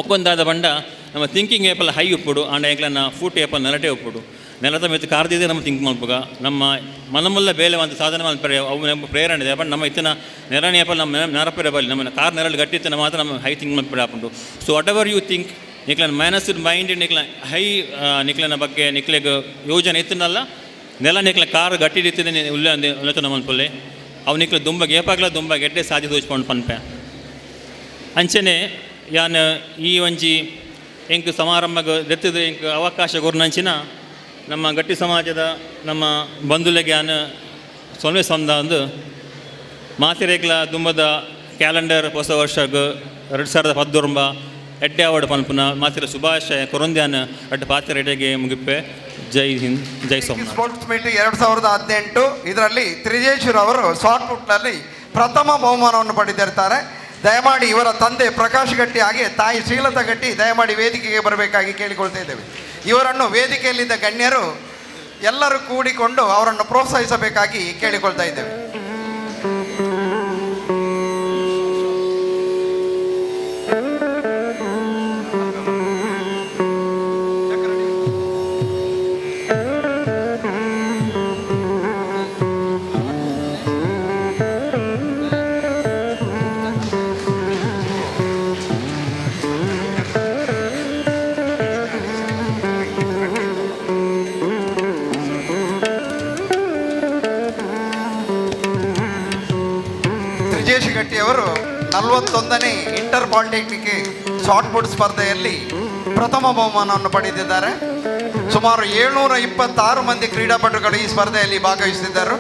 J: ಒಕ್ಕೊಂದಾದ ಬಂಡ ನಮ್ಮ ಥಿಂಕಿಂಗ್ ಏಪಲ್ಲ ಹೈ ಉಪ್ಪುಡು ಆಂಡ ಎಂಕ್ಲನ್ನ ಫೂಟ್ ಏಪಲ್ ನೆಲಟೆ ಉಪ್ಪುಡು ನೆಲದ ಮೆತ್ತು ಕಾರ್ದಿದೆ ನಮ್ಮ ಥಿಂಕ್ ಮಲ್ಪುಗ ನಮ್ಮ ಮನಮಲ್ಲ ಬೇಲೆ ಒಂದು ಸಾಧನೆ ಮಲ್ಪರೆ ಅವು ನಮ್ಮ ಪ್ರೇರಣೆ ಇದೆ. ಬಟ್ ನಮ್ಮ ಇತ್ತಿನ ನೆರಣ ಏಪಲ್ ನಮ್ಮ ನೆರಪರೆ ಬಲ್ಲಿ ನಮ್ಮ ಕಾರ್ ನೆರಳು ಗಟ್ಟಿತ್ತಿನ ಮಾತ್ರ ನಮ್ಮ ಹೈ ಥಿಂಕ್ ಮಲ್ಪರೆ ಆಪುಂಡು. ಸೊ what ever you think ನಿಕ್ಲನ ಮೈನಸ್ ಮೈಂಡ್ ನಿಕ್ಲ ಹೈ ನಿಕ್ಲನ ಬಗ್ಗೆ ನಿಕ್ಲೆಗ್ ಯೋಜನೆ ಇತ್ತಿನಲ್ಲ ನೆಲ ನಿಕ್ಲ ಕಾರ್ ಗಟ್ಟಿ ಇತ್ತಿನ ಉಲ್ಲ ಉನ್ನತ ಮಲ್ಪುಲ್ಲೆ ಅವು ನಿಕ್ಲ ದುಂಬ ಏಪಾಗ್ಲ ದುಂಬ ಗೆಡ್ಡೆ ಸಾಧ್ಯ ತೋಚ್ಕೊಂಡು ಪನ್ಪೆ. ಅಂಚನೆ ಯಾನ್ ಈ ಒಂಜಿ ಎಂಕ್ ಸಮಾರಂಭ ದೆತ್ತದ ಎಂಕ್ ಅವಕಾಶ ಕೊರ್ನಂಚಿನ ನಮ್ಮ ಗಟ್ಟಿ ಸಮಾಜದ ನಮ್ಮ ಬಂಧುಲೆಗೆ ಯಾನ್ ಸೊನ್ನೆ ಸಂದ ಅಂದು ಮಾತಿರೇಗ್ಲ ದುಂಬದ ಕ್ಯಾಲೆಂಡರ್ ಹೊಸ ವರ್ಷಗ್ 2019 ಎಡ್ಡೆ ಅವಾರ್ಡ್ ಪನ್ಪುನ ಮಾತಿರ ಶುಭಾಶಯ ಕೊರೊಂದ್ಯಾನ್ ಅಡ್ಡ ಪಾತ್ರ ಎಡೆಗೆ ಮುಗಿಪೆ. ಜೈ ಹಿಂದ್, ಜೈ ಸೋಮನಾಥ್.
C: ಸ್ಪೋರ್ಟ್ಸ್ ಮೀಟ್ 2018 ಇದರಲ್ಲಿ ತ್ರಿಜೇಶ್ವರವರು ಶಾರ್ಟ್ ಪುಟ್ನಲ್ಲಿ ಪ್ರಥಮ ಬಹುಮಾನವನ್ನು ಪಡೆದಿರ್ತಾರೆ. ದಯಮಾಡಿ ಇವರ ತಂದೆ ಪ್ರಕಾಶ್ ಗಟ್ಟಿ ಹಾಗೆ ತಾಯಿ ಶ್ರೀಲತಾ ಗಟ್ಟಿ ದಯಮಾಡಿ ವೇದಿಕೆಗೆ ಬರಬೇಕಾಗಿ ಕೇಳಿಕೊಳ್ತಾ ಇದ್ದೇವೆ. ಇವರನ್ನು ವೇದಿಕೆಯಲ್ಲಿದ್ದ ಗಣ್ಯರು ಎಲ್ಲರೂ ಕೂಡಿಕೊಂಡು ಅವರನ್ನು ಪ್ರೋತ್ಸಾಹಿಸಬೇಕಾಗಿ ಕೇಳಿಕೊಳ್ತಾ ಇದ್ದೇವೆ. 41ನೇ ಇಂಟರ್ ಪಾಲಿಟೆಕ್ನಿಕ್ ಶಾರ್ಟ್ ಪುಟ್ ಸ್ಪರ್ಧೆಯಲ್ಲಿ ಪ್ರಥಮ ಬಹುಮಾನವನ್ನು ಪಡೆದಿದ್ದಾರೆ. ಸುಮಾರು 726 ಮಂದಿ ಕ್ರೀಡಾಪಟುಗಳು ಈ ಸ್ಪರ್ಧೆಯಲ್ಲಿ ಭಾಗವಹಿಸಿದ್ದರು.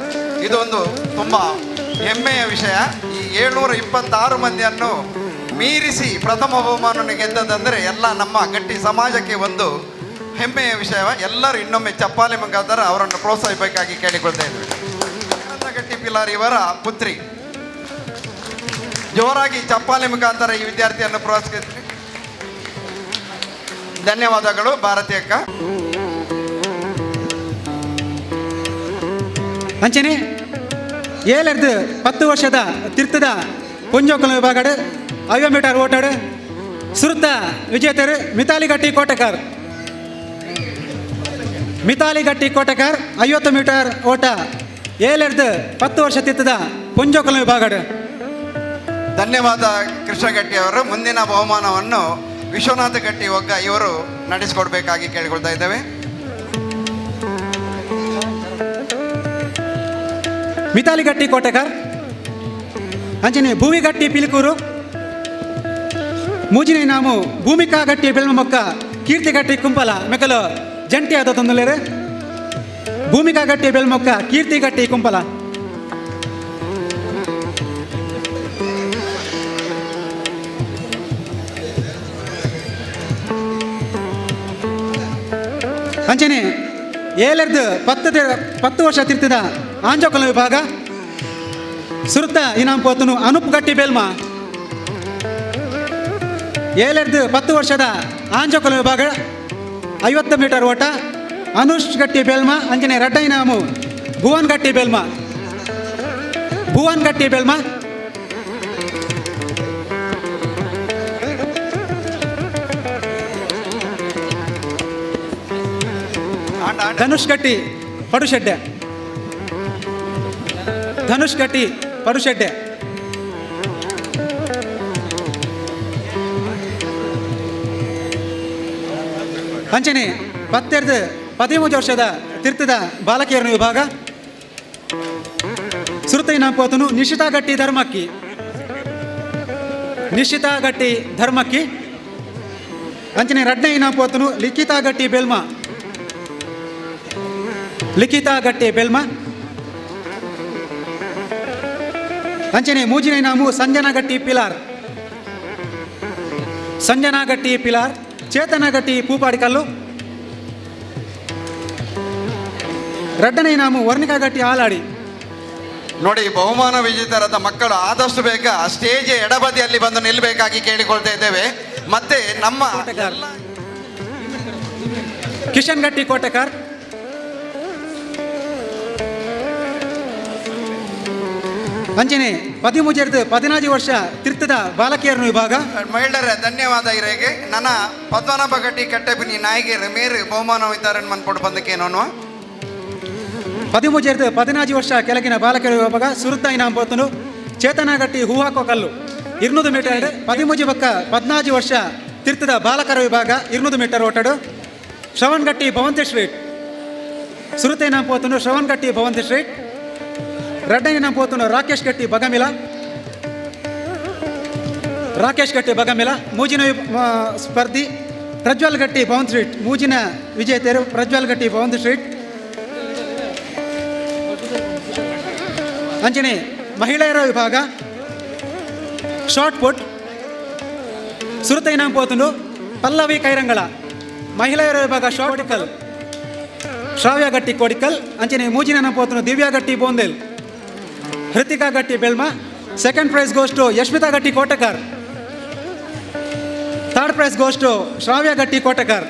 C: ಇದೊಂದು ತುಂಬ ಹೆಮ್ಮೆಯ ವಿಷಯ. ಈ 726 ಮಂದಿಯನ್ನು ಮೀರಿಸಿ ಪ್ರಥಮ ಬಹುಮಾನವನ್ನು ಗೆದ್ದದಂದರೆ ಎಲ್ಲ ನಮ್ಮ ಗಟ್ಟಿ ಸಮಾಜಕ್ಕೆ ಒಂದು ಹೆಮ್ಮೆಯ ವಿಷಯ. ಎಲ್ಲರೂ ಇನ್ನೊಮ್ಮೆ ಚಪ್ಪಾಳೆ ಮುಖಾಂತರ ಅವರನ್ನು ಪ್ರೋತ್ಸಾಹಿಸಬೇಕಾಗಿ ಕೇಳಿಕೊಳ್ತಾ ಇದ್ದೇವೆ. ಗಟ್ಟಿ ಪಿಲಾರ್ ಇವರ ಪುತ್ರಿ, ಜೋರಾಗಿ ಚಪ್ಪಾಳೆ ಮುಖಾಂತರ ಈ ವಿದ್ಯಾರ್ಥಿಯನ್ನು ಪ್ರೋತ್ಸಾಹಿಸಿ. ಧನ್ಯವಾದಗಳು ಭಾರತಿ ಅಕ್ಕ.
H: ಅಂಚನೆ 7 10 ವರ್ಷದ ತೀರ್ಥದ ಪೊಂಜೋಕಲ ವಿಭಾಗಡು 50 ಮೀಟರ್ ಓಟಾಡು ಸುರುತ್ತ ವಿಜೇತರು ಮಿತಾಲಿ ಗಟ್ಟಿ ಕೋಟಕರ್. ಮಿತಾಲಿ ಗಟ್ಟಿ ಕೋಟಕರ್ 50 ಮೀಟರ್ ಓಟ 7 10 ವರ್ಷ ತೀರ್ಥದ ಪೊಂಜೋಕಲ ವಿಭಾಗಡು.
C: ಧನ್ಯವಾದ ಕೃಷ್ಣ ಗಟ್ಟಿ ಅವರು. ಮುಂದಿನ ಬಹುಮಾನವನ್ನು ವಿಶ್ವನಾಥ ಗಟ್ಟಿ ಒಗ್ಗ ಇವರು ನಡೆಸಿಕೊಡ್ಬೇಕಾಗಿ ಕೇಳಿಕೊಳ್ತಾ ಇದ್ದೇವೆ.
H: ಮಿತಾಲಿ ಗಟ್ಟಿ ಕೋಟಕರ್, ಅಂಚನೆ ಭೂಮಿಗಟ್ಟಿ ಪಿಲಿಕೂರು, ಮೂಜಿನ ನಾಮು ಭೂಮಿಕಾ ಗಟ್ಟಿ ಬೆಳ್ಮೊಕ್ಕ, ಕೀರ್ತಿ ಗಟ್ಟಿ ಕುಂಪಲ ಮೆಕಲು ಜಂಟಿ ಆದ ತೊಂದಲೇರು. ಭೂಮಿಕಾ ಗಟ್ಟಿ ಬೆಳ್ಮೊಕ್ಕ, ಕೀರ್ತಿ ಗಟ್ಟಿ ಕುಂಪಲ. ಅಂಚನೆ 7 10 ವರ್ಷ ತಿರ್ತಿದ ಆಂಜೋಕಲ ವಿಭಾಗ ಸುರುತ್ತ ಇನಾಮ್ ಪೋತನು ಅನೂಪ್ ಗಟ್ಟಿ ಬೆಲ್ಮ. 7 10 ವರ್ಷದ ಆಂಜೋಕಲ ವಿಭಾಗ 50 ಮೀಟರ್ ಓಟ ಅನುಷ್ ಗಟ್ಟಿ ಬೆಲ್ಮ. ಅಂಚನೆ ರಡ್ಡ ಇನಾಮು ಭುವನ್ ಗಟ್ಟಿ ಬೆಲ್ಮ. ಭುವನ್ ಗಟ್ಟಿ ಬೆಲ್ಮ. ಧನುಷ್ ಗಟ್ಟಿ ಪಡುಶೆಡ್ಡೆ. ಧನುಷ್ ಗಟ್ಟಿ ಪಡುಶೆಡ್ಡೆ. ಅಂಚನೆ 10 13 ವರ್ಷದ ತೀರ್ಥದ ಬಾಲಕಿಯರನ ವಿಭಾಗ ಸುರುತೈ ನಾಂಪೋತನು ನಿಶಿತಾ ಗಟ್ಟಿ ಧರ್ಮಕ್ಕಿ. ನಿಶಿತಾ ಗಟ್ಟಿ ಧರ್ಮಕ್ಕಿ. ಅಂಚನೆ ರಡ್ನೇ ಇನಾಂಪೋತನು ಲಿಖಿತಾ ಗಟ್ಟಿ ಬೆಲ್ಮ. ಲಿಖಿತಾ ಗಟ್ಟಿ ಬೆಲ್ಮ. ಅಂಚನೆ ಮೂಜಿನ ಇನಾಮು ಸಂಜನಾ ಗಟ್ಟಿ ಪಿಲಾರ್. ಸಂಜನಾ ಗಟ್ಟಿ ಪಿಲಾರ್, ಚೇತನ ಗಟ್ಟಿ ಪೂಪಾಡಿಕಲ್ಲು. ರಡ್ಡನೆ ಇನಾಮು ವರ್ಣಿಕಾ ಗಟ್ಟಿ ಆಲಾಡಿ.
C: ನೋಡಿ, ಬಹುಮಾನ ವಿಜೇತರಾದ ಮಕ್ಕಳು ಆದಷ್ಟು ಬೇಗ ಸ್ಟೇಜ್ ಎಡಬದಿಯಲ್ಲಿ ಬಂದು ನಿಲ್ಲಬೇಕಾಗಿ ಕೇಳಿಕೊಳ್ತಾ ಇದ್ದೇವೆ. ಮತ್ತೆ ನಮ್ಮ
H: ಕಿಶನ್ ಗಟ್ಟಿ ಕೋಟಕರ್, ಅಂಚನೆ 13 14 ವರ್ಷ ತೀರ್ಥದ ಬಾಲಕಿಯರನ್ನು ವಿಭಾಗ
C: ಮಹಿಳೆಯರ ಧನ್ಯವಾದ ಇರೇಗೆ. ನನ್ನ ಪದ್ಮನಾಭ ಗಟ್ಟಿ ಕಟ್ಟೆಪಿನಿ ನಾಯಕಿಯರು ಮೇರು ಬಹುಮಾನ ವಿತರಣೆ ಮನ್ಪೊಡು ಬಂದಕ್ಕೇನೋ.
H: 13 14 ವರ್ಷ ಕೆಳಗಿನ ಬಾಲಕಿಯರ ವಿಭಾಗ ಸುರುತ್ತ ಇನಾಮ್ ಪೋತನು ಚೇತನ ಗಟ್ಟಿ ಹೂವಾಕೋ ಕಲ್ಲು 200 ಮೀಟರ್. 13 ಬಕ್ಕ 14 ವರ್ಷ ತೀರ್ಥದ ಬಾಲಕರ ವಿಭಾಗ 200 ಮೀಟರ್ ಓಟಡು ಶ್ರವಣ್ ಗಟ್ಟಿ ಭವಂತಿ ಸ್ಟ್ರೀಟ್. ಸುರುತ್ತ ಇನಾಮ್ ಪೋತನು ಶ್ರವಣ್ ಗಟ್ಟಿ ಭವಂತಿ ಸ್ಟ್ರೀಟ್. ರಡ್ಡನೆ ಪೋತನು ರಾಕೇಶ್ ಗಟ್ಟಿ ಬಗಮಿಲ. ರಾಕೇಶ್ ಗಟ್ಟಿ ಬಗಮಿಲ. ಮೂಜಿನ ಸ್ಪರ್ಧಿ ಪ್ರಜ್ವಲ್ ಗಟ್ಟಿ ಭವಂತ್ ಸ್ಟ್ರೀಟ್. ಮೂಜಿನ ವಿಜೇತರು ಪ್ರಜ್ವಲ್ ಗಟ್ಟಿ ಭವಂತ್ ಸ್ಟ್ರೀಟ್. ಅಂಚನೆ ಮಹಿಳೆಯರ ವಿಭಾಗ ಶಾರ್ಟ್ ಪುಟ್ ಸುರುತ ಇನಾಮ್ ಪೋತನು ಪಲ್ಲವಿ ಕೈರಂಗಳ. ಮಹಿಳೆಯರ ವಿಭಾಗ ಶಾರ್ಟ್ ಕಲ್ ಶ್ರಾವ್ಯ ಗಟ್ಟಿ ಕೋಡಿಕಲ್. ಅಂಚನೆ ಮೂಜಿನ ಪೋತನು Divya Gatti Bondel, Hrithika Gatti Belma. Second prize goes to Yashmita Gatti Kotakar. Third prize goes to Shravya Gatti Kotakar.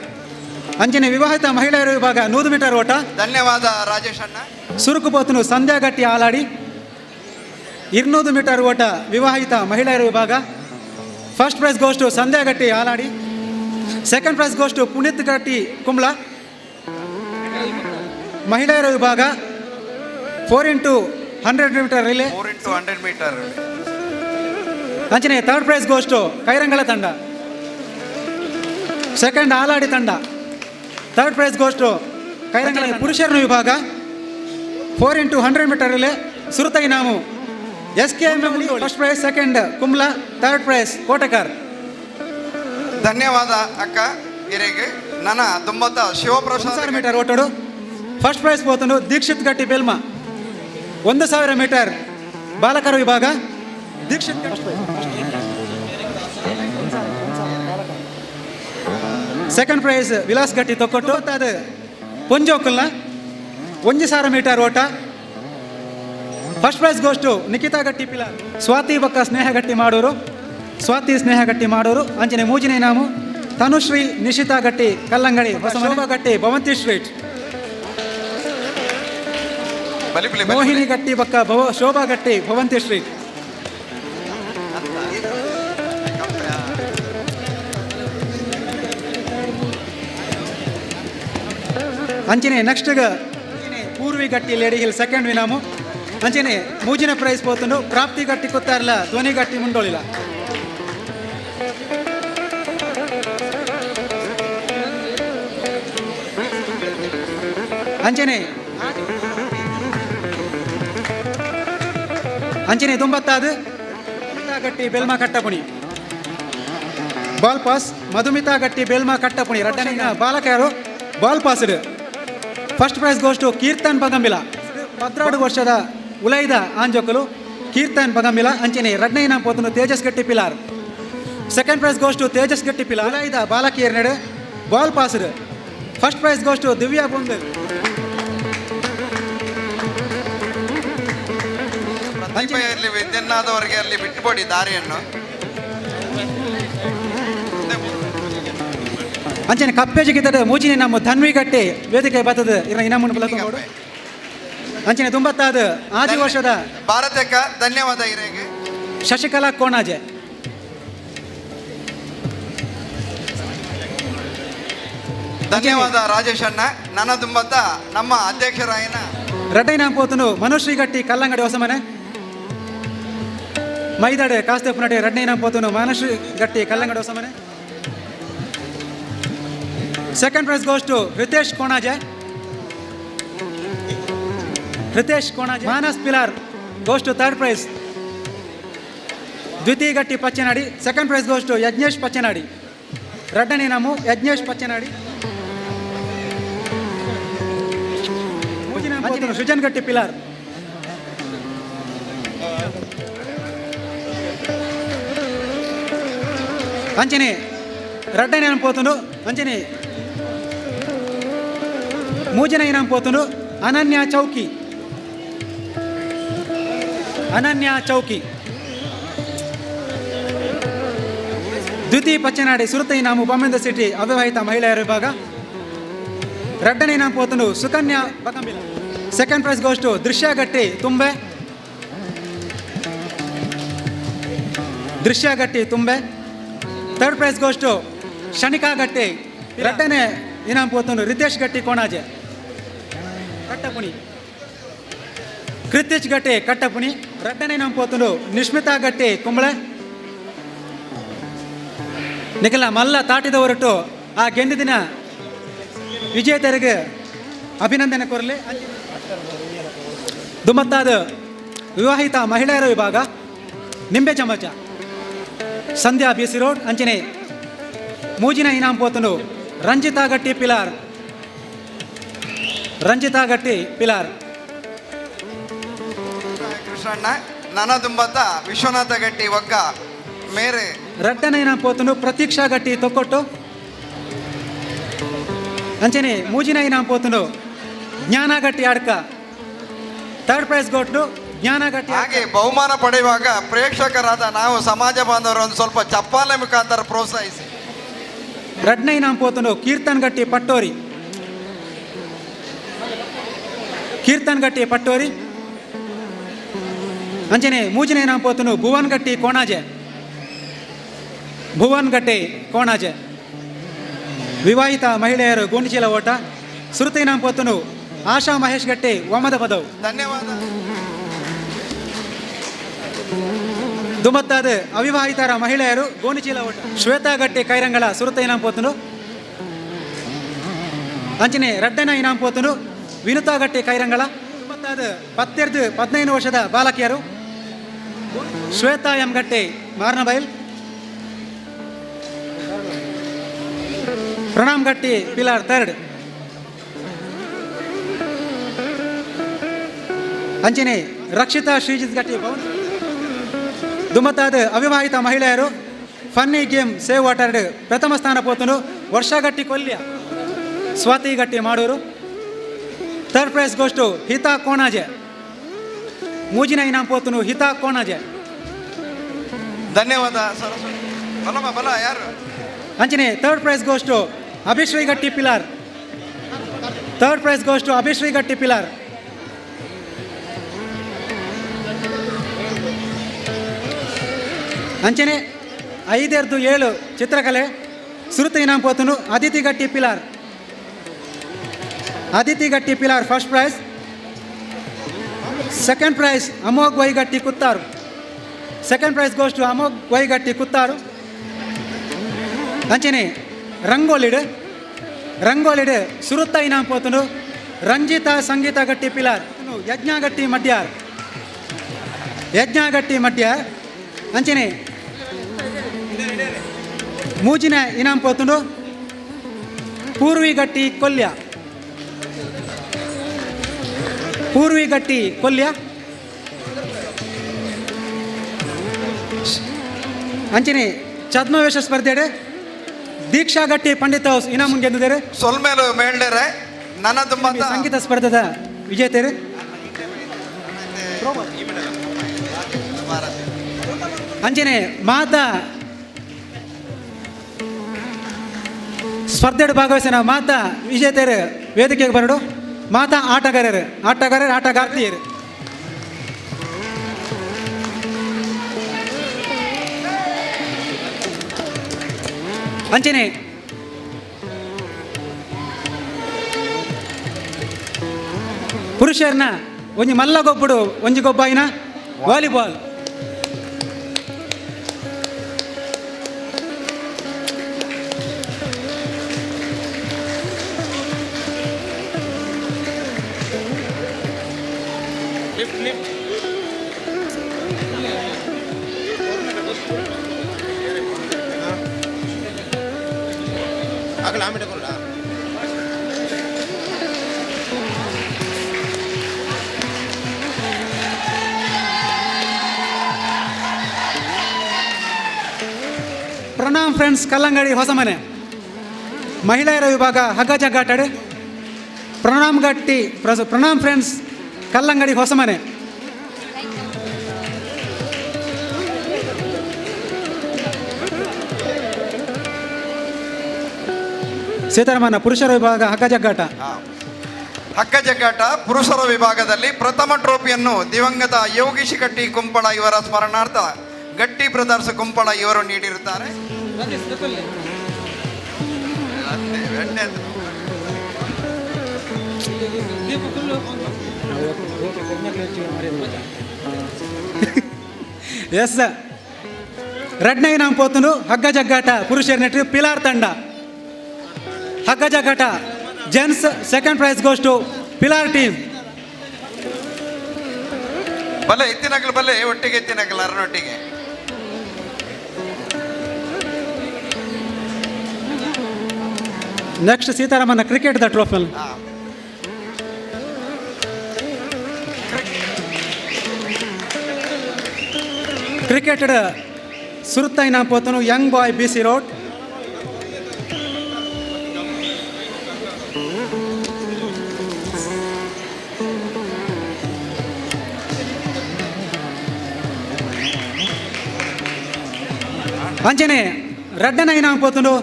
H: ಅಂಚನೆ ವಿವಾಹಿತ ಮಹಿಳೆಯರ ವಿಭಾಗ 100 ಮೀಟರ್ ಓಟ.
C: ಧನ್ಯವಾದ ರಾಜೇಶ್ ಅಣ್ಣ.
H: ಸುರುಕು ಪೋತನು ಸಂಧ್ಯಾ ಗಟ್ಟಿ ಆಲಾಡಿ. 200 ಮೀಟರ್ ಓಟ ವಿವಾಹಿತ ಮಹಿಳೆಯರ ವಿಭಾಗ first prize goes to Sandhya Gatti Aladi. Second prize goes to Puneeth Gatti Kumbla. ಮಹಿಳೆಯರ ವಿಭಾಗ 4 into 100 metre relay.
C: 4 into 100 metre.
H: ಅಂಚನೆ ಥರ್ಡ್ ಪ್ರೈಸ್ ಗೋಸ್ ಟು ಕೈರಂಗಳ ತಂಡ. ಸೆಕೆಂಡ್ ಆಲಾಡಿ ತಂಡ. ಥರ್ಡ್ ಪ್ರೈಸ್ ಗೋಸ್ ಟು ಕೈರಂಗಳ. ಪುರುಷರ ವಿಭಾಗ 4 into 100 metre relay ಸುರುತ ಇನಾಮು S K M first prize, second Kumbla, third prize Kotekar.
C: ಧನ್ಯವಾದ ಅಕ್ಕ ಹಿರೇಗೆ. ನನ್ನ ದುಂಬತ್ತ ಶಿವಪ್ರಸಾದ್
H: ಮೀಟರ್ ಓಟೋಡು ಫಸ್ಟ್ ಪ್ರೈಸ್ ಪೋತುಂಡು ದೀಕ್ಷಿತ್ ಗಟ್ಟಿ ಬೆಲ್ಮ. 1000 ಮೀಟರ್ ಬಾಲಕರ ವಿಭಾಗ ದೀಕ್ಷಿತ್ ಸೆಕೆಂಡ್ ಪ್ರೈಸ್ ವಿಲಾಸ್ ಗಟ್ಟಿ ತೊಕ್ಕೊಟ್ಟು. ಅದು ಪೊಂಜೋಕುಲ್ನ 1000 ಮೀಟರ್ ಓಟ first prize goes to Nikhita Gatti Pilar. Swathi ಬೊಕ್ಕ ಸ್ನೇಹ ಗಟ್ಟಿ ಮಾಡೋರು, ಸ್ವಾತಿ ಸ್ನೇಹ ಗಟ್ಟಿ ಮಾಡೋರು. ಅಂಚನೆ ಮೂಜಿನ ಇನಾಮು ತನುಶ್ರೀ ನಿಶಿತಾ ಗಟ್ಟಿ ಕಲ್ಲಂಗಡಿ, ಶೋಭಾ ಗಟ್ಟಿ ಭವಂತಿ ಸ್ಟ್ರೀಟ್, ಮೋಹಿನಿ ಗಟ್ಟಿ ಬೊಕ್ಕ ಶೋಭಾ ಗಟ್ಟಿ ಭವಂತಿ ಸ್ಟ್ರೀಟ್. ಅಂಚನೆ next Purvi Gatti lady hill second ಇನಾಮು. ಅಂಚನೆ ಮೂಜಿನ ಪ್ರೈಸ್ ಪೋತುಂಡು ಪ್ರಾಪ್ತಿ ಗಟ್ಟಿ ಕೊತ್ತಾರಲ್ಲ ಧ್ವನಿ ಗಟ್ಟಿ ಮುಂಡೋಳಿಲ್ಲ. ಅಂಚನೆ ಅಂಚನೆ ದುಂಬತ್ತಾದು ಗಟ್ಟಿ ಬೆಲ್ಮಾ ಕಟ್ಟಪುಣಿ ಬಾಲ್ ಪಾಸ್ ಮಧುಮಿತಾ ಗಟ್ಟಿ ಬೆಲ್ಮಾ ಕಟ್ಟಪುಣಿ ರಡ್ಡನೆ ಬಾಲಕರು ball passed. First prize goes to Keerthan Bagambila. 12 ವರ್ಷದ ಉಲೈದ ಆಂಜೋಕಲು ಕೀರ್ತನ್ ಬಗಂಬಿಲ. ಅಂಚನೆ ರಡ್ನೇ ಇನಾಮ್ ಪೋತುಂಡು Tejas Gatti Pilar. Second prize goes to Tejas Gatti Pilar. ಉಲೈದ ಬಾಲಕಿಯರ್ ನಡೆ ball passed. First prize goes to Divya Bondel.
C: ಇರಲಿ ವಿದ್ಯನ್ನಾದವರಿಗೆ ಅಲ್ಲಿ ಬಿಟ್ಟುಕೊಡಿ ದಾರಿಯನ್ನು.
H: ಅಂಚನೆ ಕಪ್ಪೆಜಿಗಿದ್ದರೆ ಮೂಜಿನ ನಮ್ಮ ಧನ್ವಿ ಗಟ್ಟಿ ವೇದಿಕೆ ಬರ್ತದೆ ಇರ ಇನಾಮನ್ನು ಬಲಕೊಂಡು. ಅಂಚನೆ ದುಂಬತ್ತಾದ ಆದಿ ವರ್ಷದ
C: ಭಾರತಕ್ಕ ಧನ್ಯವಾದ ಹಿರೇಗೆ.
H: ಶಶಿಕಲಾ ಕೋಣಾಜೆ.
C: ಧನ್ಯವಾದ ರಾಜೇಶ್ ಅಣ್ಣ. ನನ್ನ ದುಂಬತ್ತ ನಮ್ಮ ಅಧ್ಯಕ್ಷರಾಯನ
H: ರಡ್ಡೈನ ಪೋತನು ಮನುಶ್ರೀ ಗಟ್ಟಿ ಕಲ್ಲಂಗಡಿ ಹೊಸಮನೆ ಮೈದಾಡೆ ಕಾಸ್ತೆಪ್ಪನಡೆ ರಡ್ಡೈನ ಪೋತನು ಮನುಶ್ರೀ ಗಟ್ಟಿ ಕಲ್ಲಂಗಡಿ Hosamane. Second prize goes to Ritesh Konaje. Ritesh Konaje. Manas Pilar goes to third prize. Dvitiya Gatti Pachenadi. Second prize goes to Yajnesh Pachenadi. ರಡ್ಡನೇ ನಾಮು ಯಜ್ಞೇಶ್ ಪಚ್ಚನಾಡಿ. ಸೃಜನ್ ಗಟ್ಟಿ ಪಿಲಾರ್. ಅಂಚನೆ ರಡ್ಡನೇ ಪೋತುಂಡು ಅಂಚನೆ ಮೂಜನ ಇನಾಮ್ ಪೋತುಂಡು ಅನನ್ಯ ಚೌಕಿ. ಅನನ್ಯ ಚೌಕಿ. ದ್ವಿತೀಯ ಪಚ್ಚನಾಡಿ ಸುರತ ಇನಾಮು ಬಾಂಬೆ ಸಿಟಿ ಅವಿವಾಹಿತ ಮಹಿಳೆಯರ ವಿಭಾಗ. ರಡ್ಡನೇ ಇನಾಮ್ ಪೋತುಂಡು Sukanya Bakambila. Second prize goes to Drishya Gatti Tumbe. Drishya Gatti Tumbe. Third prize goes to Shanika Gatti. ರಡ್ಡನೇ ಇನಾಮ್ ಪೋತುಂಡು ರಿತೇಶ್ ಗಟ್ಟಿ ಕೋಣಾಜೆ ಕಟ್ಟಪುಣಿ. ಕೃತಿಶ್ ಗಟ್ಟಿ ಕಟ್ಟಪುಣಿ. ರಡ್ಡನೇ ಇನಾಮ್ ಪೋತುಂಡು ನಿಶ್ಮಿತಾ ಗಟ್ಟಿ ಕುಂಬಳೆ. ನಿಖಲ ಮಲ್ಲ ತಾಟಿದ ಹೊರಟು ಆ ಗೆಂದಿನ ವಿಜೇತರಿಗೆ ಅಭಿನಂದನೆ ಕೋರಲಿ. ದುಮತ್ತಾದ ವಿವಾಹಿತ ಮಹಿಳೆಯರ ವಿಭಾಗ ನಿಂಬೆ ಚಮಚ ಸಂಧ್ಯಾ ಬಿ ಸಿ ರೋಡ್. ಅಂಚನೆ ಮೂಜಿನ ಇನಾಮ್ ಪೋತುಂಡು ರಂಜಿತಾ ಗಟ್ಟಿ ಪಿಲಾರ್. ರಂಜಿತಾ ಗಟ್ಟಿ ಪಿಲಾರ್.
C: ಕೃಷ್ಣಣ್ಣ ನನ ದುಂಬತ್ತ ವಿಶ್ವನಾಥ ಗಟ್ಟಿ ಒಗ್ಗ ಮೇರೆ.
H: ರಡ್ಡನ ಇನಾಮ್ ಪೋತುಂಡು ಪ್ರತೀಕ್ಷಾ ಗಟ್ಟಿ ತೊಕ್ಕೊಟ್ಟು. ಅಂಚನೆ ಮೂಜಿನ ಇನಾಮ್ ಪೋತುಂಡು ಜ್ಞಾನ ಗಟ್ಟಿ ಅಡ್ಕ. ಥರ್ಡ್ ಪ್ರೈಸ್ ಕೊಟ್ಟು ಜ್ಞಾನ ಗಟ್ಟಿ.
C: ಹಾಗೆ ಬಹುಮಾನ ಪಡೆಯುವಾಗ ಪ್ರೇಕ್ಷಕರಾದ ನಾವು ಸಮಾಜ ಬಾಂಧವರು ಒಂದು ಸ್ವಲ್ಪ ಚಪ್ಪಾಳೆ ಮುಖಾಂತರ ಪ್ರೋತ್ಸಾಹಿಸಿ.
H: ರಡ್ನ ಇನಾಮ್ ಪೋತುಂಡು ಕೀರ್ತನ್ ಗಟ್ಟಿ ಪಟ್ಟೋರಿ. ಕೀರ್ತನ್ ಗಟ್ಟಿ ಪಟ್ಟೋರಿ. ಅಂಚನೆ ಮೂಜಿನ ಇನಾಮ್ ಪೋತುಂಡು ಭುವನ್ ಗಟ್ಟಿ ಕೋಣಾಜೆ. ಭುವನ್ ಗಟ್ಟಿ ಕೋಣಾಜೆ. ವಿವಾಹಿತ ಮಹಿಳೆಯರು ಗೋಣಿಚೀಲ ಓಟ. ಸುರತ ಇನಾಮ್ ಪೋತುಂಡು ಆಶಾ ಮಹೇಶ್ ಗಟ್ಟಿ ಒಮದ ಪದವು.
C: ಧನ್ಯವಾದ.
H: ದುಮತ್ತಾದ ಅವಿವಾಹಿತರ ಮಹಿಳೆಯರು ಗೋಣಿಚೀಲ ಓಟ. ಶ್ವೇತಾ ಗಟ್ಟಿ ಕೈರಂಗಳ ಸುರತ ಇನಾಮ್ ಪೋತುಂಡು. ಅಂಚನೆ ರಡ್ಡನ ಇನಾಮ್ ಪೋತುಂಡು ವಿನುತಾ ಗಟ್ಟಿ ಕೈರಂಗಳ. ದುಮತ್ತಾದ 10 15 ವರ್ಷದ ಬಾಲಕಿಯರು. Shweta M Gatti Marnabail, Pranam Gatti Pilar third. ಅಂಚನೆ ರಕ್ಷಿತಾ ಶ್ರೀಜಿತ್ ಗಟ್ಟಿ ಭವನ್. ದುಮತಾದ ಅವಿವಾಹಿತ ಮಹಿಳೆಯರು ಫನ್ನಿ ಗೇಮ್ ಸೇವ್ ವಾಟರ್ ಪ್ರಥಮ ಸ್ಥಾನ ಪೋತನು Varsha Gatti Kolya, Swathi Gatti Madur. Third prize goes to Hitha Konaje. ಮೂಜಿನ ಇನಾಮ್ ಪೋತನು ಹಿತಾ ಕೋಣಾಜೆ.
C: ಧನ್ಯವಾದ ಸರಸ್ವತಿ. ಬಲಮ್ಮ ಬಲ ಯಾರು?
H: ಅಂಚನೆ third prize goes to Abhishree Gatti Pilar. Third prize goes to Abhishree Gatti Pilar. ಅಂಚನೆ 5 7 ಚಿತ್ರಕಲೆ ಸುರುತ ಇನಾಮ್ ಪೋತನು Aditi Gatti Pilar. Aditi Gatti Pilar first prize. Second prize Amogh Vaigatti Kuttar. Second prize goes to Amogh Vaigatti Kuttar. ಅಂಚನೆ ರಂಗೋಲಿಡು ರಂಗೋಲಿಡು ಸುರುತ್ತ ಇನಾಮ್ ಪೋತನು ರಂಜಿತಾ ಸಂಗೀತ ಗಟ್ಟಿ ಪಿಲಾರ್, ಯಜ್ಞಗಟ್ಟಿ ಮಡ್ಯಾರ್, ಯಜ್ಞಗಟ್ಟಿ ಮಡ್ಯಾರ್. ಅಂಚನೆ ಮೂಜಿನ ಇನಾಮ್ ಪೋತನು ಪೂರ್ವಿಗಟ್ಟಿ ಕೊಲ್ಯ, ಪೂರ್ವಿಗಟ್ಟಿ ಕೊಲ್ಯ. ಅಂಚನೆ ಛದ್ಮವೇಷ ಸ್ಪರ್ಧೆಡೆ ದೀಕ್ಷಾ ಗಟ್ಟಿ ಪಂಡಿತ ಹೌಸ್ ಇನಾಮು ಗೆದ್ದಿದ್ದಾರೆ.
C: ಸೊಲ್ಮೇಲು ಮೇಲ್ಡೆರೆ ನನ್ನ ತುಂಬ
H: ಸಂಗೀತ ಸ್ಪರ್ಧೆದ ವಿಜೇತರು. ಅಂಚನೆ ಮಾತಾ ಸ್ಪರ್ಧೆಡು ಭಾಗವಹಿಸಿನ ಮಾತಾ ವಿಜೇತರು ವೇದಿಕೆಗೆ ಬರಡು. ಮಾತಾ ಆಟಗಾರರು, ಆಟಗಾರರು, ಆಟಗಾರ್ತಿಯರು. ಅಂಚನೆ ಪುರುಷರ್ನ ಒಂಜಿ ಮಲ್ಲ ಗೊಬ್ಬುಡು ಒಂಜಿ ಗೊಬ್ಬಾಯಿನ ವಾಲಿಬಾಲ್. ಪ್ರಣಾಮ್ ಫ್ರೆಂಡ್ಸ್ ಕಲ್ಲಂಗಡಿ ಹೊಸಮನೆ. ಮಹಿಳೆಯರ ವಿಭಾಗ ಹಗ್ಗ ಜಗ್ಗಾಟಡೆ. ಪ್ರಣಾಮ್ ಗಟ್ಟಿ ಪ್ರಣಾಮ್ ಫ್ರೆಂಡ್ಸ್ ಕಲ್ಲಂಗಡಿ ಹೊಸಮನೆ. ಸೀತಾರಾಮನ ಪುರುಷರ ವಿಭಾಗ ಹಗ್ಗ ಜಗ್ಗಾಟ.
C: ಹಗ್ಗ ಜಗ್ಗಾಟ ಪುರುಷರ ವಿಭಾಗದಲ್ಲಿ ಪ್ರಥಮ ಟ್ರೋಫಿಯನ್ನು ದಿವಂಗತ ಯೋಗೀಶ್ ಗಟ್ಟಿ ಕುಂಪಳ ಇವರ ಸ್ಮರಣಾರ್ಥ ಗಟ್ಟಿ ಬ್ರದರ್ಸ್ ಕುಂಪಳ ಇವರು ನೀಡಿರುತ್ತಾರೆ.
H: ಎಸ್ ರಡ್ನ ಇನಾಮ್ ಪೋತನು ಹಗ್ಗ ಜಗ್ಗಾಟ ಪುರುಷರ ನೆಟ್ರಿ ಪಿಲಾರ್ ತಂಡ. ಹಗ್ಗ ಜಗ್ಗಾಟ gents second prize goes to Pilar team.
C: ಬಲ್ಲೆ ಎತ್ತಿನಗಲು ಬಲ್ಲೆ ಒಟ್ಟಿಗೆ ಎತ್ತಿನಗಲು ಅರನೊಟ್ಟಿಗೆ.
H: ನೆಕ್ಸ್ಟ್ ಸೀತಾರಾಮನ ಕ್ರಿಕೆಟ್ the trophy. Cricket ಸುರುತ್ತ ಇನಾಮ್ ಪೋತನು young boy B C road. ಅಂಚನೆ ರಡ್ಡನ ಇನಾಮ್ ಪೋತನು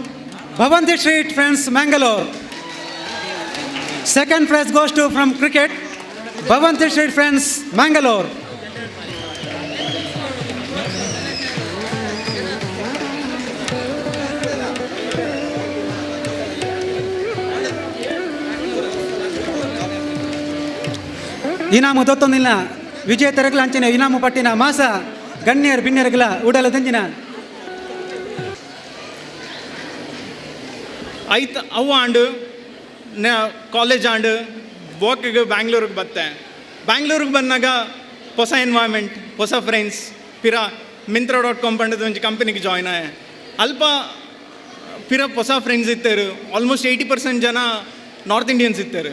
H: Bhavanti street friends Mangalore. Second prize goes to from cricket Bhavanti street friends Mangalore. ಇನಾಮು ದೊತ್ತೊಂದಿಲ್ಲ ವಿಜೇತರಗಳ ಅಂಚನೆ ಇನಾಮು ಪಟ್ಟಿನ ಮಾಸ ಗಣ್ಯರು ಬಿಣ್ಯರುಗಳ ಉಡಲ ದಂಜಿನ.
K: ಐತ್ ಅವು ಆಂಡು ಕಾಲೇಜ್ ಆಂಡು ವರ್ಕಿಗೆ ಬ್ಯಾಂಗ್ಳೂರಿಗೆ ಬತ್ತೆ. ಬ್ಯಾಂಗ್ಳೂರಿಗೆ ಬಂದಾಗ ಹೊಸ ಎನ್ವೈರ್ಮೆಂಟ್, ಹೊಸ ಫ್ರೆಂಡ್ಸ್, ಪಿರ ಮಿಂತ್ರ.ಕಾಮ್ ಪಂಡದ ಒಂಜಿ ಕಂಪನಿಗೆ ಜಾಯ್ನ್ ಆಯೆ. ಅಲ್ಪ ಪಿರ ಹೊಸ ಫ್ರೆಂಡ್ಸ್ ಇತ್ತೇರು, ಆಲ್ಮೋಸ್ಟ್ 80% ಜನ ನಾರ್ತ್ ಇಂಡಿಯನ್ಸ್ ಇತ್ತೇರು.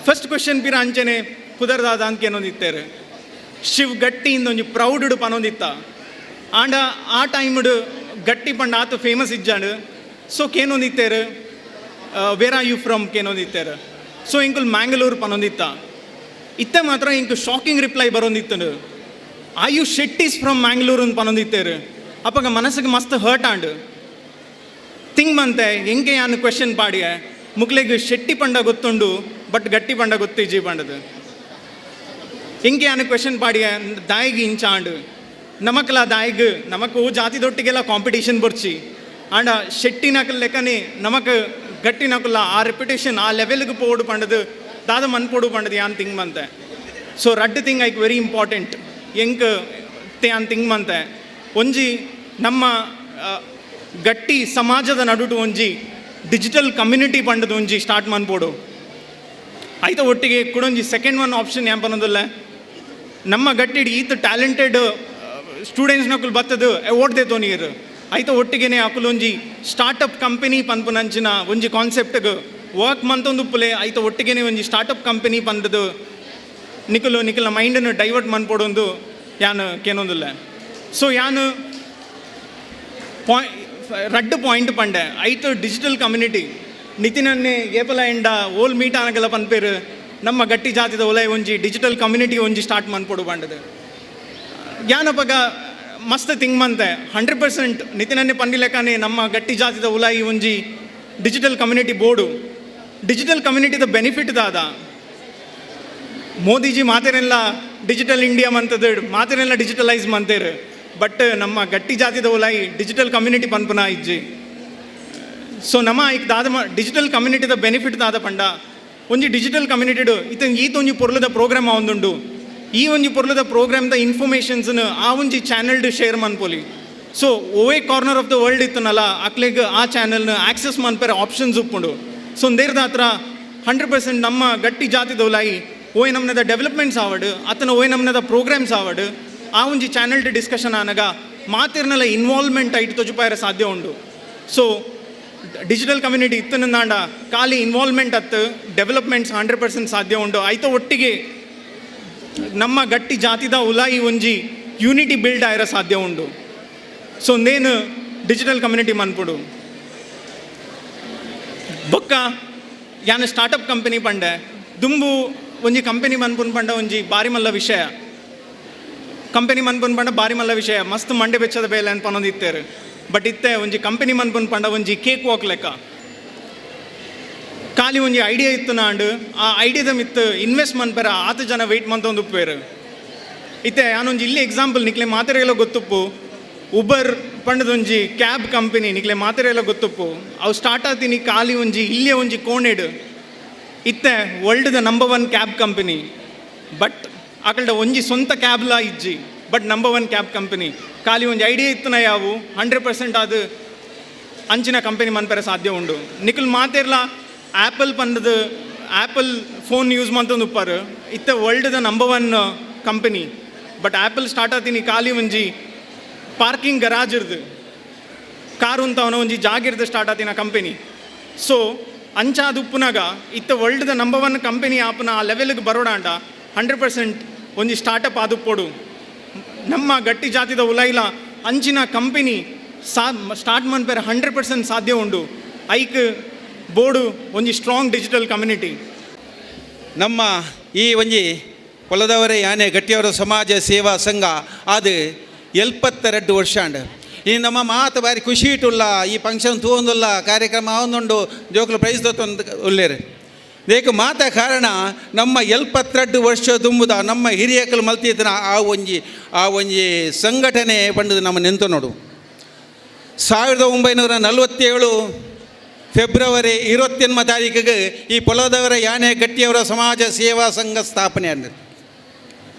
K: ಫಸ್ಟ್ ಕ್ವೆಶನ್ ಪಿರ ಅಂಚನೆ ಪುದರ್ದಾದ ಅಂತ ಏನೊಂದಿತ್ತೇರು. ಶಿವ್ ಗಟ್ಟಿ ಇಂದ ಒಂಜಿ ಪ್ರೌಡ್ ಪನೊಂದಿತ್ತ. ಆಂಡ ಆ ಟೈಮ್ಡ್ ಗಟ್ಟಿ ಪಂಡ ಆತು ಫೇಮಸ್ ಇಜ್ಜಾಂಡ್. ಸೊ ಕೇನೊಂದಿತ್ತೇರು, "Where are you from?" ಕೇನೊಂದಿತ್ತೇರು. So ಎಂಕುಲ್ Mangalore ಪನೊಂದಿತ್ತ. ಇತ್ತೆ ಮಾತ್ರ ಎಂಕ್ ಶಾಕಿಂಗ್ ರಿಪ್ಲೈ ಬರೋಂದಿತ್ತು, "Are you Shettis from Mangalore?" ಅಂತ ಪನೊಂದಿತ್ತೇರು. ಅಪ್ಪಗ ಮನಸ್ಸಿಗೆ ಮಸ್ತ್ ಹರ್ಟ್ ಆಂಡ್. ಥಿಂಕ್ ಮಂತೆ, ಎಂಕೆ ಯಾನು ಕ್ವೆಶನ್ ಪಾಡಿಯ, ಮುಕ್ಲೆಗ್ ಶೆಟ್ಟಿ ಪಂಡ ಗೊತ್ತುಂಡು, ಬಟ್ ಗಟ್ಟಿ ಪಂಡ ಗೊತ್ತಿಜ್ಜಿ ಪಂಡದು. ಎಂಕೆ ಯಾನು ಕ್ವೆಶನ್ ಪಾಡಿಯ, ದಾಯಿಗೆ ಇಂಚಾಂಡು? ನಮಕ್ಲ ದಾಯಿಗ್ ನಮಕ್ ಓ ಜಾತಿ ದೊಟ್ಟಿಗೆಲ್ಲ ಕಾಂಪಿಟೇಷನ್ ಬೊರ್ಚಿ. ಆಂಡ ಶೆಟ್ಟಿನಕಲ್ ಲೆಕ್ಕನೆ ನಮಕ್ ಗಟ್ಟಿನಕುಲ್ಲ ಆ ರೆಪ್ಯುಟೇಷನ್ ಆ ಲೆವೆಲ್ಗೆ ಪೋಡು ಪಂಡದು ದಾದ ಮನ್ಪೋಡು ಪಂಡದು ಯಾನ್ ಥಿಂಕ್ ಮಂತೆ. ಸೊ ರಡ್ಡ್ thing ಐಕ್ ವೆರಿ ಇಂಪಾರ್ಟೆಂಟ್ ಎಂಕ್ ತೆ ಯಾನ್ ಥಿಂಕ್ ಮಂತೆ. ಒಂಜಿ ನಮ್ಮ ಗಟ್ಟಿ ಸಮಾಜದ ನಡುಟು ಒಂಜಿ ಡಿಜಿಟಲ್ ಕಮ್ಯುನಿಟಿ ಪಂಡದು ಒಂಜಿ ಸ್ಟಾರ್ಟ್ ಮನ್ಪೋಡು. ಆಯ್ತ ಒಟ್ಟಿಗೆ ಕುಡೊಂಜಿ second one option ಯಾನ್ ಪನ್ನೊಂದುಲ್ಲ, ನಮ್ಮ ಗಟ್ಟಿಡ್ ಈತ್ ಟ್ಯಾಲೆಂಟೆಡ್ ಸ್ಟೂಡೆಂಟ್ಸ್ನಕುಲು ಬತ್ತದು ಅವಾರ್ಡ್ ದೇತೋನೀರು. ಆಯ್ತ ಒಟ್ಟಿಗೆನೆ ಅಕುಲು ಒಂಜಿ ಸ್ಟಾರ್ಟಪ್ ಕಂಪನಿ ಪನ್ಪುನಂಚಿನ ಒಂಜಿ ಕಾನ್ಸೆಪ್ಟ್ಗ್ ವರ್ಕ್ ಮಂತೊಂದು ಉಪ್ಪುಲೆ. ಆಯ್ತ ಒಟ್ಟಿಗೆನೆ ಒಂಜಿ ಸ್ಟಾರ್ಟಪ್ ಕಂಪನಿ ಪಂದದು ನಿಕುಲು ನಿಕುಲ ಮೈಂಡನ್ನು ಡೈವರ್ಟ್ ಮನ್ಪೊಡೊಂದು ಯಾನ್ ಕೇನೊಂದುಲ್ಲ. ಸೊ ಯಾನು ರಡ್ಡ್ ಪಾಯಿಂಟ್ ಪಂಡೆ ಐತು. ಡಿಜಿಟಲ್ ಕಮ್ಯುನಿಟಿ ನಿತಿನನ್ನೇ ಏಪಲ ಎಂಡ ಓಲ್ ಮೀಟ್ ಆನಗಲ ಪನ್ಪೇರು, ನಮ್ಮ ಗಟ್ಟಿ ಜಾತಿದ ಒಲಯ ಒಂಜಿ ಡಿಜಿಟಲ್ ಕಮ್ಯುನಿಟಿ ಒಂಜಿ ಸ್ಟಾರ್ಟ್ ಮನ್ಪೊಡು ಪಂಡದು. ಯಾನಪಗ ಮಸ್ತ್ ಥಿಂಕ್ ಮಂತೆ. 100% ನಿತಿನನ್ನೇ ಪಂಡಿಲೆಕ್ಕನೆ ನಮ್ಮ ಗಟ್ಟಿ ಜಾತಿದ ಉಲಾಯಿ ಒಂಜಿ ಡಿಜಿಟಲ್ ಕಮ್ಯುನಿಟಿ ಬೋಡು. ಡಿಜಿಟಲ್ ಕಮ್ಯುನಿಟಿದ ಬೆನಿಫಿಟ್ ದಾದ? ಮೋದಿಜಿ ಮಾತೆರೆಲ್ಲ ಡಿಜಿಟಲ್ ಇಂಡಿಯಾ ಮಂತದ, ಮಾತೆರೆಲ್ಲ ಡಿಜಿಟಲೈಸ್ ಮಂತೇರು. ಬಟ್ ನಮ್ಮ ಗಟ್ಟಿ ಜಾತಿದ ಉಲಾಯಿ ಡಿಜಿಟಲ್ ಕಮ್ಯುನಿಟಿ ಪನ್ಪುನ ಇಜ್ಜಿ. ಸೊ ನಮ್ಮ ಐಕ್ ದಾದ ಡಿಜಿಟಲ್ ಕಮ್ಯುನಿಟಿದ ಬೆನಿಫಿಟ್ ದಾದ ಪಂಡ, ಒಂಜಿ ಡಿಜಿಟಲ್ ಕಮ್ಯುನಿಟಿಡು ಇತ್ತ ಈತ ಒಂಜಿ ಪೊರ್ಲುದ ಪ್ರೋಗ್ರಾಮ್ ಆವೊಂದುಂಡು, ಈ ಒಂಜಿ ಪೊರ್ಲುದ ಪ್ರೋಗ್ರಾಮ್ದ ಇನ್ಫಾರ್ಮೇಷನ್ಸ್ನ ಆ ಒಂಜಿ ಚಾನೆಲ್ಡ್ ಶೇರ್ ಮನ್ಪೊಲಿ. ಸೊ ಓವೇ corner of the world ಇತ್ತನಲ್ಲ, ಅಕ್ಲೆಗ್ ಆ ಚಾನೆಲ್ನ ಆಕ್ಸೆಸ್ ಮನ್ಪೆರೆ ಆಪ್ಷನ್ಸ್ ಉಪ್ಪುಂಡು. ಸೊ ನೇರ್ದ ಹತ್ರ 100% ನಮ್ಮ ಗಟ್ಟಿ ಜಾತಿದ ಉಲಾಯಿ ಓಯ್ ನಮ್ನದ ಡೆವಲಪ್ಮೆಂಟ್ಸ್ ಆವಡ್, ಅತನ ಓಯ್ ನಮ್ನದ ಪ್ರೋಗ್ರಾಮ್ಸ್ ಆವಡ್, ಆ ಒಂಜಿ ಚಾನೆಲ್ ಡಿಸ್ಕಷನ್ ಆನಗ ಮಾತಿರ್ನಲ ಇನ್ವಾಲ್ವ್ಮೆಂಟ್ ಐಟ್ ತೊಜುಪಾಯರ ಸಾಧ್ಯ ಉಂಡು. So digital community ಇತ್ತನಂದಾಂಡ ಖಾಲಿ ಇನ್ವಾಲ್ವ್ಮೆಂಟ್ ಅತ್ತು, ಡೆವಲಪ್ಮೆಂಟ್ಸ್ 100% ಸಾಧ್ಯ ಉಂಡು. ಐತ ಒಟ್ಟಿಗೆ ನಮ್ಮ ಗಟ್ಟಿ ಜಾತಿದ ಉಲಾಯಿ ಒಂಜಿ ಯೂನಿಟಿ ಬಿಲ್ಡ್ ಆಯಿರ ಸಾಧ್ಯ ಉಂಡು. ಸೊ ನೇನು ಡಿಜಿಟಲ್ ಕಮ್ಯುನಿಟಿ ಮನ್ಪುಡು. ಬೊಕ್ಕ ಯಾನ್ ಸ್ಟಾರ್ಟಪ್ ಕಂಪನಿ ಪಂಡೆ. ದುಂಬು ಒಂಜಿ ಕಂಪನಿ ಮನ್ಪುನ್ ಪಂಡ ಒಂಜಿ ಬಾರಿ ಮಲ್ಲ ವಿಷಯ. ಕಂಪನಿ ಮನ್ಪುನ್ ಪಂಡ ಬಾರಿ ಮಲ್ಲ ವಿಷಯ, ಮಸ್ತ್ ಮಂಡೆ ಬೆಚ್ಚದ ಬೇಲೆ ಅಂತ ಪನೊಂದು ಇತ್ತೇರು. ಬಟ್ ಇತ್ತೆ ಒಂಜಿ ಕಂಪನಿ ಮನ್ಪುನ್ ಪಂಡ ಒಂಜಿ ಕೇಕ್ ವಾಕ್ ಲೆಕ್ಕ. ಖಾಲಿ ಒಂಜಿ ಐಡಿಯಾ ಇತ್ತು ನಾಂಡು, ಆ ಐಡಿಯಾದ ಮಿತ್ತು ಇನ್ವೆಸ್ಟ್ ಮನ್ಪೆರ ಆತು ಜನ ವೆಯ್ಟ್ ಮಂತೊಂದು ಉಪ್ಪೇರು. ಇತ್ತೆ ಯಾನೊಂಜಿ ಇಲ್ಲಿ ಎಕ್ಸಾಂಪಲ್ ನಿಕ್ಲೆ ಮಾತೆರೆಲ್ಲ ಗೊತ್ತುಪ್ಪು. ಉಬರ್ ಪಂಡದೊಂಜಿ ಕ್ಯಾಬ್ ಕಂಪನಿ ನಿಕ್ಲೆ ಮಾತೆರೆಲ್ಲ ಗೊತ್ತುಪ್ಪು. ಅವು ಸ್ಟಾರ್ಟ್ ಆತೀನಿ ಖಾಲಿ ಒಂಜಿ ಇಲ್ಲೇ ಒಂಜಿ ಕೋಣೆಡ್. ಇತ್ತೆ world the number one cab company. But ಅಕಲ್ಡ ಒಂಜಿ ಸ್ವಂತ ಕ್ಯಾಬ್ಲಾ ಇಜ್ಜಿ, but number one cab company. ಖಾಲಿ ಒಂಜಿ ಐಡಿಯಾ ಇತ್ತನ ಯಾವು, 100% ಅದು ಅಂಚಿನ ಕಂಪನಿ ಮನ್ಪೆರೆ ಸಾಧ್ಯ ಉಂಡು. ನಿಕುಲ್ ಮಾತೆರ್ಲ ಆ್ಯಪಲ್ ಪಂಡದು apple phone use ಮಂತೊಂದು ಉಪ್ಪಾರು. ಇತ್ತೆ world the number one company. But apple start ಆತೀನಿ ಖಾಲಿ ಒಂಜಿ ಪಾರ್ಕಿಂಗ್ ಗರಾಜ್ ಇರ್ದು, ಕಾರ್ ಉಂತವನ ಒಂಜಿ ಜಾಗಿರ್ದು ಸ್ಟಾರ್ಟ್ ಆತಿನ ಕಂಪನಿ. ಸೊ ಅಂಚಾದ ಉಪ್ಪುನಾಗ ಇತ್ತ world the number one company ಆಪುನ ಆ ಲೆವೆಲ್ಗೆ ಬರೋಡಾಂಡ 100% ಒಂಜಿ ಸ್ಟಾರ್ಟಪ್ ಆದುಪ್ಪೊಡು. ನಮ್ಮ ಗಟ್ಟಿ ಜಾತಿದ ಉಲೈಲ ಅಂಚಿನ ಕಂಪನಿ ಸಾ ಸ್ಟಾರ್ಟ್ ಮನ್ಪೆರೆ 100% ಸಾಧ್ಯ ಉಂಡು. ಐಕ್ ಬೋರ್ಡು ಒಂಜಿ strong digital community.
L: ನಮ್ಮ ಈ ಒಂಜಿ ಕೊಲದವರೇ ಯಾನೆ ಗಟ್ಟಿಯವರ ಸಮಾಜ ಸೇವಾ ಸಂಘ ಅದು 72 ವರ್ಷ ಅಂಡ್. ಈ ನಮ್ಮ ಮಾತು ಬಾರಿ ಖುಷಿ ಇಟ್ಟುಲ್ಲ. ಈ ಫಂಕ್ಷನ್ ತೂವೊಂದುಲ್ಲ, ಕಾರ್ಯಕ್ರಮ ಆವೊಂದುಂಡು, ಜೋಕುಲು ಪ್ರೈಸ್ ದೊತ್ತೊಂದು ಉಲ್ಲೇರು. ದೇಕ ಮಾತ ಕಾರಣ ನಮ್ಮ 72 ವರ್ಷ ತುಂಬುದ ನಮ್ಮ ಹಿರಿಯಕಲು ಮಲ್ತಿದ್ದನ ಆ ಒಂಜಿ ಸಂಘಟನೆ ಪಂಡದು ನಮ್ಮ ನೆಂತು ನೋಡು. 1947 ಫೆಬ್ರವರಿ 28 ತಾರೀಕಿಗೆ ಈ ಪೊಲದವರ ಯಾನೆ ಗಟ್ಟಿಯವರ ಸಮಾಜ ಸೇವಾ ಸಂಘ ಸ್ಥಾಪನೆ ಆದ.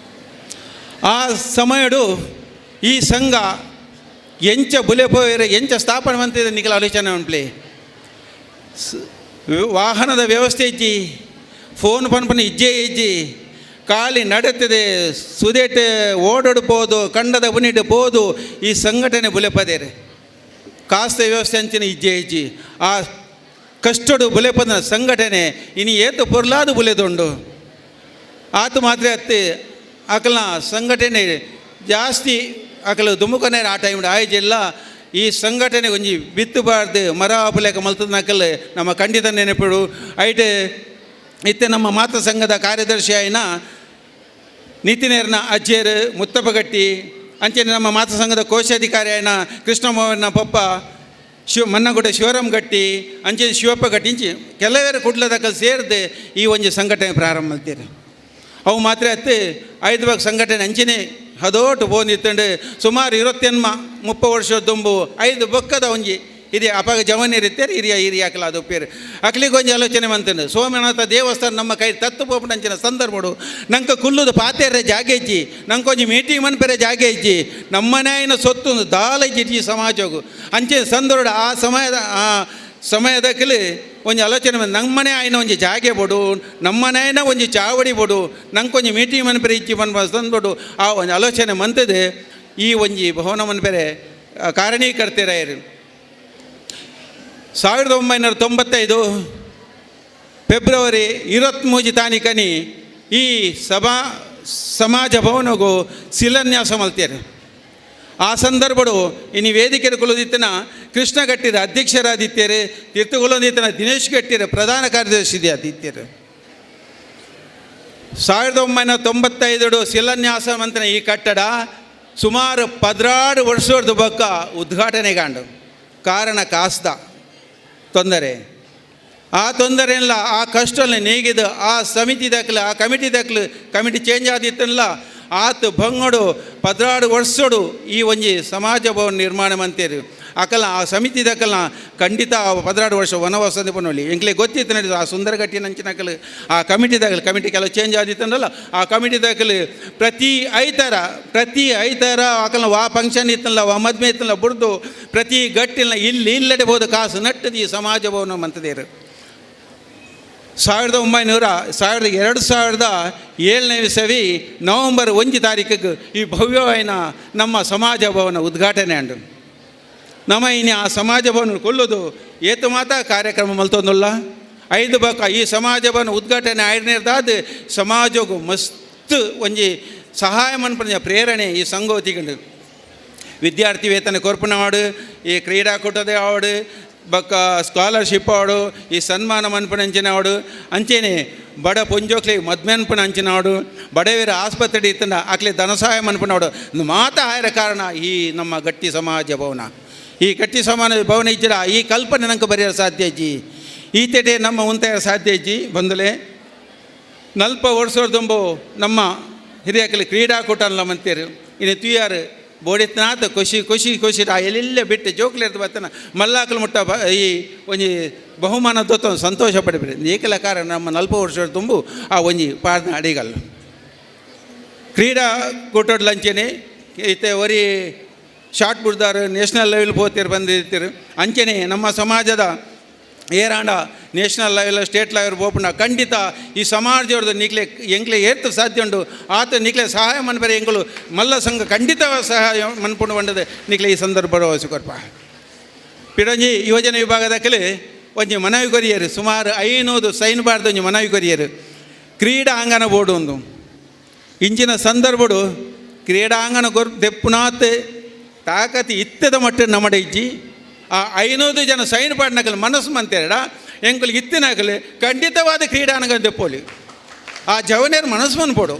L: ಆ ಸಮಯಡು ಈ ಸಂಘ ಎಂಚ ಬುಲೆ ಪೋಯರೆ, ಎಂಚ ಸ್ಥಾಪನೆ ಮಂತಿದೆ ನಿಖಲ ಆಲೋಚನೆ ಉಂಟ್ಲಿ. ವಾಹನದ ವ್ಯವಸ್ಥೆ ಇಜ್ಜಿ, ಫೋನ್ ಪನ್ಪನ ಇಜ್ಜೇ ಇಜ್ಜಿ. ಖಾಲಿ ನಡೀತದೆ ಸುದೇಟೆ ಓಡೋಡು ಪೋದು ಕಂಡದ ಬುನಿಟ್ಟು ಪೋದು ಈ ಸಂಘಟನೆ ಬುಲೆಪದೇರೆ ಕಾಸ್ತ ವ್ಯವಸ್ಥೆ ಅಂಚಿನ ಇಜ್ಜೆ ಇಜ್ಜಿ ಆ ಕಷ್ಟಡು ಬುಲೆಪದ ಸಂಘಟನೆ ಇನಿ ಏತು ಪೊರ್ಲಾದು ಬುಲೆದುಂಡು ಆತು ಮಾತ್ರ ಅತ್ತಿ ಅಕಲ್ನ ಸಂಘಟನೆ ಜಾಸ್ತಿ ಅಕಲು ದುಮುಕನೇ ಆ ಟೈಮ್ ಆಯ್ಜೆಲ್ಲ ಈ ಸಂಘಟನೆ ಒಂಜಿ ಬಿತ್ತುಬಾರ್ದು ಮರ ಆಪುಲೆಕ ಮಲ್ತದ ನಕಲ್ ನಮ್ಮ ಖಂಡಿತ ನೆನಪಿಡು ಐಟೆ ಇತ್ತೆ ನಮ್ಮ ಮಾತೃ ಸಂಘದ ಕಾರ್ಯದರ್ಶಿ ಆಯ್ನ ನಿತಿನೇರ್ನ ಅಜ್ಜೇರು ಮುತ್ತಪ್ಪಗಟ್ಟಿ ಅಂಚನೆ ನಮ್ಮ ಮಾತೃ ಸಂಘದ ಕೋಶಾಧಿಕಾರಿ ಆಯ್ನ ಕೃಷ್ಣಮೋಹನ ಪಪ್ಪ ಶಿವ ಮನ್ನಗುಡ ಶಿವರಾಮ್ ಗಟ್ಟಿ ಅಂಚನೆ ಶಿವಪ್ಪ ಗಟ್ಟಿ ಇಂಚಿ ಕೆಲವೇರು ಕುಡ್ಲದಕಲ್ ಸೇರಿದೆ ಈ ಒಂಜಿ ಸಂಘಟನೆ ಪ್ರಾರಂಭ ಮಾಡ್ತೀರಿ. ಅವು ಮಾತ್ರ ಅತ್ತೆ ಐದು ಭಾಗ ಸಂಘಟನೆ ಅಂಚನೆ ಹದೋಟು ಬೋಂದಿತ್ತಂಡು ಸುಮಾರು ಇರತ್ತೆನ್ಮ 30 ವರ್ಷ ದುಂಬು 5 ಬೊಕ್ಕದ ಒಂಜಿ ಇದೆ ಅಪಾಗ ಜವನಿರುತ್ತೆ ಹಿರಿಯ ಹಿರಿಯ ಅಕಲ ಅದು ಪೇರು ಅಕ್ಲಿಗೆ ಒಂಜಿ ಆಲೋಚನೆ ಮಂತಂಡು ಸೋಮನಾಥ ದೇವಸ್ಥಾನ ನಮ್ಮ ಕೈ ತತ್ತು ಪೋಪುನಂಚಿನ ಸಂದರ್ಭಡು ನಂಗೆ ಕುಲ್ಲುದು ಪಾತೆರೆ ಜಾಗೆ ಇಜ್ಜಿ ನಂಗೊಂಜಿ ಮೀಟಿಂಗ್ ಮನ್ಪೆರೆ ಜಾಗೆ ಇಜ್ಜಿ ನಮ್ಮನೆಯ ಸೊತ್ತು ದಾಲ ಇಜ್ಜಿ ಸಮಾಜಗು ಅಂಚೆ ಸಂದರ್ಭ ಆ ಸಮಯದ ಆ ಸಮಯದಕ್ಕಲಿ ಒಂಜಿ ಆಲೋಚನೆ ಬಂದು ನಮ್ಮನೆ ಆಯ್ನ ಒಂಜಿ ಜಾಗೆ ಬೋಡು ನಮ್ಮನೆಯನ ಒಂಜಿ ಚಾವಡಿ ಬೋಡು ನಂಗೊಂಜಿ ಮೀಟಿಂಗ್ ಮನ್ಪೆರೆ ಇಜ್ಜಿ ಮನ್ಪ ತಂದ್ಬಿಡು ಆ ಒಂಜಿ ಆಲೋಚನೆ ಮಂತದೆ ಈ ಒಂಜಿ ಭವನ ಮನ್ಪೆರೆ ಕಾರಣೀಕರ್ತಿರಾಯರು. 1995 ಫೆಬ್ರವರಿ 23 ತಾರೀಕನಿ ಈ ಸಭಾ ಸಮಾಜ ಭವನಗೂ ಶಿಲಾನ್ಯಾಸ ಮಲ್ತೇರು. ಆ ಸಂದರ್ಭಡು ಇನ್ನು ವೇದಿಕೆ ಕುಲದಿತ್ತನ ಕೃಷ್ಣಗಟ್ಟಿರ ಅಧ್ಯಕ್ಷರಾದಿತ್ಯರು, ತೀರ್ಥಗೊಲ್ಲದಿತ್ತನ ದಿನೇಶ್ ಗಟ್ಟಿರ ಪ್ರಧಾನ ಕಾರ್ಯದರ್ಶಿ ಆದಿತ್ಯರು. 1995 ಶಿಲಾನ್ಯಾಸ ಮಂತನ ಈ ಕಟ್ಟಡ ಸುಮಾರು 16 ವರ್ಷದ ಬಕ್ಕ ಉದ್ಘಾಟನೆಗಾಂಡು. ಕಾರಣ ಕಾಸ್ದ ತೊಂದರೆ. ಆ ತೊಂದರೆಲ್ಲ ಆ ಕಷ್ಟಲ್ಲಿ ನೀಗಿದು ಆ ಸಮಿತಿ ದಾಖಲು ಆ ಕಮಿಟಿ ದಾಖಲು ಕಮಿಟಿ ಚೇಂಜ್ ಆದಿತ್ತಲ್ಲ ಆತ ಬಂಗಡು 16 ವರ್ಷಡು ಈ ಒಂಜಿ ಸಮಾಜ ಭವನ ನಿರ್ಮಾಣ ಮಂತೇರು. ಅಕಲ ಆ ಸಮಿತಿ ದಾಖಲ ಖಂಡಿತ ಆ 16 ವರ್ಷ ವನವಾಸ ಪನೋಲಿ ಎಂಕ್ಲೆ ಗೊತ್ತಿತ್ತು ನಡೀತು ಆ ಸುಂದರಗಟ್ಟಿ ನಂಚಿನಕಲು ಆ ಕಮಿಟಿ ದಾಖಲು ಕಮಿಟಿ ಕೆಲವು ಚೇಂಜ್ ಆದಿತ್ತಂದ್ರಲ್ಲ ಆ ಕಮಿಟಿ ದಾಖಲು ಪ್ರತಿ ಐತಾರ ಅಕಲ ವಾ ಫಂಕ್ಷನ್ ಇತ್ತಲ್ಲ ವಾ ಮದ್ವೆ ಇತ್ತಲ್ಲ ಬುಡ್ದು ಪ್ರತಿ ಗಟ್ಟಿನ ಇಲ್ಲಿ ಇಲ್ಲಡೆ ಕಾಸು ನಟ್ಟದು ಈ ಸಮಾಜ ಭವನ ಮಂತದೇರು. 2007 ಇಸವಿ ನವೆಂಬರ್ 1 ತಾರೀಕಿಗೆ ಈ ಭವ್ಯವಾಯಿನ ನಮ್ಮ ಸಮಾಜ ಭವನ ಉದ್ಘಾಟನೆ ಅಂಡು. ನಮ್ಮ ಇನ್ನು ಆ ಸಮಾಜ ಭವನ ಕೊಲ್ಲೋದು ಏತು ಮಾತಾ ಕಾರ್ಯಕ್ರಮ ಮಲ್ತೊಂದುಲ್ಲ 5 ಬಕ್ಕ ಈ ಸಮಾಜ ಭವನ ಉದ್ಘಾಟನೆ ಆಯ್ನೇರ್ದಾದ ಸಮಾಜಗೂ ಮಸ್ತ್ ಒಂಜಿ ಸಹಾಯ ಮನ್ಪನ ಪ್ರೇರಣೆ ಈ ಸಂಗೋತಿಗಂಡು. ವಿದ್ಯಾರ್ಥಿ ವೇತನ ಕೊರ್ಪಣ ಆಡು, ಈ ಕ್ರೀಡಾಕೂಟದ ಆಡು, ಬಕ್ಕ ಸ್ಕಾಲರ್ಶಿಪ್ ಆಡು, ಈ ಸನ್ಮಾನ ಮನ್ಪನ ಅಂಚಿನ ಆಡು, ಅಂಚೆನೆ ಬಡ ಪೊಂಜೋಕ್ಲಿ ಮದ್ಮೆನ್ಪನ ಅಂಚಿನ ಆಡು, ಬಡವರ ಆಸ್ಪತ್ರೆ ಇತ್ತಂಡ ಆಕ್ಲೆ ಧನಸಹಾಯ ಮನ್ಪನ ಆಡು ಮಾತ ಆಯರ ಕಾರಣ ಈ ನಮ್ಮ ಗಟ್ಟಿ ಸಮಾಜ ಭವನ. ಈ ಗಟ್ಟಿ ಸಮಾಜ ಭವನ ಇಜ್ಜಡ ಈ ಕಲ್ಪನೆ ನಂಗೆ ಬರೆಯಲು ಸಾಧ್ಯ ಇಜ್ಜಿ, ಈ ತೆಟೆ ನಮ್ಮ ಉಂತಾಯ ಸಾಧ್ಯ ಇಜ್ಜಿ. ಬಂದಲೆ 40 ವರ್ಷದಂಬು ನಮ್ಮ ಹಿರಿಯಕಲಿ ಕ್ರೀಡಾಕೂಟ ಅಲ್ಲ ಮಂತೇರು ಇನ್ನು ತುಯಾರು ಬೋಡಿತ್ನಾಥ ಖುಷಿ ಖುಷಿ ಖುಷಿ ಆ ಎಲ್ಲೆಲ್ಲೇ ಬಿಟ್ಟು ಜೋಕ್ಲಿರ್ದು ಬರ್ತಾನೆ ಮಲ್ಲಾಕಲು ಮುಟ್ಟ ಈ ಒಂಜಿ ಬಹುಮಾನ ದೊತ್ತ ಸಂತೋಷ ಪಡಿಬಿಡಿ. ಏಕಲ ಕಾರಣ ನಮ್ಮ 40 ವರ್ಷ ತುಂಬು ಆ ಒಂಜಿ ಪಾರ್ನ ಅಡಿಗಲ್ಲ ಕ್ರೀಡಾಕೂಟದ ಇತ್ತೆ ಒರಿ ಶಾರ್ಟ್ ಬುಡ್ದಾರು ನ್ಯಾಷನಲ್ ಲೆವೆಲ್ ಪೋತಿರು ಬಂದಿರ್ತೀರು. ಅಂಚೆನೆ ನಮ್ಮ ಸಮಾಜದ ಏರಾಂಡ ನ್ಯಾಷನಲ್ ಲೆವೆಲ್ ಸ್ಟೇಟ್ ಲೆವೆಲ್ ಪೋಪುಂಡ ಖಂಡಿತ ಈ ಸಮಾಜದ ನಿಕ್ಲೆ ಎಂಕ್ಲೆ ಏರ್ತು ಸಾಧ್ಯ ಉಂಡು ಆತ ನಿಕ್ಲೆ ಸಹಾಯ ಮನ್ಪರೆ ಎಂಕುಲು ಮಲ್ಲ ಸಂಘ ಖಂಡಿತ ಸಹಾಯ ಮನ್ಪುಂಡು ಬಂಡದೆ ನಿಕ್ಲೆ ಈ ಸಂದರ್ಭ ಕೊರ್ಪ. ಪಿಡಂಜಿ ಯುವಜನ ವಿಭಾಗದ ಒಂಜಿ ಮನವಿ ಕೊರಿಯರು ಸುಮಾರು 500 ಸೈನ್ ಬಾರ್ದು ಒಂಜಿ ಮನವಿ ಕೊರಿಯರು ಕ್ರೀಡಾಂಗಣ ಬೋರ್ಡು ಒಂದು ಇಂಚಿನ ಸಂದರ್ಭಡು ಕ್ರೀಡಾಂಗಣ ಕೊರ್ ದೆಪ್ಪುನಾತ್ ತಾಕತಿ ಇತ್ತದ ಮಟ್ಟ ನಮ್ಮಡೆ ಇಜ್ಜಿ ಆ 500 ಜನ ಸೈನ್ ಪಾಡ್ನಕಲು ಮನಸ್ಸು ಮಂತೇರಡ ಎಂಕುಲು ಇತ್ತಿನಕಲು ಖಂಡಿತವಾದ ಕ್ರೀಡಾಂಗಣ ದೆಪ್ಪೋಲಿ ಆ ಜವನೇರು ಮನಸ್ಸು ಮನ್ಪೋಡು.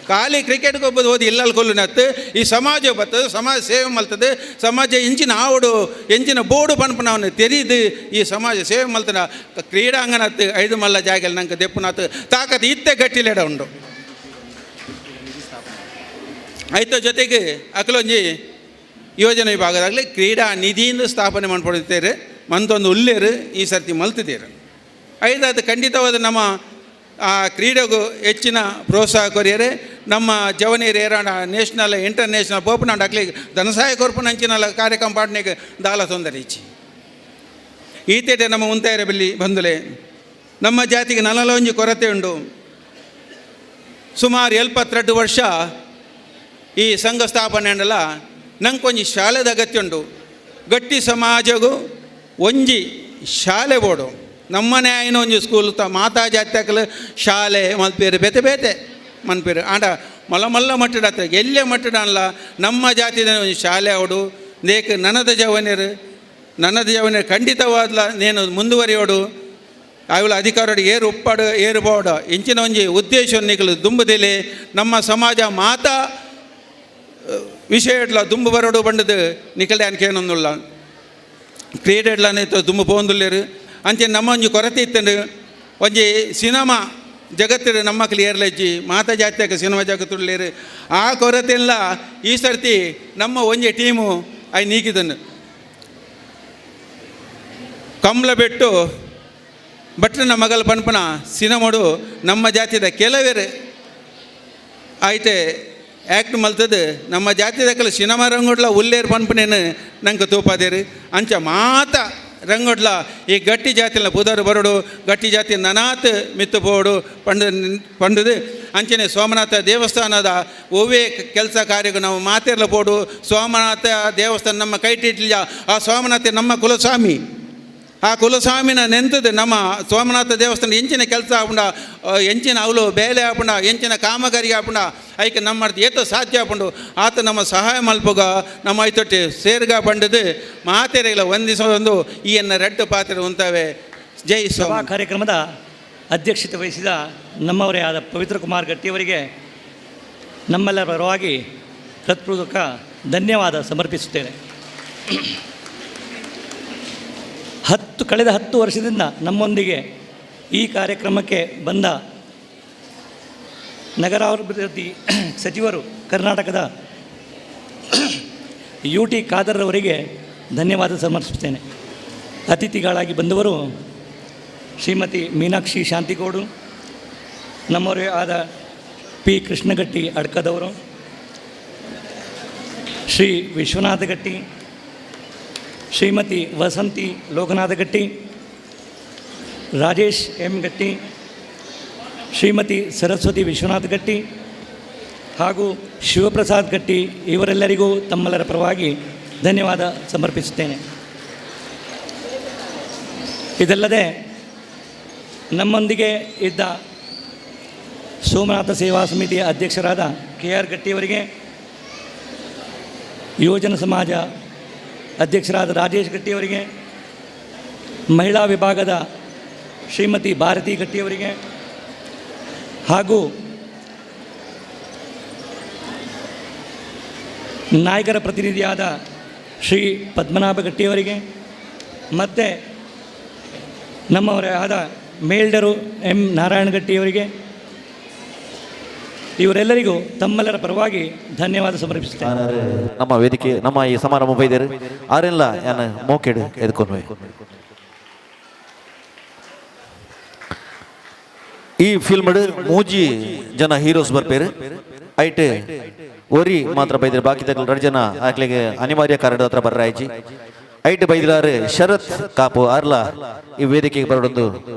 L: ಖಾಲಿ ಕ್ರಿಕೆಟ್ಗೆ ಒಬ್ಬದು ಓದಿ ಇಲ್ಲಲ್ಲಿ ಕೊಲ್ಲು ನತ್ತು ಈ ಸಮಾಜ ಬರ್ತದೆ, ಸಮಾಜ ಸೇವೆ ಮಲ್ತದೆ, ಸಮಾಜ ಎಂಚಿನ ಆವಡು ಎಂಚಿನ ಬೋರ್ಡು ಪನ್ಪನವನು ತೆರೀದು ಈ ಸಮಾಜ ಸೇವೆ ಮಲ್ತನ ಕ್ರೀಡಾಂಗಣ 5 ಮಲ್ಲ ಜಾಗಲ್ಲಿ ನಂಗೆ ದೆಪ್ಪುನಾತು ತಾಕತ್ತು ಇತ್ತೆ ಗಟ್ಟಿಲೆಡ ಉಂಡು. ಆಯ್ತು ಜೊತೆಗೆ ಅಕಲೊಂಜಿ ಯೋಜನೆ ವಿಭಾಗದಾಗಲಿ ಕ್ರೀಡಾ ನಿಧಿಯಿಂದ ಸ್ಥಾಪನೆ ಮಾಡ್ಕೊಡುತ್ತೇವೆ ಮಂತೊಂದು ಉಲ್ಲೇರು ಈ ಸರ್ತಿ ಮಲ್ತಿದ್ದೀರು. ಐದಾದ ಖಂಡಿತವಾದ ನಮ್ಮ ಆ ಕ್ರೀಡೆಗೂ ಹೆಚ್ಚಿನ ಪ್ರೋತ್ಸಾಹ ಕೊರಿಯರೆ ನಮ್ಮ ಜವನೀರು ಏರಾಣ ನ್ಯಾಷನಲ್ ಇಂಟರ್ನ್ಯಾಷನಲ್ ಪೋಪನಾಂಡ ಅಕ್ಲಿ ಧನಸಹಾಯ ಕೊರ್ಪುನ ಅಂಚಿನಲ್ಲ ಕಾರ್ಯಕ್ರಮ ಪಾಡ್ನೆಗೆ ದಾಲ ತೊಂದರೆ ಇಚ್ಚಿ ಈತೇಟೆ ನಮ್ಮ ಉಂತಾಯರ ಬಲ್ಲಿ ಬಂದುಲೆ ನಮ್ಮ ಜಾತಿಗೆ ನಲಲೊಂಜಿ ಕೊರತೆ ಉಂಡು. ಸುಮಾರು 72 ವರ್ಷ ಈ ಸಂಘ ಸ್ಥಾಪನೆ ಅಂಡಲ ನಂಕೊಂಜಿ ಶಾಲೆದ ಅಗತ್ಯ ಉಂಡು. ಗಟ್ಟಿ ಸಮಾಜಗೂ ಒಂಜಿ ಶಾಲೆ ಬೋಡು. ನಮ್ಮನೆ ಆಯ್ನ ಒಂಜಿ ಸ್ಕೂಲ್ ತ ಮಾತಾ ಜಾತ್ಯಾಕಲು ಶಾಲೆ ಮಲ್ಪೇರು ಬೇತೆ ಬೇತೆ ಮನ್ಪೇರು ಆಂಡ ಮಲ್ಲ ಮಲ್ಲ ಮಟ್ಟಡ ಎಲ್ಲೇ ಮಟ್ಟಡ ಅಲ್ಲ ನಮ್ಮ ಜಾತಿದ ಒಂಜಿ ಶಾಲೆ ಅವಡು ನೇಕ್ ನನದ ಜವನಿರು ನನ್ನದ ಜವನಿರು ಖಂಡಿತವಾದ್ಲ ನೇನು ಮುಂದುವರಿಯೋಡು ಅವುಗಳ ಅಧಿಕಾರೋಡು ಏರು ಉಪ್ಪಾಡು ಏರು ಬೋಡು ಇಂಚಿನ ಒಂಜಿ ಉದ್ದೇಶ ನಿಕಲು ದುಂಬುದಿಲೆ ನಮ್ಮ ಸಮಾಜ ಮಾತಾ ವಿಷಯ ಇಡ್ಲ ದುಂಬು ಬರೋಡು ಬಂಡದು ನಿಕಲ್ಡೆ ಅನ್ಕೇನೊಂದುಲ್ಲ ಕ್ರೀಡೆಡ್ಲನೇ ದುಂಬು ಪೋಂದುಲ್ಲೇರು ಅಂಚೆ ನಮ್ಮ ಒಂಜಿ ಕೊರತೆ ಇತ್ತಂಡು ಒಂಜಿ ಸಿನಿಮಾ ಜಗತ್ತಿನ ನಮ್ಮ ಕ್ಲಿಯರ್ಲೆಜ್ಜಿ ಮಾತಾ ಜಾತಿಯಾಗ ಸಿನಿಮಾ ಜಗತ್ತುಳ್ಳೇರು ಆ ಕೊರತೆಲ್ಲ ಈ ಸರ್ತಿ ನಮ್ಮ ಒಂಜಿ ಟೀಮು I ನೀಕಿದನು. ಕಂಬಳ ಬೆಟ್ಟು ಭಟ್ರನ ಮಗಲ ಪನ್ಪನ ಸಿನಿಮಾಡು ನಮ್ಮ ಜಾತಿದ ಕೆಲವೇರು ಆಯ್ತೆ ಆ್ಯಕ್ಟ್ ಮಲ್ತದ ನಮ್ಮ ಜಾತಿದ ಕೆಲ ಸಿನಿಮಾ ರಂಗೋಡ್ಲ ಉಲ್ಲೇರು ಪನ್ಪನೇನು ನಂಗೆ ತೂಪಾದೇರು. ಅಂಚ ಮಾತ ರಂಗೋಡ್ಲ ಈ ಗಟ್ಟಿ ಜಾತಿನ ಪುದರ್ ಬರೋಡು ಗಟ್ಟಿ ಜಾತಿ ನನಾತ್ ಮಿತ್ತು ಪೋಡು ಪಂಡ ಪಂಡದು ಅಂಚನೆ ಸೋಮನಾಥ ದೇವಸ್ಥಾನದ ಒವ್ವೇ ಕೆಲಸ ಕಾರ್ಯಕ್ಕೂ ನಾವು ಮಾತಿರ್ಲ ಪೋಡು. ಸೋಮನಾಥ ದೇವಸ್ಥಾನ ನಮ್ಮ ಕೈಟಿಟ್ಲಿಲ್ಲ, ಆ ಸೋಮನಾಥ ನಮ್ಮ ಕುಲಸ್ವಾಮಿ, ಆ ಕುಲಸ್ವಾಮಿನ ನೆಂತದ್ದು ನಮ್ಮ ಸೋಮನಾಥ ದೇವಸ್ಥಾನ ಎಂಚಿನ ಕೆಲಸ ಆಪುಂಡ ಎಂಚಿನ ಅವಳು ಬೇಲೆ ಆಪುಂಡ ಎಂಚಿನ ಕಾಮಗಾರಿ ಆಪುಂಡ ಐಕೆ ನಮ್ಮ ಏತ ಸಾಧ್ಯ ಆಪುಂಡು ಆತ ನಮ್ಮ ಸಹಾಯ ಮಲ್ಪುಗ ನಮ್ಮ ಐತೊಟ್ಟಿ ಸೇರ್ಗ ಬಂಡದು ಮಾತೆರೆಲ್ಲ ಒಂದಿಸ ಒಂದು ಈ ಎನ್ನ ರೆಡ್ಡು ಪಾತ್ರೆ ಉಂತವೆ. ಜೈ
M: ಸಭಾ ಕಾರ್ಯಕ್ರಮದ ಅಧ್ಯಕ್ಷತೆ ವಹಿಸಿದ ನಮ್ಮವರೇ ಆದ ಪವಿತ್ರ ಕುಮಾರ್ ಗಟ್ಟಿಯವರಿಗೆ ನಮ್ಮೆಲ್ಲರ ಪರವಾಗಿ ಹೃತ್ಪೂರ್ವಕ ಧನ್ಯವಾದ ಸಮರ್ಪಿಸುತ್ತೇನೆ. ಕಳೆದ 10 ವರ್ಷದಿಂದ ನಮ್ಮೊಂದಿಗೆ ಈ ಕಾರ್ಯಕ್ರಮಕ್ಕೆ ಬಂದ ನಗರಾಭಿವೃದ್ಧಿ ಸಚಿವರು ಕರ್ನಾಟಕದ ಯು ಟಿ ಖಾದರ್ರವರಿಗೆ ಧನ್ಯವಾದ ಸಮರ್ಪಿಸುತ್ತೇನೆ. ಅತಿಥಿಗಳಾಗಿ ಬಂದವರು ಶ್ರೀಮತಿ ಮೀನಾಕ್ಷಿ ಶಾಂತಿಗೌಡು, ನಮ್ಮವರೇ ಆದ ಪಿ ಕೃಷ್ಣಗಟ್ಟಿ ಅಡ್ಕದವರು, ಶ್ರೀ ವಿಶ್ವನಾಥ ಗಟ್ಟಿ, ಶ್ರೀಮತಿ ವಸಂತಿ ಲೋಕನಾಥ ಗಟ್ಟಿ, ರಾಜೇಶ್ ಎಂ ಗಟ್ಟಿ, ಶ್ರೀಮತಿ ಸರಸ್ವತಿ ವಿಶ್ವನಾಥ ಗಟ್ಟಿ ಹಾಗೂ ಶಿವಪ್ರಸಾದ್ ಗಟ್ಟಿ ಇವರೆಲ್ಲರಿಗೂ ತಮ್ಮೆಲ್ಲರ ಪರವಾಗಿ ಧನ್ಯವಾದ ಸಮರ್ಪಿಸುತ್ತೇನೆ. ಇದಲ್ಲದೆ ನಮ್ಮೊಂದಿಗೆ ಇದ್ದ ಸೋಮನಾಥ ಸೇವಾ ಸಮಿತಿಯ ಅಧ್ಯಕ್ಷರಾದ ಕೆ ಆರ್ ಗಟ್ಟಿಯವರಿಗೆ, ಯುವಜನ ಸಮಾಜ ಅಧ್ಯಕ್ಷರಾದ ರಾಜೇಶ್ ಗಟ್ಟಿಯವರಿಗೆ, ಮಹಿಳಾ ವಿಭಾಗದ ಶ್ರೀಮತಿ ಭಾರತಿ ಗಟ್ಟಿಯವರಿಗೆ ಹಾಗೂ ನಾಯಕರ ಪ್ರತಿನಿಧಿಯಾದ ಶ್ರೀ ಪದ್ಮನಾಭ ಗಟ್ಟಿಯವರಿಗೆ ಮತ್ತು ನಮ್ಮವರೇ ಆದ ಮೇಲ್ಡರು ಎಂ ನಾರಾಯಣ ಗಟ್ಟಿಯವರಿಗೆ ಇವರೆಲ್ಲರಿಗೂ ತಮ್ಮೆಲ್ಲರ ಪರವಾಗಿ ಧನ್ಯವಾದ ಸಮರ್ಪಿಸುತ್ತೇನೆ.
N: ನಮ್ಮ ವೇದಿಕೆ ನಮ್ಮ ಈ ಸಮಾರಂಭ ಬೈದರು ಆರೆಲ್ಲ ಯಾನ ಮೋಕೆಡು ಎದ್ಕೊಂಡು ಈ ಫಿಲ್ಮ್ ಮೂಜಿ ಜನ ಹೀರೋಸ್ ಬರ್ಪೇರು ಐಟ್ ಒರಿ ಮಾತ್ರ ಬೈದರು, ಬಾಕಿ ಎರಡು ಜನ ಆಕ್ಲಿಗೆ ಅನಿವಾರ್ಯ ಕಾರಣದ ಹತ್ರ ಬರ್ರಾಯ್ಚಿ. ಐಟ್ ಬೈದಿಲಾರು ಶರತ್ ಕಾಪು ಆರ್ಲ ಈ ವೇದಿಕೆಗೆ ಬರೋಡೊಂದು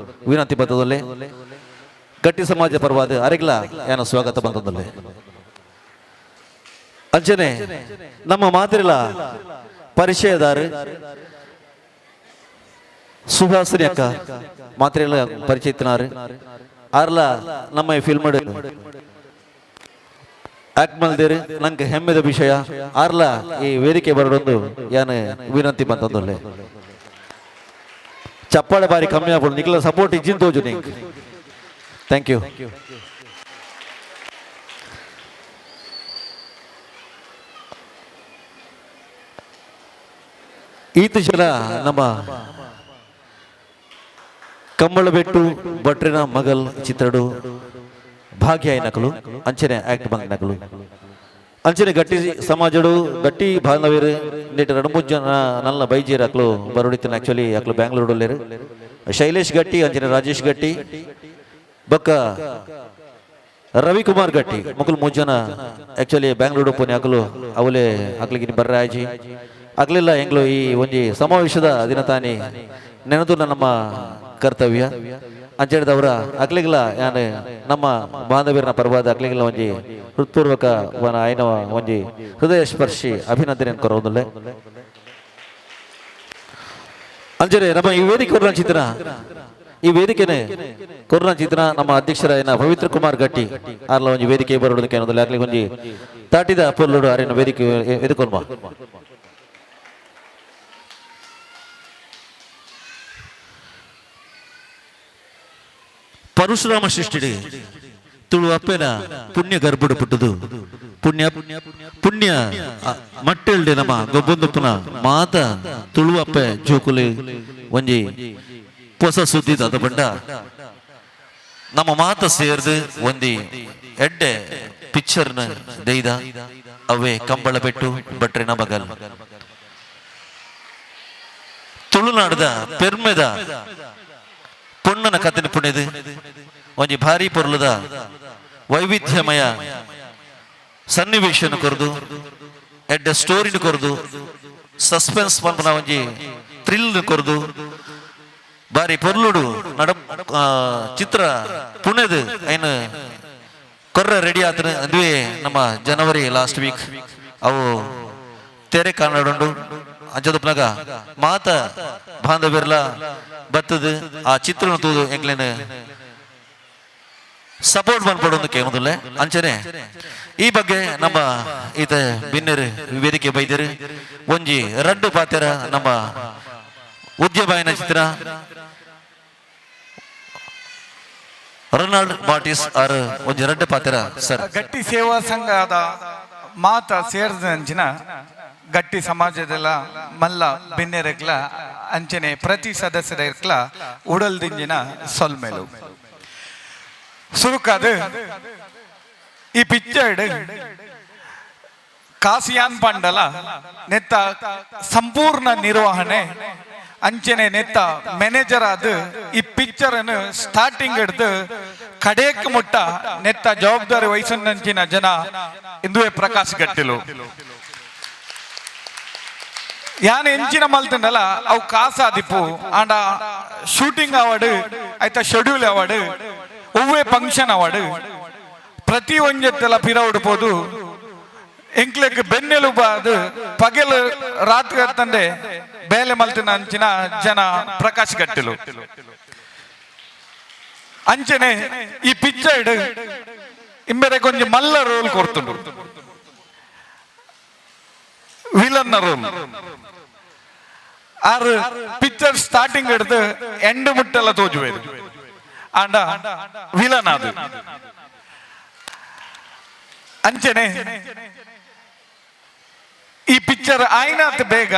N: ವಿನಂತಿ ಬರ್ತದಲ್ಲೇ ಗಟ್ಟಿ ಸಮಾಜ ಪರವಾದ ಅರೆಗ್ಲ ಏನ ಸ್ವಾಗತ ಬಂತದಲ್ಲೇ. ಅಂಚನೆ ನಮ್ಮ ಮಾತಿರಲ ಪರಿಚಯದಾರು ಸುಹಾಸಿನಿ ಅಕ್ಕ ಮಾತ್ರೆಲ್ಲ ಪರಿಚಯಿತನಾರು ಆರ್ಲ ನಮ್ಮ ಈ ಫಿಲ್ಮ್ ಆಕ್ಟ್ ಮಲ್ದೇರು ನಂಗೆ ಹೆಮ್ಮೆದ ವಿಷಯ. ಆರ್ಲ ಈ ವೇದಿಕೆ ಬರೋಡೊಂದು ಯಾನ ವಿನಂತಿ ಬಂತದಲ್ಲೇ. ಚಪ್ಪಾಳೆ ಬಾರಿ ಕಮ್ಮಿ ಆಗ್ಬೋದು, ನಿಖಲ ಸಪೋರ್ಟ್ ಇಜ್ಜಿನ ತೋಜು ನಿಂಗೆ. Thank you. ಈತ ಜನ ನಮ್ಮ ಕಂಬಳಬೆಟ್ಟು ಭಟ್ರಿನ ಮಗಲ್ ಚಿತ್ರಡು ಭಾಗ್ಯ ನಕಲು ಅಂಚನೆ ಆಕ್ಟ್ ಬಂದ ನಕಲು ಅಂಚನೆ ಗಟ್ಟಿ ಸಮಾಜಡು ಗಟ್ಟಿ ಬಾಂಧವ್ಯರು ನೀಟ್ ಎರಡು ಮೂರು ಜನ ನಲ್ಲ ಬೈಜೀರ್ ಅಕ್ಲು ಬರೋಡಿತನ ಆಕ್ಚುಲಿ ಅಕ್ಲು ಬ್ಯಾಂಗ್ಳೂರಲ್ಲೇರು ಶೈಲೇಶ್ ಗಟ್ಟಿ ಅಂಚನೆ ರಾಜೇಶ್ ಗಟ್ಟಿ ಬೊಕ್ಕ ರವಿಕುಮಾರ್ ಗಟ್ಟಿ ಮಕ್ಕಳು ಮೂರು ಜನ ಆಕ್ಚುಲಿ ಬ್ಯಾಂಗ್ಳೂರು ಪುಣೆ ಅಕಲು ಅವಲೇ ಅಕ್ಲಿಗೆ ಬರ್ರಾಜಿ ಅಗ್ಲಿಲ್ಲ ಎಂಗ್ಲು ಈ ಒಂಜಿ ಸಮಾವೇಶದ ದಿನ ತಾನೇ ನೆನದು ನಮ್ಮ ಕರ್ತವ್ಯ. ಅಂಚೆಡ್ದವರ ಅಕ್ಲಿಗ್ಲ ಯಾನ್ ನಮ್ಮ ಬಾಂಧವ್ಯರನ ಪರವಾದ ಅಕ್ಲಿಗ್ಲ ಒಂಜಿ ಹೃತ್ಪೂರ್ವಕ ವನ ಆಯ್ನ ಒಂಜಿ ಹೃದಯ ಸ್ಪರ್ಶಿ ಅಭಿನಂದನೆ ಕೊರೋದಿಲ್ಲ. ಅಂಚನೆ ನಮ್ಮ ಈ ವೇದಿಕೆ ಕೊರೋನಾ ಚಿತ್ರ ಈ ವೇದಿಕೆನೆ ಕೊರೋನಾ ಚಿತ್ರ ನಮ್ಮ ಅಧ್ಯಕ್ಷರಾಯನ ಪವಿತ್ರ ಕುಮಾರ್ ಗಟ್ಟಿ ಆರ್ಲ ಒಂಜಿ ವೇದಿಕೆ ಬರೋದಕ್ಕೆ ಅನ್ನೋದಿಲ್ಲ. ಅಕ್ಲಿಗೆ ಒಂಜಿ ತಾಟಿದ ಪೊರ್ಲುಡು ಅರಿನ ವೇದಿಕೆ ಎದುಕೊಲ್ಮ. ಪರಶುರಾಮ ಸೃಷ್ಟಿಡಿ ತುಳು ಅಪ್ಪೆನ ಪುಣ್ಯ ಗರ್ಭಡು ಪುಟ್ಟುದು ಪುಣ್ಯ ಪುಣ್ಯ ಮಟ್ಟೆಲ್ಡೆ ನಮ್ಮ ಗೊಬ್ಬೊಂದುಪ್ಪನ ಮಾತ ತುಳು ಅಪ್ಪೆ ಜೋಕುಲಿ ಒಂಜಿ ಹೊಸ ಸುದ್ದಿ ಅದ ಬಂಡ ನಮ್ಮ ಮಾತ ಸೇರ್ದು ಒಂದಿ ಎಡ್ಡೆ ಪಿಕ್ಚರ್ನ ದೈದ ಅವೇ ಕಂಬಳ ಬೆಟ್ಟು ಬಟ್ರಿನ ಬಗಲ್ ತುಳುನಾಡದ ಪೆರ್ಮೆದ ಪೊಣ್ಣನ ಕಥೆ ಪುಣೆದು ಒಂಜಿ ಭಾರಿ ಪೊರ್ಲುದ ವೈವಿಧ್ಯಮಯ ಸನ್ನಿವೇಶನ ಕೊರದು ಎಡ್ಡೆ ಸ್ಟೋರಿನ ಕೊರದು ಸಸ್ಪೆನ್ಸ್ ಪನ್ಪುನ ಒಂಜಿ ಥ್ರಿಲ್ ಕೊರದು ಬಾರಿ ಪೊರ್ಲುಡು ನಡ ಚಿತ್ರ ಪುಣೆದು ಐನು ಕೊರ್ರ ರೆಡಿ ಆತನ ಅದುವೇ ನಮ್ಮ ಜನವರಿ ಲಾಸ್ಟ್ ವೀಕ್ ಅವು ತೆರೆ ಕನ್ನಡುಂಡು ಅಂಚದಪ್ಪನಾಗ ಮಾತ ಬಾಂಧವ್ಯರ್ಲ ಬತ್ತದು ಆ ಚಿತ್ರನ ತೂದು ಎಂಕ್ಲೇನು ಸಪೋರ್ಟ್ ಮಾಡ್ಕೊಡೋದು ಕೇಳೋದಿಲ್ಲ. ಅಂಚನೆ ಈ ಬಗ್ಗೆ ನಮ್ಮ ಈತ ಬಿನ್ನೆರು ವೇದಿಕೆ ಬೈದರು ಒಂಜಿ ರಡ್ಡು ಪಾತೆರ ನಮ್ಮ ಉದ್ಯಮಾಯನ ಚಿತ್ರ ರೊನಾಲ್ಡ್ ಬಾಟಿಸ್ ಆರ್ ಒಂಜಿ ರಡ್ಡು ಪಾತೆರ ಸರ್.
O: ಗಟ್ಟಿ ಸೇವಾ ಸಂಘದ ಮಾತ ಸೇರಿದಂಚಿನ ಗಟ್ಟಿ ಸಮಾಜದೆಲ್ಲ ಮಲ್ಲ ಬಿನ್ನೆರಗ್ಲ ಅಂಚನೆ ಪ್ರತಿ ಸದಸ್ಯರ ಉಡಲ್ದಿಂಜಿನ ಸೊಲ್ಮೆಲು ಸುರುಕಾದ ಈ ಪಿಕ್ಚರ್ಡ್ ಕಾಸಿಯಾನ್ ಪಂಡಲ ನೆತ್ತ ಸಂಪೂರ್ಣ ನಿರ್ವಹಣೆ ಅಂಚನೆ ನೆತ್ತ ಮ್ಯಾನೇಜರ್ ಆದ ಈ ಪಿಕ್ಚರ್ ಅನ್ನು ಸ್ಟಾರ್ಟಿಂಗ್ ಹಿಡಿದು ಕಡೇಕ್ ಮುಟ್ಟ ನೆತ್ತ ಜವಾಬ್ದಾರಿ ವಹಿಸಂಚಿನ ಜನ ಇಂದುವೆ ಪ್ರಕಾಶ್ ಗಟ್ಟಿಲು. ಯಾನ್ ಎಂಚಿನ ಮಲ್ತಂಡಲ ಅವು ಕಾಸಾದಿಪ್ಪು ಆಂಡ ಶೂಟಿಂಗ್ ಅವಾರ್ಡ್ ಆಯ್ತಾ ಶೆಡ್ಯೂಲ್ ಅವಾರ್ಡ್ ಒವ್ವೇ ಫಂಕ್ಷನ್ ಅವಾರ್ಡ್ ಪ್ರತಿ ಒಂಜೆತ್ತೆಲ್ಲ ಪಿರವುಡ್ಬೋದು ಎಂಕ್ಲೆಗ್ ಬೆನ್ನೆಲುಬಾದು ಪಗೆಲು ರಾತ್ರಿ ತಂದೆ ಬೇಲೆ ಮಲ್ತಿನ ಅಂಚಿನ ಜನ ಪ್ರಕಾಶ್ ಗಟ್ಟಿಲು. ಅಂಚನೆ ಈ ಪಿಕ್ಚರ್ಡ್ ಇಂಬೆರೆ ಕೊಂಚ ಮಲ್ಲ ರೋಲ್ ಕೊಡ್ತುಂಡು ವಿಲನ್ನ ರೋಲ್. ಆರು ಪಿಕ್ಚರ್ ಸ್ಟಾರ್ಟಿಂಗ್ ಹಿಡಿದು ಎಂಡ್ ಮುಟ್ಟೆಲ್ಲ ತೋಜುವೇರು ಆಂಡ ವಿಲನ್ ಅದು. ಅಂಚನೆ ಈ ಪಿಕ್ಚರ್ ಆಯ್ನಾತ್ ಬೇಗ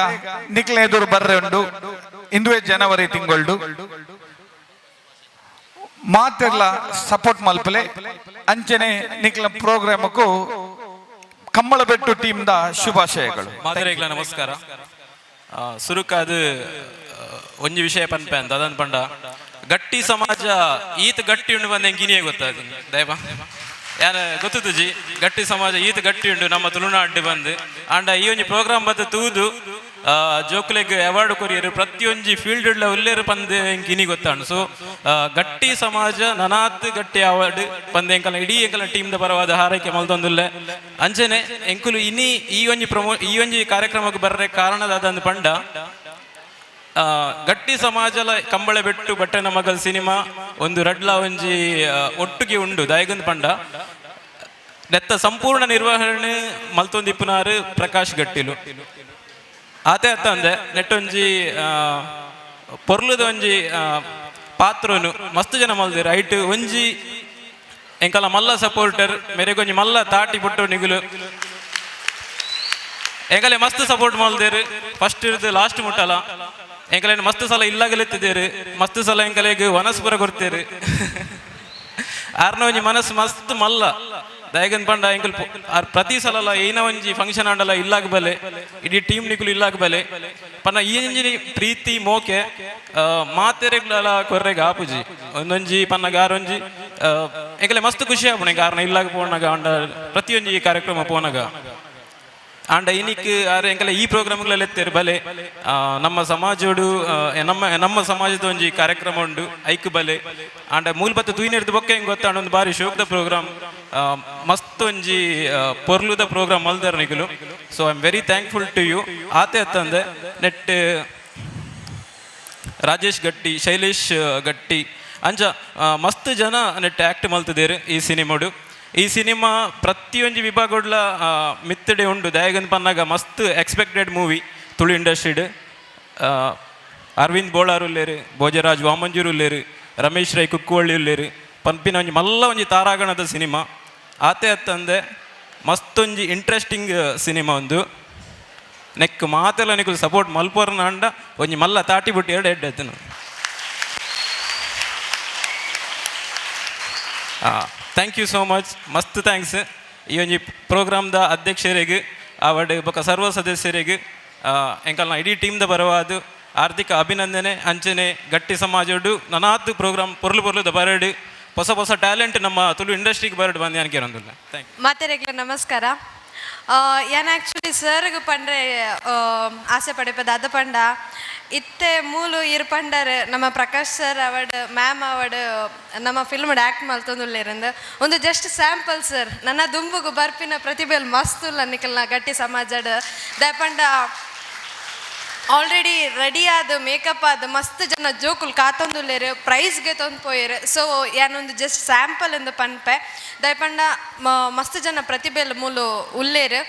O: ನಿಕ್ಲೆ ಎದುರು ಬರ್ರೆ ಉಂಡು ಇಂದುವೆ ಜನವರಿ ತಿಂಗಳ್ಡು ಮಾತೆಲ್ಲ ಸಪೋರ್ಟ್ ಮಲ್ಪಲೆ. ಅಂಚನೆ ನಿಕ್ಲ ಪ್ರೋಗ್ರಾಮಕ್ಕೂ ಕಂಬಳಬೆಟ್ಟು ಟೀಮ್ the ಶುಭಾಶಯಗಳು.
P: ಮಾದರಿಗಳ ನಮಸ್ಕಾರ. ಸುರುಕಾದ ಒಂಜಿ ವಿಷಯ ಪನ್ಪೆ ಅಂತ ಅದನ್ ಪಂಡ ಗಟ್ಟಿ ಸಮಾಜ ಈತ ಗಟ್ಟಿ ಉಂಡು ಬಂದ ಎಂಗಿನಿಯೇ ಗೊತ್ತಾದ ದಯವ ಯಾರ ಗೊತ್ತುಜಿ ಗಟ್ಟಿ ಸಮಾಜ ಈತ ಗಟ್ಟಿ ಉಂಡು ನಮ್ಮ ತುಳುನಾಡು ಬಂದು ಆಂಡ ಈ ಒಂಜಿ ಪ್ರೋಗ್ರಾಮ್ ಬತ್ತ ತೂದು ಜೋಕ್ಲೆಗ್ ಅವಾರ್ಡ್ ಕೊರಿಯರು ಪ್ರತಿಯೊಂಜಿ ಫೀಲ್ಡ್ ಉಲ್ಲೇರು ಪಂದ್ ಎಂಕಿನಿ ಗೊತ್ತಾಂಡು. ಸೊ ಗಟ್ಟಿ ಸಮಾಜ ನನಾತ್ ಗಟ್ಟಿ ಅವಾರ್ಡ್ ಪಂದ್ ಎಂಕಲ ಇಡೀ ಎಂಕಲ ಟೀಮ್ ದ ಪರವಾದ ಹಾರೈಕೆ ಮಲ್ತೊಂದುಲ್ಲೆ. ಅಂಚನೆ ಎಂಕುಲು ಇನಿ ಈ ಒಂಜಿ ಈ ಒಂಜಿ ಕಾರ್ಯಕ್ರಮಕ್ಕೆ ಬರ್ರೆ ಕಾರಣದಾದಂದು ಪಂಡ ಗಟ್ಟಿ ಸಮಾಜಲ ಕಂಬಳ ಬೆಟ್ಟು ಬಟ್ಟೆನ ಮಗಲ್ ಸಿನಿಮಾ ಒಂದು ರಡ್ಲ ಒಂಜಿ ಒಟ್ಟುಗೆ ಉಂಡು ದಾಯಗಂದ್ ಪಂಡ ನೆತ್ತ ಸಂಪೂರ್ಣ ನಿರ್ವಹಣೆ ಮಲ್ತೊಂದಿಪ್ಪುನಾರು ಪ್ರಕಾಶ್ ಗಟ್ಟಿಲು. ಆತೆ ಅತ್ತ ಅಂದೆ ನೆಟ್ಟೊಂಜಿ ಪೊರ್ಲುದ ಒಂಜಿ ಪಾತ್ರನು ಮಸ್ತ್ ಜನ ಮಲ್ದಿರು ಐಟ್ ಒಂಜಿ ಎಂಕಲ ಮಲ್ಲ ಸಪೋರ್ಟರ್ ಮೇರೆಗೊಂಜಿ ಮಲ್ಲ ತಾಟಿ ಪುಟ್ಟು ನಿಗುಲು ಎಂಕಲೆ ಮಸ್ತ್ ಸಪೋರ್ಟ್ ಮಲ್ದೇರು ಫಸ್ಟ್ ಇರ್ದು ಲಾಸ್ಟ್ ಮುಟ್ಟಲ ಎಂಕಲೆ ಮಸ್ತ್ ಸಲ ಇಲ್ಲಾಗಲೆತ್ತಿದ್ದೇರು ಮಸ್ತ್ ಸಲ ಎಂಕಲೆಗ್ ವನಸ್ಪುರ ಕೊಡ್ತೇರು ಆರ್ನ ಒಂಜಿ ಮನಸ್ಸು ಮಸ್ತ್ ಮಲ್ಲ ದಯಗನ್ ಪಂಡ ಎಂಕಲ್ ಆರ್ ಪ್ರತಿ ಸಲಲ ಏನ ಒಂಜಿ ಫಂಕ್ಷನ್ ಆಂಡಲ ಇಲ್ಲಾಗ ಬಲೆ ಇಡೀ ಟೀಮ್ ನಿಕುಲು ಇಲ್ಲಾಗ ಬಲೆ ಪನ್ನ ಈ ಒಂಜಿ ಪ್ರೀತಿ ಮೋಕೆ ಮಾತೆರೆಗ್ಲಲ ಕೊರ್ರೆಗ್ ಆಪುಜಿ ಒಂದೊಂಜಿ ಪನ್ನ ಗಾರೊಂಜಿ ಎಂಕಲೆ ಮಸ್ತ್ ಖುಷಿ ಆಪುಣೆ ಕಾರಣ ಇಲ್ಲಾಗ ಪೋನಾಗ ಅಂಡ ಪ್ರತಿಯೊಂಜಿ ಕಾರ್ಯಕ್ರಮ ಪೋನಾಗ. ಆಂಡ ಇನಿಕ್ ಆರ್ ಎಂಕಲ ಈ ಪ್ರೋಗ್ರಾಮ್ಗಳಲ್ಲಿ ಎತ್ತೇರು ಬಲೆ ನಮ್ಮ ಸಮಾಜೋಡು ನಮ್ಮ ನಮ್ಮ ಸಮಾಜದ ಒಂಜಿ ಕಾರ್ಯಕ್ರಮ ಉಂಡು ಐಕ್ ಬಲೆ ಆಂಡ ಮೂಲಬತ್ತ ತೂಯಿನೆರ್ದು ಬೊಕ್ಕ ಹೆಂಗೆ ಗೊತ್ತಾಂಡ ಒಂದು ಬಾರಿ ಶೋಕ್ದ ಪ್ರೋಗ್ರಾಮ್ ಮಸ್ತ್ ಒಂಜಿ ಪೊರ್ಲುದ ಪ್ರೋಗ್ರಾಮ್ ಮಲ್ದರ್ ನಿಕುಲು. So I am very thankful to you. ಆತೆ ಅತ್ತಂದೆ ನೆಟ್ ರಾಜೇಶ್ ಗಟ್ಟಿ, ಶೈಲೇಶ್ ಗಟ್ಟಿ ಅಂಚ ಮಸ್ತ್ ಜನ ನೆಟ್ ಆ್ಯಕ್ಟ್ ಮಲ್ತದೇರು ಈ ಸಿನಿಮಾಡು. ಈ ಸಿನಿಮಾ ಪ್ರತಿಯೊಂಜಿ ವಿಭಾಗಡ್ಲ ಮಿತ್ತಡೆ ಉಂಡು. ದಯಗನ್ ಪನ್ನಾಗ ಮಸ್ತ್ ಎಕ್ಸ್ಪೆಕ್ಟೆಡ್ ಮೂವಿ ತುಳು ಇಂಡಸ್ಟ್ರಿಡ್. ಅರವಿಂದ್ ಬೋಳಾರ್ ಉಲ್ಲೇರು, ಭೋಜರಾಜ್ ವಾಮಂಜೂರ್ ಉಲ್ಲೇರು, ರಮೇಶ್ ರೈ ಕುಕ್ಕುವಳ್ಳಿ ಉಲ್ಲೇರು, ಪನ್ಪಿನ ಒಂಜಿ ಮಲ್ಲ ಒಂಜಿ ತಾರಾಗಣದ ಸಿನಿಮಾ. ಆತೆ ಅತ್ತಂದೆ ಮಸ್ತೊಂಜಿ ಇಂಟ್ರೆಸ್ಟಿಂಗ್ ಸಿನಿಮಾ ಒಂದು. ನೆಕ್ ಮಾತೆಲ್ಲ ನಿಕುಲು ಸಪೋರ್ಟ್ ಮಲ್ಪೋರ್ನ ಅಂಡ ಒಂಜಿ ಮಲ್ಲ ತಾಟಿ ಬಿಟ್ಟು ಎರಡು ಎಡ್ಡೆ ಆಯ್ತು. Thank you so much, ಮಸ್ತ್ thanks ಈ ಒಂಜಿ ಪ್ರೋಗ್ರಾಮ್ದ ಅಧ್ಯಕ್ಷರಿಗೆ ಆವಡ್ ಬೊಕ ಸರ್ವ ಸದಸ್ಯರಿಗೆ ಎಂಕಲ್ನ ಇಡೀ ಟೀಮ್ದ ಬರವಾದು ಆರ್ಥಿಕ ಅಭಿನಂದನೆ. ಅಂಚನೆ ಗಟ್ಟಿ ಸಮಾಜಡು ನನಾತ್ ಪ್ರೋಗ್ರಾಮ್ ಪೊರ್ಲು ಪೊರ್ಲುದ ಬರಡು ಹೊಸ ಹೊಸ ಟ್ಯಾಲೆಂಟ್ ನಮ್ಮ ತುಳು ಇಂಡಸ್ಟ್ರಿಗೆ ಬರಡು ಬಂದು ಅನ್ಕೆ ಇರೋದಿಲ್ಲ. Thank you.
Q: ಮಾತೆರೆಗ್ಲ ನಮಸ್ಕಾರ. ಯಾನ್ ಆ್ಯಕ್ಚುಲಿ ಸರ್ಗೆ ಪಂಡ್ರೆ ಆಸೆ ಪಡೆಪದ ಅದ ಪಂಡ ಇತ್ತೆ ಮೂಲು ಇರ್ ಪಂಡರ್ ನಮ್ಮ ಪ್ರಕಾಶ್ ಸರ್ ಅವಡ್ ಮ್ಯಾಮ್ ಅವಡ್ ನಮ್ಮ ಫಿಲ್ಮ್ ಆ್ಯಕ್ಟ್ ಮಲ್ತೊಂದುಲ್ಲೇರಂದು ಒಂದು ಜಸ್ಟ್ ಸ್ಯಾಂಪಲ್ ಸರ್. ನನ್ನ ದುಂಬುಗು ಬರ್ಪಿನ ಪ್ರತಿಭೆಲ್ ಮಸ್ತ್ ನಿಕಲ್ನ ಗಟ್ಟಿ ಸಮಾಜಡ್ ದಯಪಂಡ ಆಲ್ರೆಡಿ ರೆಡಿ ಆದ ಮೇಕಪ್ ಆದ ಮಸ್ತ್ ಜನ ಜೋಕುಲ್ ಕಾತೊಂದುಲ್ಲೇರು ಪ್ರೈಸ್ಗೆ ತೊಂದು ಪೋಯರು. ಸೊ ಯಾನೊಂದು ಜಸ್ಟ್ ಸ್ಯಾಂಪಲ್ ಎಂದು ಪನ್ಪೆ ದಯಪಂಡ ಮಸ್ತ್ ಜನ ಪ್ರತಿಭೆಲ್ ಮೂಲು ಉಲ್ಲೇರು.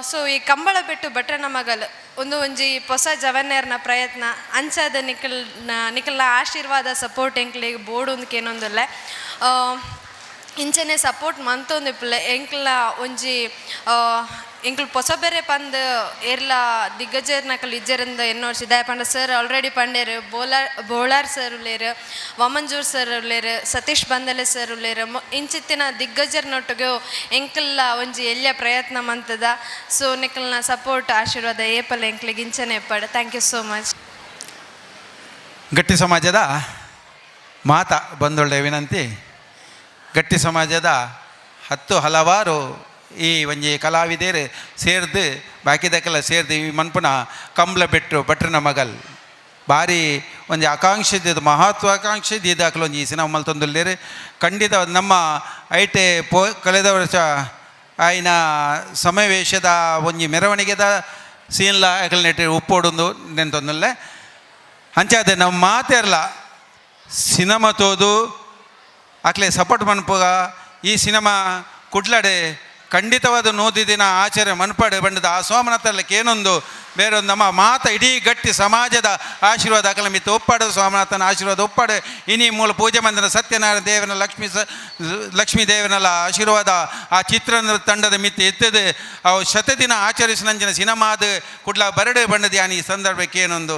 Q: ಸೊ ಈ ಕಂಬಳ ಬೆಟ್ಟು ಭಟ್ರನ ಮಗಲ್ ಒಂದು ಒಂಜಿ ಹೊಸ ಜವನ್ಯರ್ನ ಪ್ರಯತ್ನ ಅಂಚಾದ ನಿಕಲ್ನ ಆಶೀರ್ವಾದ ಸಪೋರ್ಟ್ ಎಂಕ್ಲಿಗೆ ಬೋರ್ಡ್ ಒಂದು ಏನೊಂದಿಲ್ಲ ಇಂಚನೆ ಸಪೋರ್ಟ್ ಮಂತೊಂದು ಇಪ್ಪಲೆ ಎಂಕ್ಲ ಒಂಜಿ ಎಂಕ್ಲು ಹೊಸ ಬೇರೆ ಪಂದ್ ಏರ್ಲ ದಿಗ್ಗಜರ್ನಕಲ್ ಇಜ್ಜರಿಂದ ಎನ್ನೋರ್ಸಿ ದಯಪಂಡ ಸರ್ ಆಲ್ರೆಡಿ ಪಂಡೇರು ಬೋಳಾರ್ ಸರ್ ಉಲ್ಲೇರು, ವಾಮಂಜೂರ್ ಸರ್ ಉಲ್ಲೇರು, ಸತೀಶ್ ಬಂದಲೆ ಸರ್ ಉಲ್ಲೇರು, ಇಂಚಿತ್ತಿನ ದಿಗ್ಗಜರ್ನೊಟ್ಟಿಗೆ ಎಂಕಲ್ಲ ಒಂಜಿ ಎಲ್ಲಿಯ ಪ್ರಯತ್ನ ಮಂತದ. ಸೊ ನಿಕಲ್ನ ಸಪೋರ್ಟ್ ಆಶೀರ್ವಾದ ಏಪಲ್ ಎಂಕ್ಲಿಗೆ ಇಂಚನೆ ಎಪ್ಪಾಡು. Thank you so much.
L: ಗಟ್ಟಿ ಸಮಾಜದ ಮಾತ ಬಂದೊಳ್ಳೆ ವಿನಂತಿ. ಗಟ್ಟಿ ಸಮಾಜದ 10 ಹಲವಾರು ಈ ಒಂಜಿ ಕಲಾವಿದೇರು ಸೇರ್ದು ಬಾಕಿದಕ್ಕೆಲ್ಲ ಸೇರ್ದು ಈ ಮನ್ಪುನ ಕಂಬ್ಲ ಬೆಟ್ಟು ಭಟ್ರನ ಮಗಲ್ ಭಾರಿ ಒಂಜಿ ಆಕಾಂಕ್ಷೆ ಇದ್ದಿದ್ದು ಮಹತ್ವಾಕಾಂಕ್ಷೆ ಇದ್ದಾಕಲು ಒಂಜಿ ಈ ಸಿನಿಮಾ ಮಲ್ತೊಂದುಲ್ಲೇರು. ಖಂಡಿತ ನಮ್ಮ ಐಟೆ ಕಳೆದ ವರ್ಷ ಆಯ್ನ ಸಮಾವೇಶದ ಒಂಜಿ ಮೆರವಣಿಗೆದ ಸೀನ್ಲ ಅಕಲ್ನೆಟ್ ಉಪ್ಪೋಡೊಂದು ನೆಂತೊಂದುಲ್ಲೆ. ಅಂಚಾದೆ ನಮ್ಮ ಮಾತೆರ್ಲ ಸಿನಿಮಾ ತೋದು ಅಕ್ಲೆ ಸಪೋರ್ಟ್ ಮನ್ಪುಗ ಈ ಸಿನಿಮಾ ಕುಡ್ಲಡೆ ಖಂಡಿತವಾದ 100 ದಿನ ಆಚರಣೆ ಮನ್ಪಾಡೆ ಬಂಡದ ಆ ಸೋಮನಾಥಲ್ಲಕ್ಕೆ ಏನೊಂದು ಬೇರೊಂದು ನಮ್ಮ ಮಾತ ಇಡೀ ಗಟ್ಟಿ ಸಮಾಜದ ಆಶೀರ್ವಾದ ಅಕಲ ಮಿತ್ತು ಒಪ್ಪಾಡು ಸೋಮನಾಥನ ಆಶೀರ್ವಾದ ಒಪ್ಪಾಡು. ಇನಿ ಮೂಲ ಪೂಜೆ ಮಂದಿರ ಸತ್ಯನಾರಾಯಣ ದೇವನ ಲಕ್ಷ್ಮೀ ದೇವನಲ್ಲ ಆಶೀರ್ವಾದ ಆ ಚಿತ್ರ ತಂಡದ ಮಿತ್ತು ಎತ್ತದೆ ಅವು ಶತದಿನ ಆಚರಿಸಿನಂಚಿನ ಸಿನಿಮಾದ ಕುಡ್ಲ ಬರಡೆ ಬಂಡದ ಯಾನ್ ಈ ಸಂದರ್ಭಕ್ಕೆ ಏನೊಂದು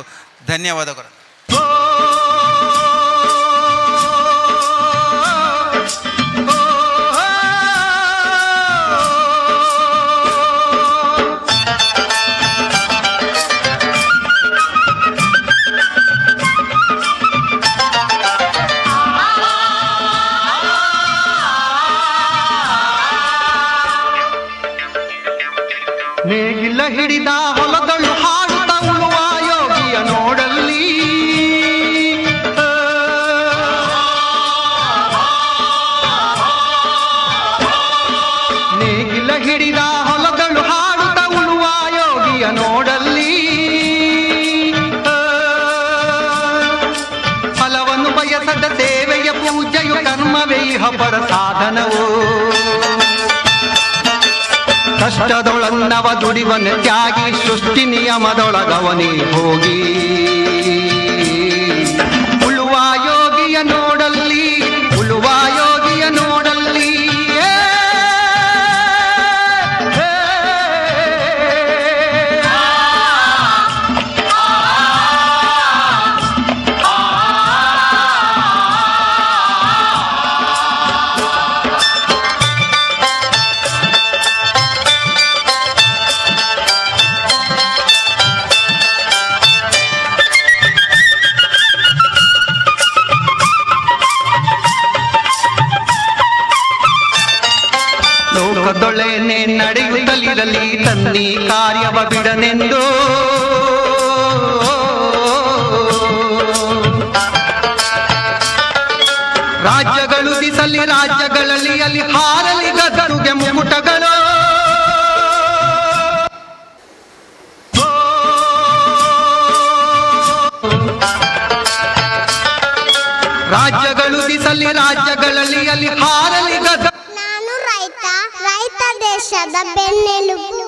L: ಧನ್ಯವಾದಗಳು.
R: ನೇಗಿಲ ಹಿಡಿದ ಹೊಲದಳು ಹಾಡುತ್ತ ಉಳುವ ಯೋಗಿಯ ನೋಡಲ್ಲಿ, ನೇಗಿಲ ಹಿಡಿದ ಹೊಲದಳು ಹಾಡುತ್ತ ಉಳುವ ಯೋಗಿಯ ನೋಡಲ್ಲಿ, ಫಲವನ್ನು ಬಯಸದ ಸೇವೆಯ ಪೂಜೆಯು ಕರ್ಮವೇ ಇಹ ಪರ ಸಾಧನವು. ಕಷ್ಟದೊಳನ್ನವ ದುಡಿವನ ತ್ಯಾಗಿ ಸೃಷ್ಟಿ ನಿಯಮದೊಳಗವನೇ ಹೋಗಿ, ಉಳುವ ಯೋಗಿಯ ನೋಡಲ್ಲಿ, ಉಳುವ ಯೋಗಿಯ ನೋಡಲ್ಲಿ. ಲೋಕದೊಳೆನೆ ನಡೆಯುತ್ತಲಿರಲಿ ತನ್ನಿ ಕಾರ್ಯವ ಬಿಡನೆಂದು. ರಾಜ್ಯಗಳು ದಿಸಲಿ ರಾಜ್ಯಗಳಲ್ಲಿ ಅಲ್ಲಿ ಹಾರಲಿ ಗದ್ದುಗೆ ಮುಕುಟಗಳು. ರಾಜ್ಯಗಳು ದಿಸಲಿ ರಾಜ್ಯಗಳಲ್ಲಿ ಅಲ್ಲಿ ಹಾರಲಿ ಗದ್ದ.
S: ನಾನು ರೈತ, ರೈತ ದೇಶದ ಬೆನ್ನೆಲುಬು.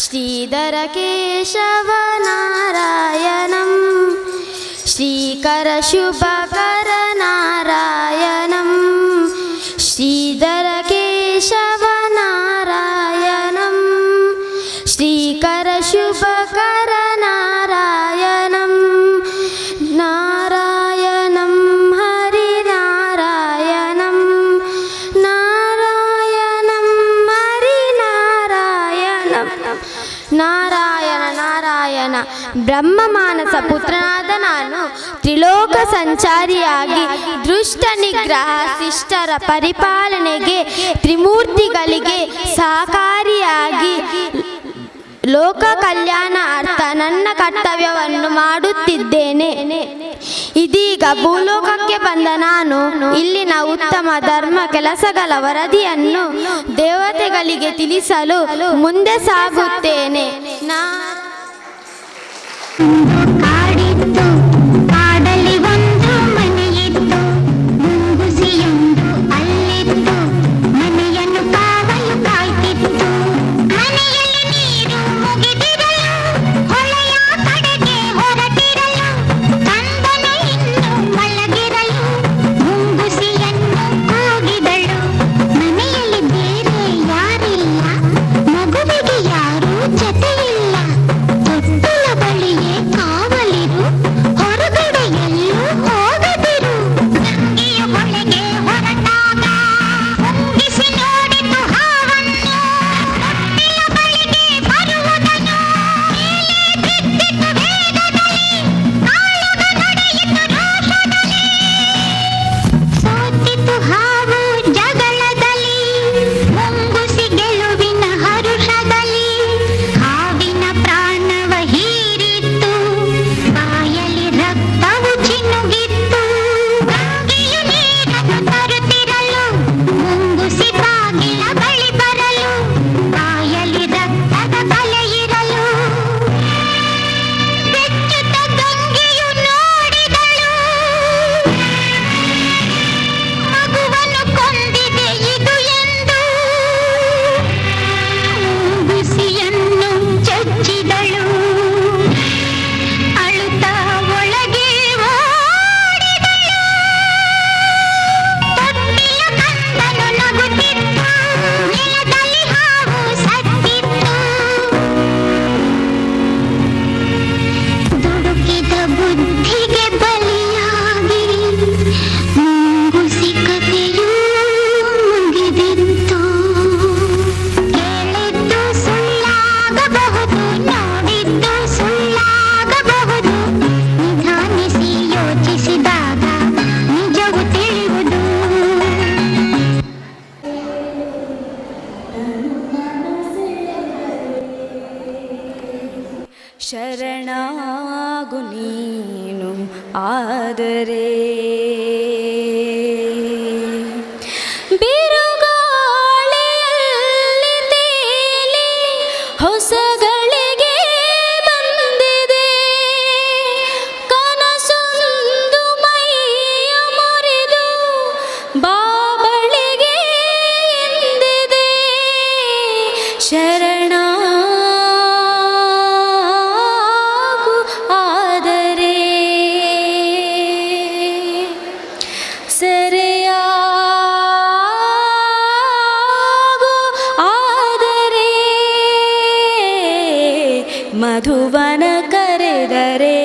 T: ಶ್ರೀಧರ ಕೇಶವ ನಾರಾಯಣಂ, ಶ್ರೀಕರ ಶುಭಕರ ನಾರಾಯಣಂ, ಶ್ರೀಧರ ಕೇಶವ ನಾರಾಯಣಂ, ಶ್ರೀಕರ ಶುಭಕರ ನಾರಾಯಣಂ, ನಾರಾಯಣಂ ಹರಿ ನಾರಾಯಣಂ, ನಾರಾಯಣಂ ಹರಿ ನಾರಾಯಣಂ. ನಾರಾಯಣ ನಾರಾಯಣ. ಬ್ರಹ್ಮಮಾನಸ ಪುತ್ರನಾದ ನಾನು ತ್ರಿಲೋಕ ಸಂಚಾರಿಯಾಗಿ ದುಷ್ಟ ನಿಗ್ರಹ ಶಿಷ್ಟರ ಪರಿಪಾಲನೆಗೆ ತ್ರಿಮೂರ್ತಿಗಳಿಗೆ ಸಹಕಾರಿಯಾಗಿ ಲೋಕ ಕಲ್ಯಾಣ ಅರ್ಥ ನನ್ನ ಕರ್ತವ್ಯವನ್ನು ಮಾಡುತ್ತಿದ್ದೇನೆ. ಇದೀಗ ಭೂಲೋಕಕ್ಕೆ ಬಂದ ನಾನು ಇಲ್ಲಿನ ಉತ್ತಮ ಧರ್ಮ ಕೆಲಸಗಳ ವರದಿಯನ್ನು ದೇವತೆಗಳಿಗೆ ತಿಳಿಸಲು ಮುಂದೆ ಸಾಗುತ್ತೇನೆ. ನಾ
S: ಕಾಡಿತ್ತು, ಕಾಡಲ್ಲಿ ಒಂದು ಮನೆಯಿತ್ತು, ಮುಂಗುಸಿಯೊಂದು ಅಲ್ಲಿತ್ತು, ಮನೆಯನ್ನು ಕಾವಲು ಕಾಯ್ತಿತ್ತು. ಮನೆಯಲ್ಲಿ ನೀರು ಮುಗಿದಿರಲು, ಹೊಳೆಯ ಕಡೆಗೆ ಹೊರಟಿರಲು, ಕಂದನು ಇನ್ನು ಮಲಗಿರಲು, ಮುಂಗುಸಿಯನ್ನು ಕೂಗಿದಳು. ಮನೆಯಲ್ಲಿ ಬೇರೆ ಯಾರಿಲ್ಲ, ಮಗುವಿಗೆ ಯಾರೂ ಜೊತೆಯಿಲ್ಲ, ತೊಟ್ಟಿಲ ಬಳಿಯೇ ಕಾವಲಿರು, ಹೊರಗಡೆ ಎಲ್ಲೂ ಹೋಗದಿರು. ಗಂಗೆಯ ಹೊಳೆಗೆ ಹೊರಟಾಗ ಮುಂಗಿಸಿ ನೋಡಿತು ಹಾವನ್ನು, ತೊಟ್ಟಿಲ ಬಳಿಗೆ ಬರುವುದನ್ನು ಮೇಲೆ ಬಿದ್ದಿತು ವೇಗದಲ್ಲಿ, ಕಾಳಗ ನಡೆಯಿತು ರೋಷದಲ್ಲಿ. ಸೋತಿತು ಹಾವು ಜಗಳದಲ್ಲಿ, ಮುಂಗುಸಿ ಗೆಲುವಿನ ಹರುಷದಲ್ಲಿ, ಹಾವಿನ ಪ್ರಾಣವ ಹೀರಿತ್ತು, ಬಾಯಲ್ಲಿ ರಕ್ತವು ಚಿನುಗಿತ್ತು. ಗಂಗೆಯು ನೀರನ್ನು ತರುತ್ತಿರಲು, ಮುಂಗುಸಿ ಬಾಗಿಲ ಬಳಿ ಬರಲು, ಬಾಯಲ್ಲಿ ರಕ್ತದ ಕಲೆಯಿರಲು, ಬೆಚ್ಚುತ್ತ ಗಂಗೆಯು ನೋಡಿದಳು, ಮಗುವನ್ನು ಕೊಂದಿದೆ ಇದು ಎಂದು ಮುಂಗುಸಿಯನ್ನು ಚಚ್ಚಿದಳು, ಅಳುತ್ತ ಒಳಗೆ ಓಡಿದಳು. ತೊಟ್ಟಿಲ ಕಂದನು ನಗುತ್ತಿತ್ತು, ನೆಲದಲ್ಲಿ ಹಾವು ಸತ್ತಿತ್ತು. ದುಡುಕಿದ ಬುದ್ಧಿಗೆ ಬಲಿಯಾಗಿ ಮುಂಗುಸಿ ಕಥೆಯೂ ಮುಗಿದಿತ್ತು. ಕೇಳಿದ್ದು ಸುಳ್ಳಾಗಬಹುದು, ನೋಡಿದ್ದು ಸುಳ್ಳಾಗಬಹುದು, ನಿಧಾನಿಸಿ ಯೋಚಿಸಿದಾಗ ನಿಜವು ತಿಳಿಯುವುದು.
T: ಶರಣಾಗು ನೀನು ಆದರೆ ಬಿರುಗಾಳಿಯಲ್ಲಿ ತೇಲಿ ಹೊಸಗಳಿಗೆ ಬಂದಿದೆ, ಕನಸೊಂದು ಮೈಯ ಮುರಿದು ಬಾಬಳಿಗೆ ಎಂದಿದೆ. ಶರಣಾಗು ಆದರೆ ಸೆರೆಯಾಗು ಆದರೆ ಮಧುವನ ಕರೆದರೆ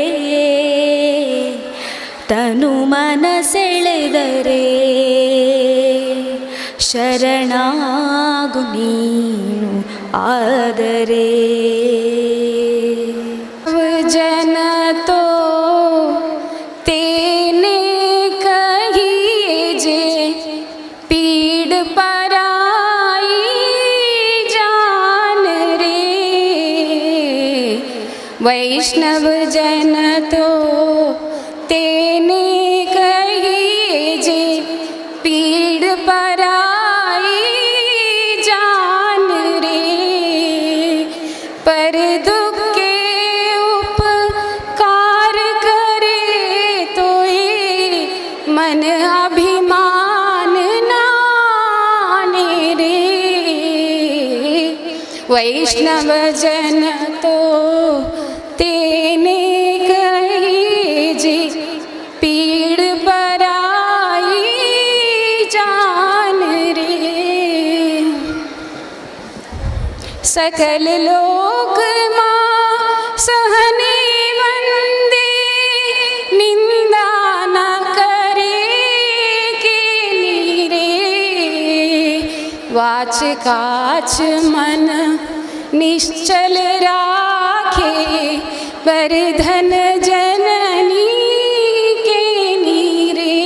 T: ತನು ಮನ ಸೆಳೆದರೆ ಶರಣಾಗು ನೀನು ಆದರೆ.
U: ಜನ
T: तो तेने कही जे पीड़ पराई जान रे। वैष्णव जन तो तेने कही जे पीड़ पराई जान रे। पर दुख के उपकार करे तो ये मन अभिमान नाने रे। वैष्णव जन तो तेने कही जे पीड़ पराई जान रे। सकल लोक मां सहने वंदे निंदा न करे के नीरे। वाच काच मन निश्चल राखे पर धन जननी के नीरे।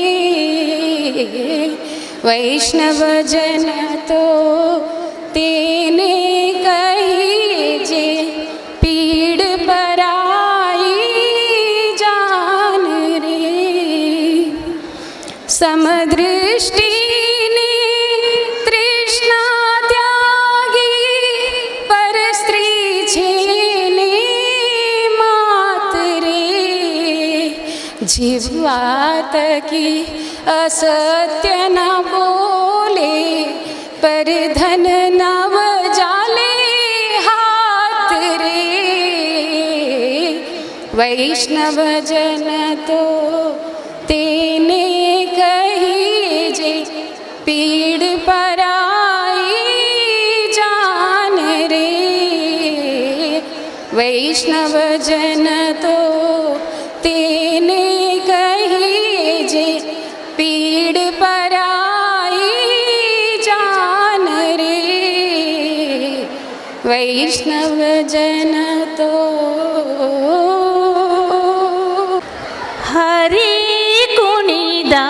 T: वैष्णव जन तो तेने कही जे पीड़ पराई जान रे। समदृष्टि ने तृष्णा त्यागी पर स्त्री छेने मात रे। जिह्वा तकी असत्य न बोले पर धन नव जाले हाथ रे। वैष्णव जन तो तेने कही जे पीड़ पराई जान रे। वैष्णव जन तो तेने कही जे पीड़ पराई जान रे। वैष्णव जन तो
U: हरि कुणिदा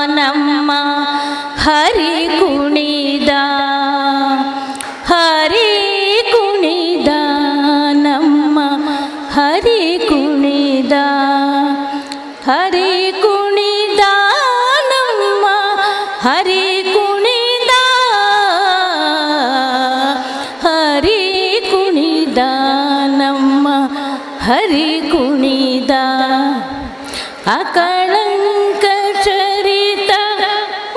U: नम्मा हरि कुणिदा हरि कुणिदा नम्मा हरि कुणिदा हरि कुणिदा नम्मा हरि कुणिदा हरि कुणिदा नम्मा हरि कुणिदा अकळंक चरित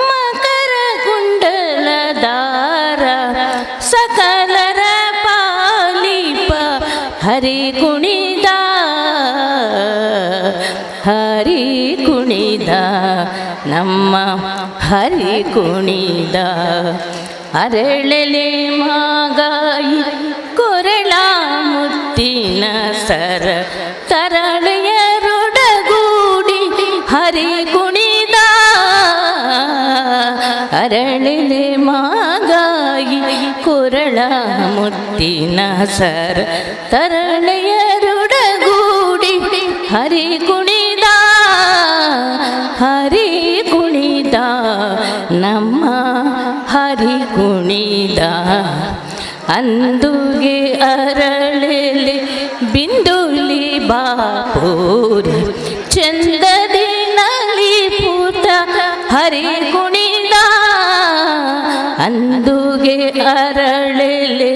U: मकर कुंडलदार सकलर पालिप हरि कुणिदा हरि कुणिदा नम्मा हरि कुणिदा अरळले मागाಯಿ ಕೊರಳ ಮುತ್ತಿನ ಸರ ತರಳೆಯರೊಡಗೂಡಿ ಹರಿ ಕುಣಿದ ಅರಳಿಲೆ ಮಾಗಾಯಿ ಕೊರಳ ಮುತ್ತಿನ ಸರ ತರಳೆಯರೊಡಗೂಡಿ ಹರಿ ಕುಣಿದ ಹರಿ ಕುಣಿದ ನಮ್ಮ ಹರಿ ಕುಣಿದ ಅಂದುಗೆ ಅರಳಲೆ ಬಿಂದುಲಿ ಬಾಪೂರಿ ಚಂದದಿ ನಲಿ ಪೂತ ಹರಿ ಕುಣಿದ ಅಂದುಗೆ ಅರಳಲೆ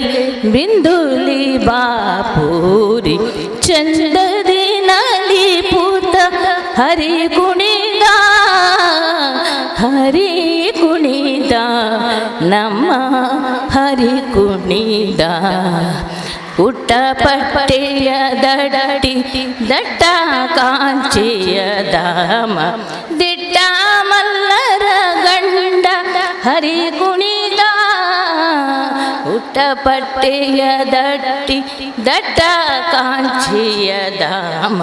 U: ಬಿಂದುಲಿ ಬಾಪೂರಿ ಚಂದದಿ ನಲಿ ಪೂತ ಹರಿ ಕುಣಿದ ಹರಿ ಕುಣಿದ ನಮ್ಮ ಹರಿ ಕುಣಿದ ಉಟ್ಟ ಪಟ್ಟೆಯ ದಡಟಿ ದಟ್ಟ ಕಾಂಚಿಯ ಧಾಮ ದಿಟ್ಟ ಮಲ್ಲರ ಗಂಡ ಹರಿ ಕುಣಿದ ಉಟ್ಟ ಪಟ್ಟೆಯ ದಟ್ಟಿ ದಟ್ಟ ಕಾಂಚಿಯ ಧಾಮ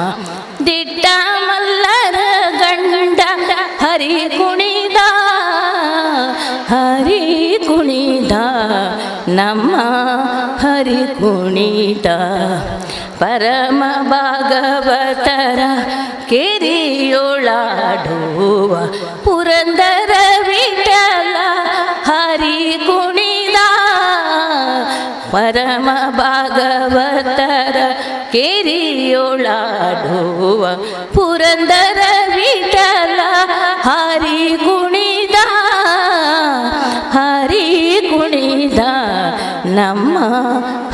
U: ದಿಟ್ಟ ಮಲ್ಲರ ಗಂಡ ಹರಿ ಕುಣಿದ ಹರಿ ಕುಣಿದ ನಮ್ಮ ಹರಿ ಕುಣಿದ ಪರಮ ಭಾಗವತರ ಕೆರಿಯೊಳಾಡುವ ಪುರಂದರ ವಿಠಲ ಹರಿ ಕುಣಿದ ಪರಮ ಭಾಗವತರ ಕೆರಿಯೊಳಾಡುವ ಪುರಂದರ ವಿಠಲ ಹರಿ ಕುಣಿದ ಹರಿ ಕುಣಿದ ನಮ್ಮ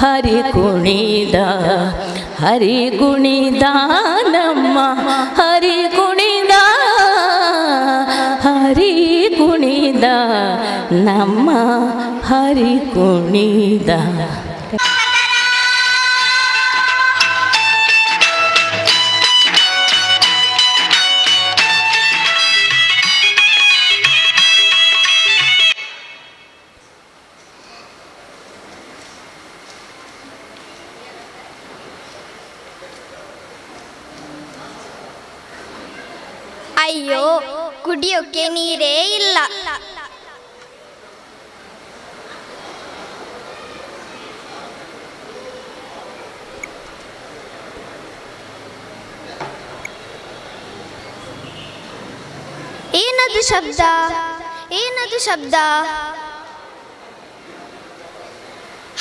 U: ಹರಿ ಕುಣಿದ ಹರಿ ಕುಣಿದ ನಮ್ಮ ಹರಿ ಕುಣಿದ ಹರಿ ಕುಣಿದ ನಮ್ಮ ಹರಿ ಕುಣಿದ.
A: ಅಯ್ಯೋ, ಕುಡಿಯೋಕೆ ನೀರೇ ಇಲ್ಲ. ಏನದು ಶಬ್ದ? ಏನದು ಶಬ್ದ?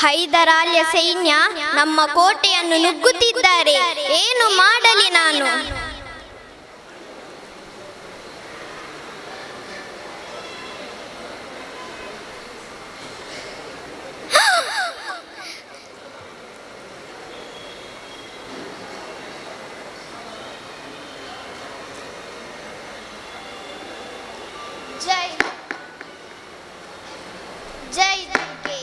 A: ಹೈದರಾಲಿಯ ಸೈನ್ಯ ನಮ್ಮ ಕೋಟೆಯನ್ನು ನುಗ್ಗುತ್ತಿದ್ದಾರೆ. ಏನು ಮಾಡಲಿ ನಾನು? ಜೈ ಜೈ ದುರ್ಗೆ.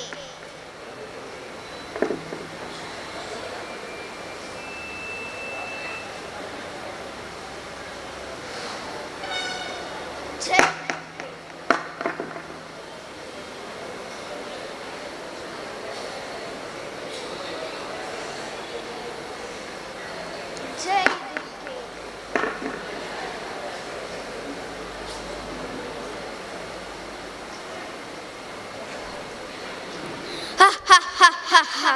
A: ಜೈ ಜೈ ದುರ್ಗೆ. Ha ha ha ha ha.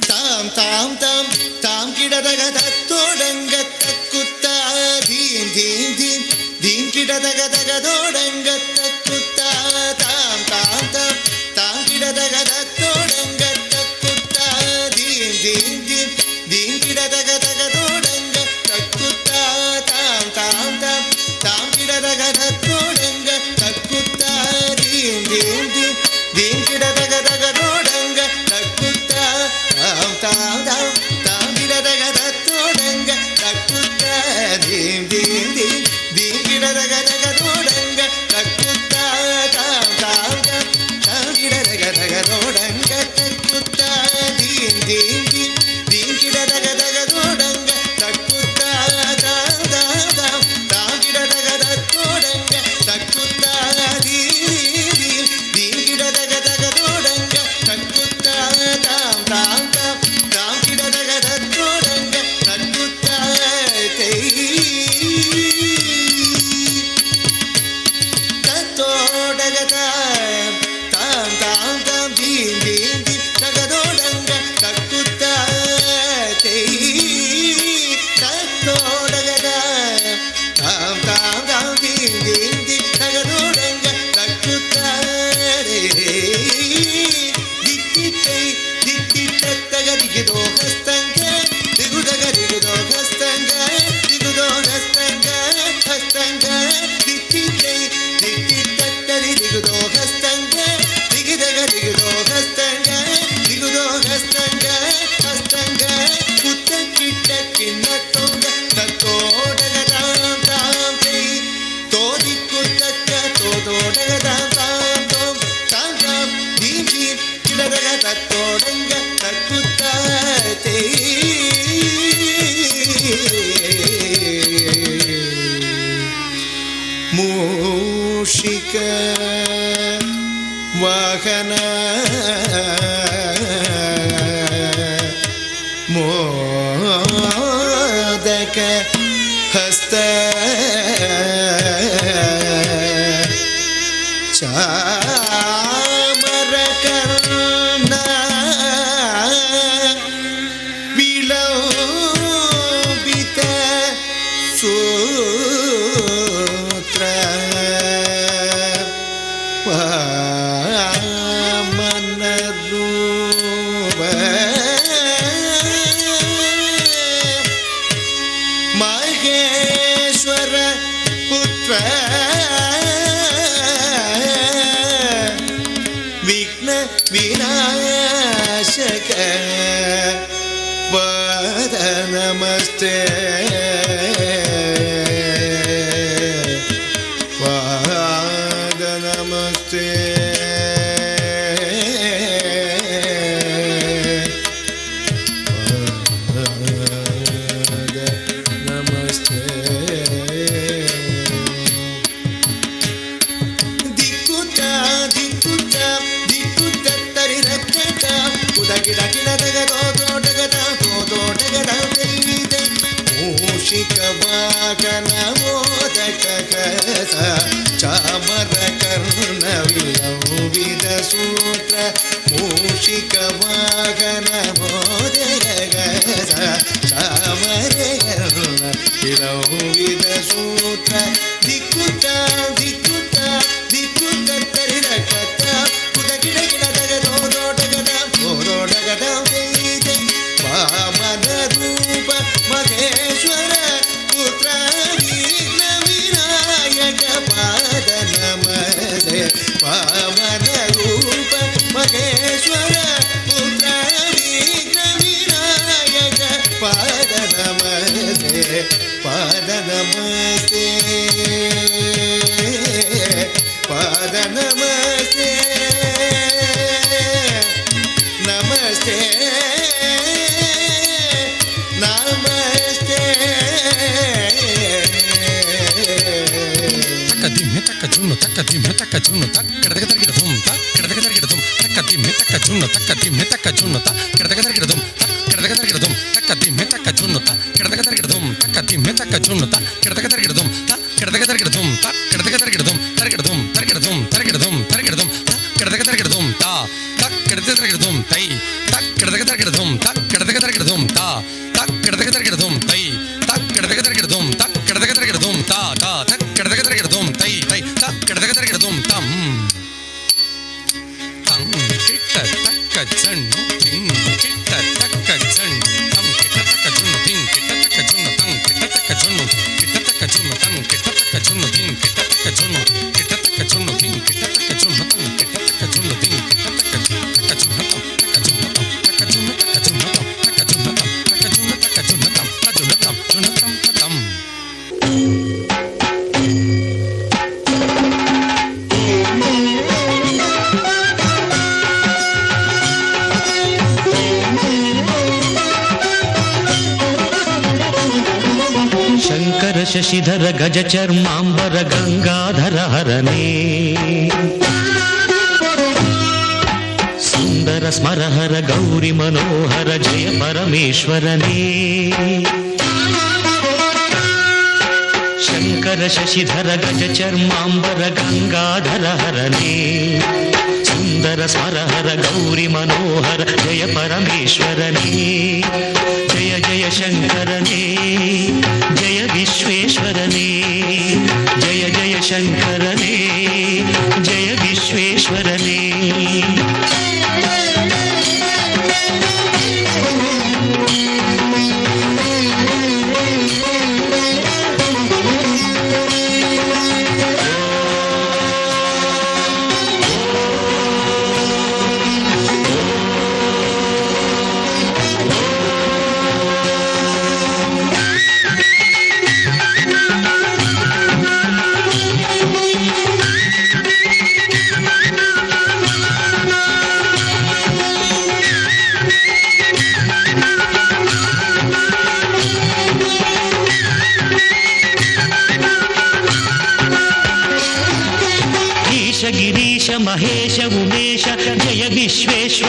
V: ತಾಂ ತಾಂ ತಾಂ ತಾಂ ಕಿಡದಗ ತತ್ತೋಡಂಗ ತಕ್ಕುತ್ತ ಧೀಂ ಧೀಂ ಧೀಂ ಧೀಂ ಕಿಡದಗ ದಗದೋಡಂಗ ತಕ್ಕುತ್ತ ತಾಂ ತಾಂ ತಾಂ ತಾಂ ಕಿಡದಗ ತತ್ತೋಡಂಗ ತಕ್ಕುತ್ತ ಧೀಂ ಧೀಂ ಧೀಂ ಧೀಂ ಕಿಡದಗ ದಗದೋಡಂಗ ತಕ್ಕುತ್ತ ತಾಂ ತಾಂ ತಾಂ ತಾಂ ಕಿಡದಗ ತತ್ತೋಡಂಗ ತಕ್ಕುತ್ತ ಧೀಂ ಧೀಂ ಧೀಂ ಧೀಂ ಕಿಡದಗ ದಗದೋಡಂಗ ತಕ್ಕುತ್ತ ತಾಂ ತಾಂ ತಾಂ ತಾಂ ಗಿಡದಗ ತತ್ತೋಡಂಗ ತಕ್ಕುತ್ತ ಧೀಂ ಧೀಂ ಧೀಂ ಧೀಂ ಗಿಡದಗ ದಗದೋಡಂಗ ತಕ್ಕುತ್ತ ತಾಂ ತಾಂ ತಾಂ ತಾಂ ಗಿಡದಗ ದಗದೋಡಂಗ ತಕ್ಕುತ್ತ ಧೀಂ ಧೀಂ ಧೀಂ ಧೀಂ ಗಿಡದಗ ದಗದೋಡಂಗ ತಕ್ಕುತ್ತ ತಾಂ ತಾಂ ತಾಂ ತಾಂ ಗಿಡದಗ ತತ್ತೋಡಂಗ ತಕ್ಕುತ್ತ ಧೀಂ ಧೀಂ ಧೀಂ ಗಿಡದಗ ದಗದೋಡಂಗ ತಕ್ಕುತ್ತ ತಾಂ ತಾಂ ತಾಂ ತಾಂ ಗಿಡದಗ ತತ್ತೋಡಂಗ ತಕ್ಕುತ್ತ ತೈ ತತ್ತೋಡಗ ತಾಂ ತಾಂ ತಾಂ ತಾಂ ಧೀಂ ಧೀಂ ಧೀಂ ತಗದೋಡಂಗ ತಕ್ಕುತ್ತ ತೈ ತತ್ತೋಡಗ ತಾಂ ತಾಂ ತಾಂ ಧೀಂ ಧೀಂ ಧೀಂ ತಗದೋಡಂಗ ತಕ್ಕುತ್ತ ದಿಕ್ಕಿತ್ತೈ ದಿಕ್ಕಿತ್ತಗ ದಿಗಿದೋ ಹಸ್ತಂಗ ದಿಗುದಗ ದಿಗುದೋ ಹಸ್ತಂಗ ದಿಗುದೋ ಹಸ್ತಂಗ ಹಸ್ತಂಗ ದಿಕ್ಕಿತ್ತೈ ದಿಕ್ಕಿತ್ತರಿ ದಿಗುದೋ ಹಸ್ತಂಗ ದಿಗಿದಗ ದಿಗುದೋ ಹಸ್ತಂಗ ದಿಗುದೋ ಹಸ್ತಂಗ ಹಸ್ತಂಗ ಕುತ್ತ ಕಿಟ್ಟ ಕಿನ್ನ ತೊಂಗ ತತ್ತೋಡಗ ತಾಂ ತಾಂ ತೈ ತೋದಿಕ್ಕು ತಕ್ಕ ತೋದೋಡಗ ತಾಂ ತಾಂ ತೋಂ ತಾಂ ತಾಂ ಧೀಂ ಧೀಂ ಕಿಡದಗ ತತ್ತೋಡಂಗ ತಕ್ಕುತ್ತ ತೈ ಮೂಷಿಕ ವಾಹನ. ಮೋದಕ ಹಸ್ತ ಚಾಮರ ಕರ್ಣ ವಿಲಂಬಿತ ಸೂತ್ರ ವಾಮನ ರೂಪ ಮಹೇಶ್ವರ ಪುತ್ರ ವಿಘ್ನ ವಿನಾಶಕ ಪಾದ ನಮಸ್ತೆ ಪಾದ ನಮಸ್ತೆ ಪಾದ ನಮಸ್ತೆ ದಿಕ್ಕುತ ದಿಕ್ಕುತ ದಿಕ್ಕುತ ತರಿ ರಕ್ಕತ ಕುದಗಿಡ ಗಿಡದಗ ದೋದೋಡಗದ ದೋದೋಡಗದ ತೈದ ಮೂಷಿಕ ವಾಗನ ಮೋದಕ ಕಸ ಚಾಮರ ಕರ್ಣ ವಿಲಂಬಿತ ಸೂತ್ರ ಮೂಷಿಕ ವಾಗನ ಮೋದಕ ಕಸ ಚಾಮರ ಕರ್ಣ ವಿಲಂಬಿತ ಸೂತ್ರ ದಿಕ್ಕುತ ದಿಕ್ಕುತ ದಿಕ್ಕುತ ತರಿ ರಕ್ಕತ ಕುದಗಿಡ ಗಿಡದಗ ದೋದೋಡಗದ ದೋದೋಡಗದ ತೈದ ವಾಮನ ರೂಪ ಮಹೇಶ್ವರ ಪುತ್ರ ವಿಘ್ನ ವಿನಾಯಕ ಪಾದ ನಮಸ್ತೆ ವಾಮನ ರೂಪ ಮಹೇಶ್ವರ ಪುತ್ರ ವಿಘ್ನ ವಿನಾಯಕ ಪಾದ ನಮಸ್ತೆ ಪಾದ ನಮಸ್ತೆ ಪಾದ ನಮಸ್ತೆ ನಮಸ್ತೆ ನಮಸ್ತೆ
D: ತಕ್ಕ ದಿಮ್ಮೆ ತಕ್ಕ ಜುಣ್ಣು ತಕ್ಕ ದಿಮ್ಮೆ ತಕ್ಕ ಜುಣ್ಣು ತಕ್ಕ ಕೆಡದಗ ತರಗಿಡ ಧುಮ್ ತ ಕೆಡದಗ ತರಗಿಡ ಧುಮ್ ತಕ್ಕ ದಿಮ್ಮೆ ತಕ್ಕ ಜುಣ್ಣು ತಕ್ಕ ದಿಮ್ಮೆ ತಕ್ಕ ಜುಣ್ಣು ತ ಕೆಡದಗ ತರಗಿಡ ಧುಮ್ ತ ಕೆಡದಗ ತರಗಿಡ ಧುಮ್ ತಕ್ಕ ದಿಮ್ಮೆ ತಕ್ಕ ಜುಣ್ಣು ತ ಕೆಡದಗ ತರಗಿಡ ಧುಮ್ ತಕ್ಕ ದಿಮ್ಮೆ ತಕ್ಕ ಜುಣ್ಣು ತ ಕೆಡದಗ ತರಗಿಡ ಧುಮ್ ತ ಕೆಡದಗ ತರಗಿಡ ಧುಮ್ ತ ಕೆಡದಗ ತರಗಿಡ ಧುಮ್ ತರಗಿಡ ಧುಮ್ ತರಗಿಡ ಧುಮ್ ತರಗಿಡ ಧುಮ್ ತರಗಿಡ ಧುಮ್ ತ ಕೆಡದಗ ತರಗಿಡ ಧುಮ್ ತ ತ ಕೆಡದ ತರಗಿಡ ಧುಮ್ ತೈ ತ ಕೆಡದಗ ತರಗಿಡ ಧುಮ್ ತ ಕೆಡದಗ ತರಗಿಡ ಧುಮ್ ತ ತ ಕೆಡದಗ ತರಗಿಡ ಧುಮ್ ತೈ ತ ಕೆಡದಗ ತರಗಿಡ ಧುಮ್ ತ ಕೆಡದಗ ತರಗಿಡ ಧುಮ್ ತ ತ ತ ಕೆಡದಗ ತರಗಿಡ ಧುಮ್ ತೈ ತೈ ತ ಕೆಡದಗ ತರಗಿಡ ಧುಮ್ ತಂ ತಂ ಕಿಟ್ಟ ತಕ್ಕ ಜಣ್ಣು ತಿಂ ಕಿಟ್ಟ ತಕ್ಕ ಜಣ್ಣು ತಂ ಕಿಟ್ಟ ತಕ್ಕ ಜುಣ್ಣು ತಿಂ ಕಿಟ್ಟ ತಕ್ಕ ಜುಣ್ಣು ತಂ ಕಿಟ್ಟ ತಕ್ಕ ಜುಣ್ಣು ಕಿಟ್ಟ ತಕ್ಕ ಜುಣ್ಣು ತಂ ಕಿಟ್ಟ ತಕ್ಕ ಜುಣ್ಣು ತಿಂ ಕಿಟ್ಟ ತಕ್ಕ ಜುಣ್ಣು ಕಿಟ್ಟ ತಕ್ಕ ಜುಣ್ಣು ತಿಂ ಕಿಟ್ಟ ತಕ್ಕ ಜುಣ್ಣು ತಂ ಕಿಟ್ಟ ತಕ್ಕ ಜುಣ್ಣು ತಿಂ ಕಿಟ್ಟ ತಕ್ಕ ತಕ್ಕ ಜುಣ್ಣು ತಂ ತಕ್ಕ ಜುಣ್ಣು ತಂ ತಕ್ಕ ಜುಣ್ಣು ತಕ್ಕ ಜುಣ್ಣು ತಂ ತಕ್ಕ ಜುಣ್ಣು ತಂ ತಕ್ಕ ಜುಣ್ಣು ತಕ್ಕ ಜುಣ್ಣು ತಂ ತ ಜುಣ್ಣು ತಂ ಜುಣ್ಣು ತಂ ತ ತಂ.
E: ಶಂಕರ ಶಶಿಧರ ಗಜ ಚರ್ಮಾಂಬರ ಗಂಗಾಧರ ಹರನೇ ಸುಂದರ ಸ್ಮರಹರ ಗೌರಿ ಮನೋಹರ ಜಯ ಪರಮೇಶ್ವರನೇ ಶಂಕರ ಶಶಿಧರ ಗಜ ಚರ್ಮಾಂಬರ ಗಂಗಾಧರ ಹರನೇ ಸುಂದರ ಸ್ಮರಹರ ಗೌರಿ ಮನೋಹರ ಜಯ ಪರಮೇಶ್ವರನೇ ಜಯ ಜಯ ಶಂಕರನೇ ಜಯ ವಿಶ್ವೇಶ್ವರನೇ ಜಯ ಜಯ ಶಂಕರನೇ ಜಯ ವಿಶ್ವೇಶ್ವರನೇ.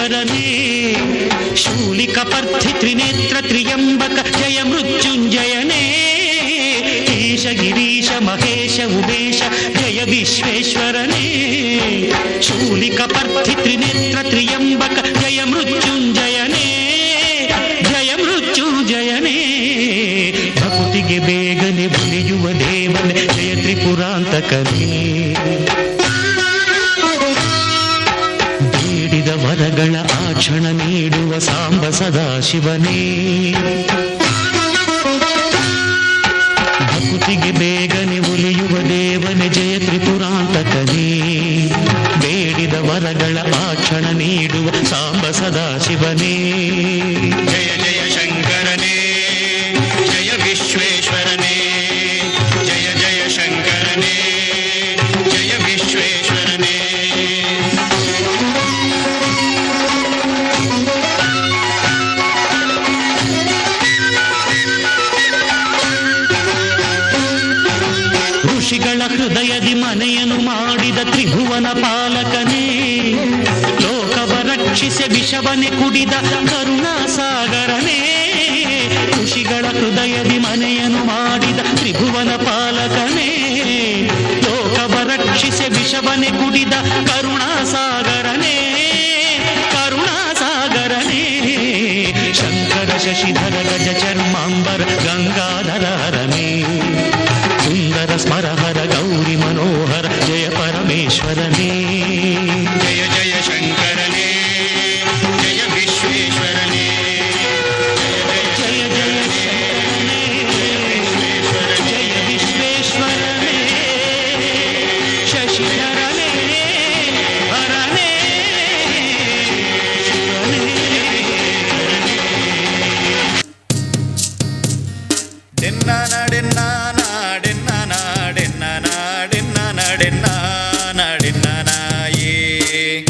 E: ವಿಶ್ವೇಶ್ವರನೇ. ಶೂಲಿಕಪರ್ಥಿ ತ್ರಿನೇತ್ರ ತ್ರಿಯಂಬಕ ಜಯ ಮೃತ್ಯುಂಜಯನೇ. ಈಶ ಗಿರೀಶ ಮಹೇಶ ಉಮೇಶ ಜಯ ವಿಶ್ವೇಶ್ವರನೇ. ಶೂಲಿಕಪರ್ಥಿ ತ್ರಿನೇತ್ರ ತ್ರಿಯಂಬಕ ಜಯ ಮೃತ್ಯುಂಜಯನೇ, ಜಯ ಮೃತ್ಯುಂಜಯನೇ. ಭಕ್ತಿಗೆ ಬೇಗನೆ ಬುಲಿಯುವ ದೇವನೇ ಜಯ ತ್ರಿಪುರಾಂತಕನೇ. ಬೇಡಿದ ವರಗಳ ಆ ಕ್ಷಣ ನೀಡುವ ಸಾಂಬ ಸದಾಶಿವನೇ. ಭಕ್ತಿಗೆ ಬೇಗನೆ ಒಲಿಯುವ ದೇವನೇ ಜಯ ತ್ರಿಪುರಾಂತಕನೇ. ಬೇಡಿದ ವರಗಳ ಆ ಕ್ಷಣ ನೀಡುವ ಸಾಂಬ ಸದಾಶಿವನೇ.
F: ಜಯ ಜಯ ಶಂಕರನೇ, ಜಯ ವಿಶ್ವೇಶ್ವರನೇ, ಜಯ ಜಯ ಶಂಕರನೇ, ಜಯ ವಿಶ್ವೇಶ್ವರನೇ.
E: ಋಷಿಗಳ ಹೃದಯದಿ ಮನೆಯನ್ನು ಮಾಡಿದ ತ್ರಿಭುವನ ಪಾಲಕನೇ. ಲೋಕವ ರಕ್ಷಿಸಿ ವಿಷವನೆ ಕುಡಿದ ಕರುಣಾಸಾಗರನೇ. ಋಷಿಗಳ ಹೃದಯದಿ ಮನೆಯನ್ನು ಮಾಡಿದ ತ್ರಿಭುವನ ಪಾಲಕನೇ. ಲೋಕವ ರಕ್ಷಿಸಿ ವಿಷವನೆ ಕುಡಿದ ಕರುಣಾಸಾಗರನೇ, ಕರುಣಾಸಾಗರನೇ. ಶಂಕರ ಶಶಿಧರ ಗಜ ಚರ್ಮಾಂಬರ ಗಂಗಾಧರ ಹರನೇ. ಸುಂದರ ಸ್ಮರಹರ ಗೌರಿ ಮನೋಹರ ಜಯ ಪರಮೇಶ್ವರನೇ.
F: ಜಯ ಜಯ ಶಂಕರನೇ, ಜಯ ವಿಶ್ವೇಶ್ವರನೇ,
E: ಜಯ ಜಯ ಶಂಕರನೇ, ಜಯ ವಿಶ್ವೇಶ್ವರನೇ, ಶಶಿಧರನೇ ಹರನೇ ಶಿವನೇ.
F: ಡೆನ್ನನಡೆನ್ನನಡೆನ್ನನಡೆನ್ನನಡೆನ್ನನಡೆನ್ನನಾಯೇ.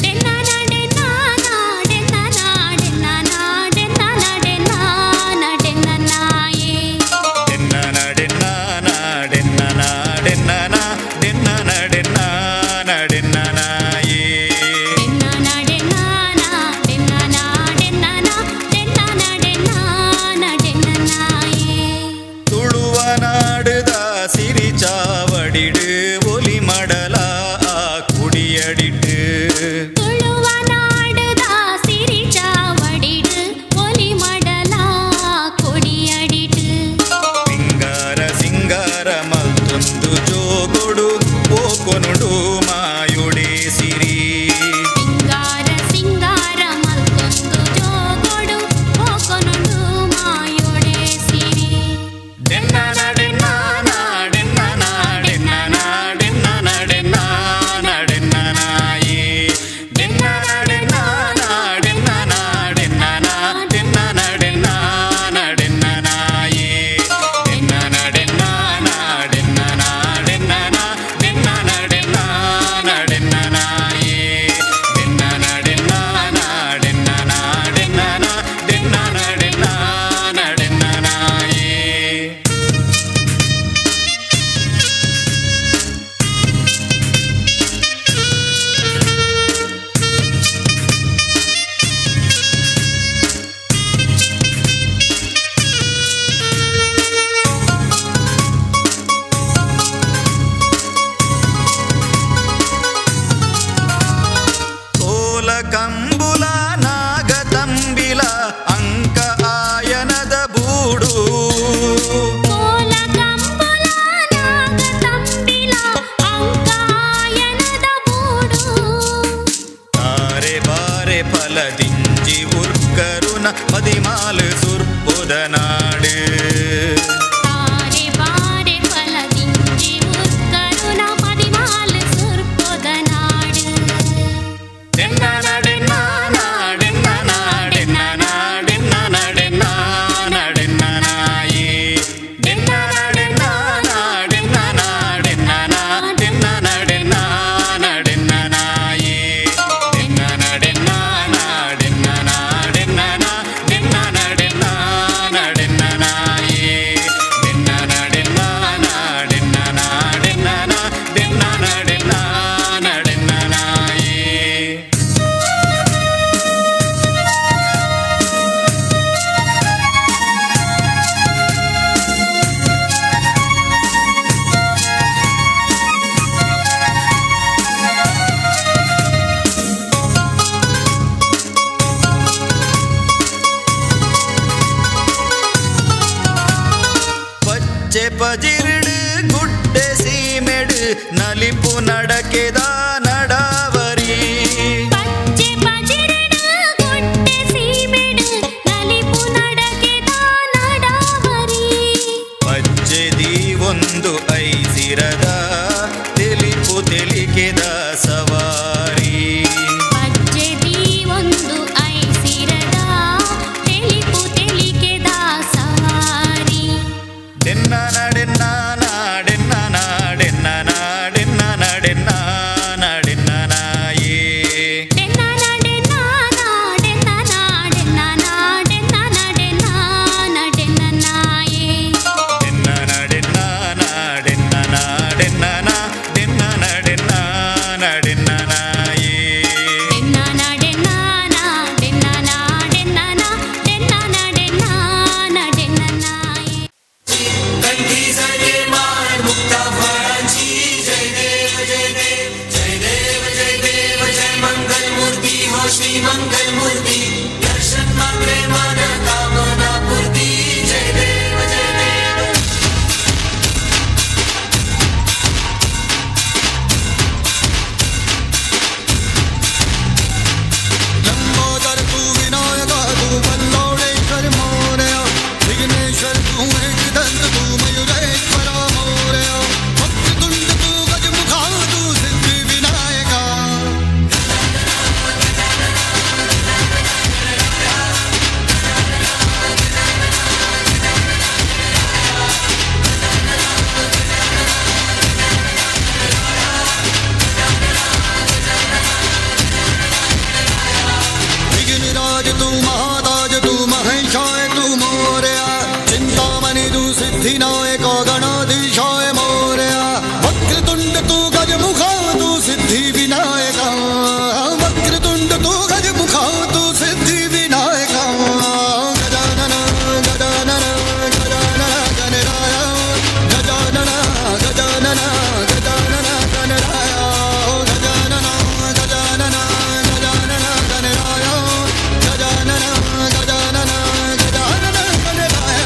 F: ಡೆನ್ನನಡೆನ್ನನಡೆನ್ನನಡೆನ್ನನಡೆನ್ನನಡೆನ್ನನಾಯೇ. ತುಳುವ ನಾಡುದ ಸಿರಿಚಾವಡಿಡು ಒಲಿ ಮಡಲ ಆ ಕುಡಿಯಡಿಟ್ಟು. ಸಿಂಗಾರ ಸಿಂಗಾರ ಮಲ್ತೊಂದು ಜೋಗೊಡು ಪೋಕೊನುಡು ಮಾಯುಡೆ ಸಿರಿ. ಡೆನ್ನನಡೆನ್ನನಡೆನ್ನನಡೆನ್ನನಡೆನ್ನನಡೆನ್ನನಾಯೇ. ಡೆನ್ನನಡೆನ್ನನಡೆನ್ನನಡೆನ್ನನಡೆನ್ನನಾಯೇ. ಡೆನ್ನನಡೆನ್ನನಡೆನ್ನನಡೆನ್ನನಡೆನ್ನನಡೆನ್ನನಾಯೇ. ಡೆನ್ನನಡೆನ್ನನಡೆನ್ನನಡೆನ್ನನಡೆನ್ನನಡೆನ್ನನಾಯೇ. ಕೋಲ ಕಂಬುಲ ನಾಗತಂಬಿಲ ಅಂಕ ಆಯನದ ಬೂಡು. ತಾರೆ ಬಾರೆ ಫಲದಿಂಜಿ ಉರ್ಕರುನ ಮದಿಮಾಲು ಸುರ್ಪುದ ನಾಡು. ಡೆನ್ನನಡೆನ್ನನಡೆನ್ನನಡೆನ್ನನಡೆನ್ನನಡೆನ್ನನಾಯೇ. ಡೆನ್ನನಡೆನ್ನನಡೆನ್ನನಡೆನ್ನನಡೆನ್ನನಡೆನ್ನನಾಯೇ. ಡೆನ್ನನಡೆನ್ನನಡೆನ್ನನಡೆನ್ನನಡೆನ್ನನಡೆನ್ನನಾಯೇ. ಪಜಿರ್ಡು ಗುಡ್ಡೆ ಸೀಮೆಡು ನಲಿಪು ನಡಕೆದ ನಡಾವರಿ
S: ಪಚ್ಚೆ ಪಜಿರ್ಡು ಗುಡ್ಡೆ ಸೀಮೆಡು ನಲಿಪು ನಡಕೆದ ನಡಾವರಿ
F: ಪಚ್ಚೆದಿ ಒಂದು ಐಸಿರದ ತಿಳಿಪು ತಿಳಿಕೆದ ಸವಾರಿ
S: ಪಚ್ಚೆದಿ ಒಂದು ಐಸಿರದ ತಿಳಿಪು ತಿಳಿಕೆದ ಸವಾರಿ
F: ಡೆನ್ನ ನಡೆನ್ನ ನಾಡೆನ್ನ ನಾಡೆನ್ನ ನಾಡೆನ್ನ ನಡೆನ್ನ ನಾಡೆನ್ನ ನಾಯೇ
S: ಡೆನ್ನ ನಡೆನ್ನ ನಾಡೆನ್ನ ನಾಡೆನ್ನ ನಾಡೆನ್ನ ನಡೆನ್ನ ನಡೆನ್ನ ನಾಯೇ
F: ಡೆನ್ನ ನಡೆನ್ನ ನಾಡೆನ್ನ ನಾಡೆನ್ನ ನಾಡೆನ್ನ ನಡೆನ್ನ ನಡೆನ್ನ ನಾಯೇ
S: ಡೆನ್ನ ನಡೆನ್ನ ನಾಡೆನ್ನ ನಾಡೆನ್ನ ನಾಡೆನ್ನ ನಡೆನ್ನ ನಡೆನ್ನ ನಾಯೇ
G: जय देव जय देव जय मंगल मूर्ति हो श्री मंगल मूर्ति दर्शन मात्रे मन कामना पूर्ति जय देव जय देव।
I: लंबोदर तू विनायक तू बल्लोड़ेश्वर मोरया, विघ्नेश्वर तू एकदंत तू मयूरेश्वर मोरया, वक्रतुंड तू गजमुखा तू सिद्धि विनायका। विघ्नराज तू महाताज तू महेशाय तू मोरया, चिंतामणि तू सिद्धिनायक गणाधीशाय मोरया, वक्रतुंड तू गजमुखा तू सिद्धि विनायक, वक्रतुंड तू गजमुखा तू सिद्धि विनायक। गजानन गजानन गजानन गणराय, गजानन गजानन गजानन गणराय, गजानन गजानन गजानन गणराय, गजानन गजानन गजानन गणराय।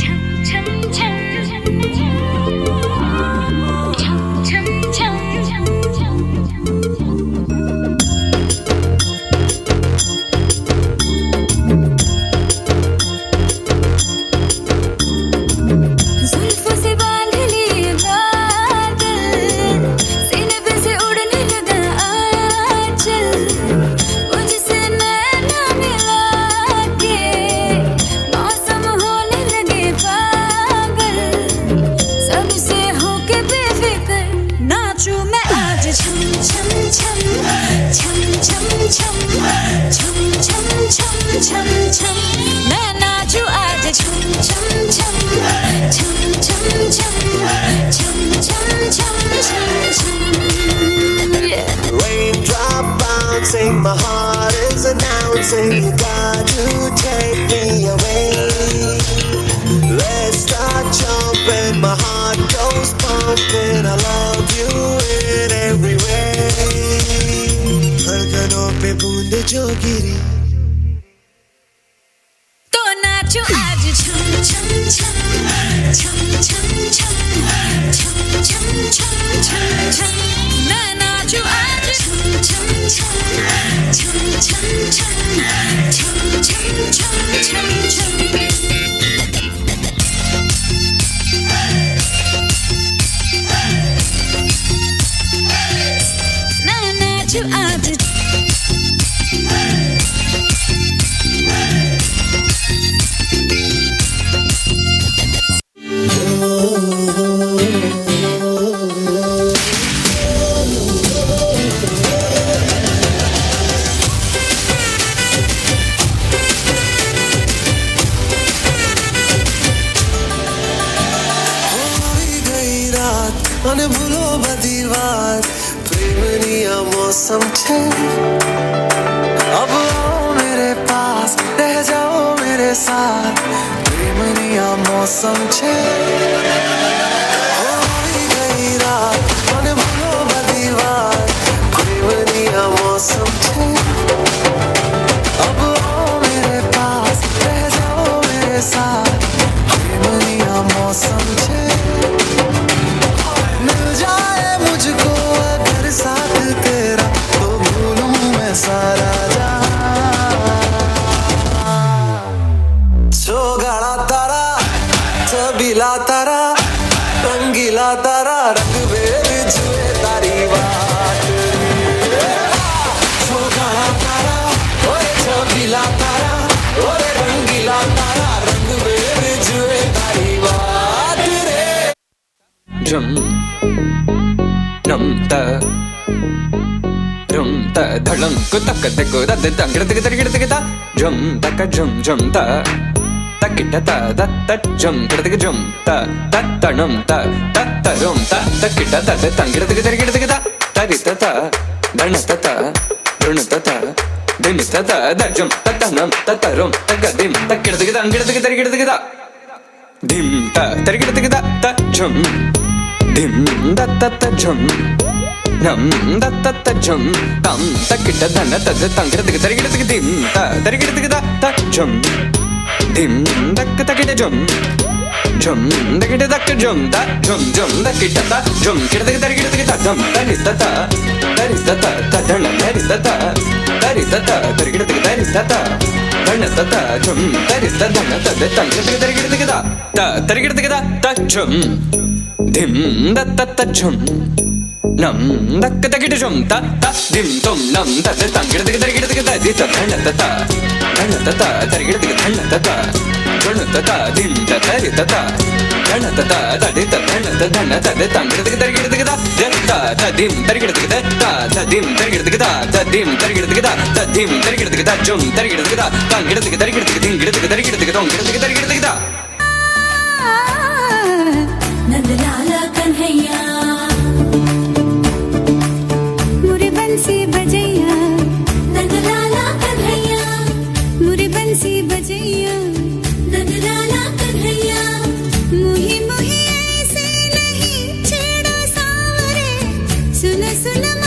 S: छम छम छम छम छम छम छम।
W: जुल्फों से बांध लिए बादल, सीने पे से उड़ने लगा आंचल, मुझसे नैना मिला के मौसम होने लगे पागल, सबसे होके बेफिक्र नाचूं मैं आज छम छम छम छम छम छम छम छम छम छम छम, मैं नाचूं आज छम छम छम छम छम छम छम छम छम छम छम।
G: Raindrop bouncing, my heart is announcing, you got to take me away. Let's start jumping, my heart goes pumping, I love you in every way. धड़कनों पे बूंद जो गिरी
W: तो नाचो आज छम छम छम छम छम छम छम छम छम छम छम, मैं नाचूं आज छम छम छम छम छम छम छम छम छम छम छम। मैं नाचूं आज।
G: मौसम छे। अब आओ मेरे पास, रह जाओ मेरे साथ, प्रेमनिया मौसम छे। हो गई रात, मन भूलो बदी बात, प्रेमनिया मौसम छे। अब आओ मेरे पास, रह जाओ मेरे साथ, प्रेमनिया मौसम छे। मिल जाए मुझको अगर साथ तेरा, तो भूलूं मैं सारा जहां। छोगाड़ा तारा, छबीला तारा, रंगीला तारा, रंग बेर छुए तारी बात। छोगाड़ा तारा, ओए छबीला तारा, ओए रंगीला तारा, रंग बेर छुए तारी बात रे।
B: झुम नम त झुम त धड़म को तक तक the the गिड़ गिड़ गिड़ गिड़ ता झुम तक झुम झुम त तकिट त the त झुम गिड़ गिड़ झुम त त तणम त त तरुम त तकिट त the त गिड़ गिड़ गिड़ गिड़ ता तरि त त धण त त धृण त त धिम त त the झुम त तणम त तरुम त ग धिम त गिड़ गिड़ गिड़ गिड़ गिड़ गिड़ ता धिम त तरि गिड़ गिड़ त झुम धिम the त त झुम नम the त त झुम तम तकिट धन त the तंग गिड़ गिड़ गिड़ गिड़ धिम त तरि गिड़ गिड़ त झुम धिम दक तकिट झुम झुम दकिट दक झुम the झुम झुम दकिट त झुम गिड़ गिड़ गिड़ गिड़ त झुम तरि त त तरि त त त धण धरि त त तरि त त तरि गिड़ गिड़ तरि त त धण त त झुम तरि त धण त the तंग गिड़ गिड़ गिड़ गिड़ त तरि गिड़ गिड़ त झुम धिम the त त झुम नम दक तकिट झुम त त धिम तुम नम त the तंग गिड़ गिड़ गिड़ गिड़ दी त धण त त धण त त तरि गिड़ गिड़ धण त त धण त त धिम त तरि त त धण त त त धि त धण त धण त the तंग गिड़ गिड़ गिड़ गिड़ the त त धिम तरि गिड़ गिड़ त त धिम तरि गिड़ गिड़ त धिम तरि गिड़ गिड़ त धिम तरि गिड़ गिड़ झुम तरि गिड़ गिड़ तंग गिड़ गिड़ गिड़ धिम गिड़ गिड़ गिड़ गिड़ तोंग गिड़ गिड़ गिड़ गिड़
W: नंदलाला कन्हैया,
S: मुरे बंसी बजैया,
W: नंदलाला कन्हैया,
S: मुरे बंसी बजैया,
W: नंदलाला कन्हैया।
S: मुही मुही ऐसे नहीं छेड़ो सावरे, सुन सुन।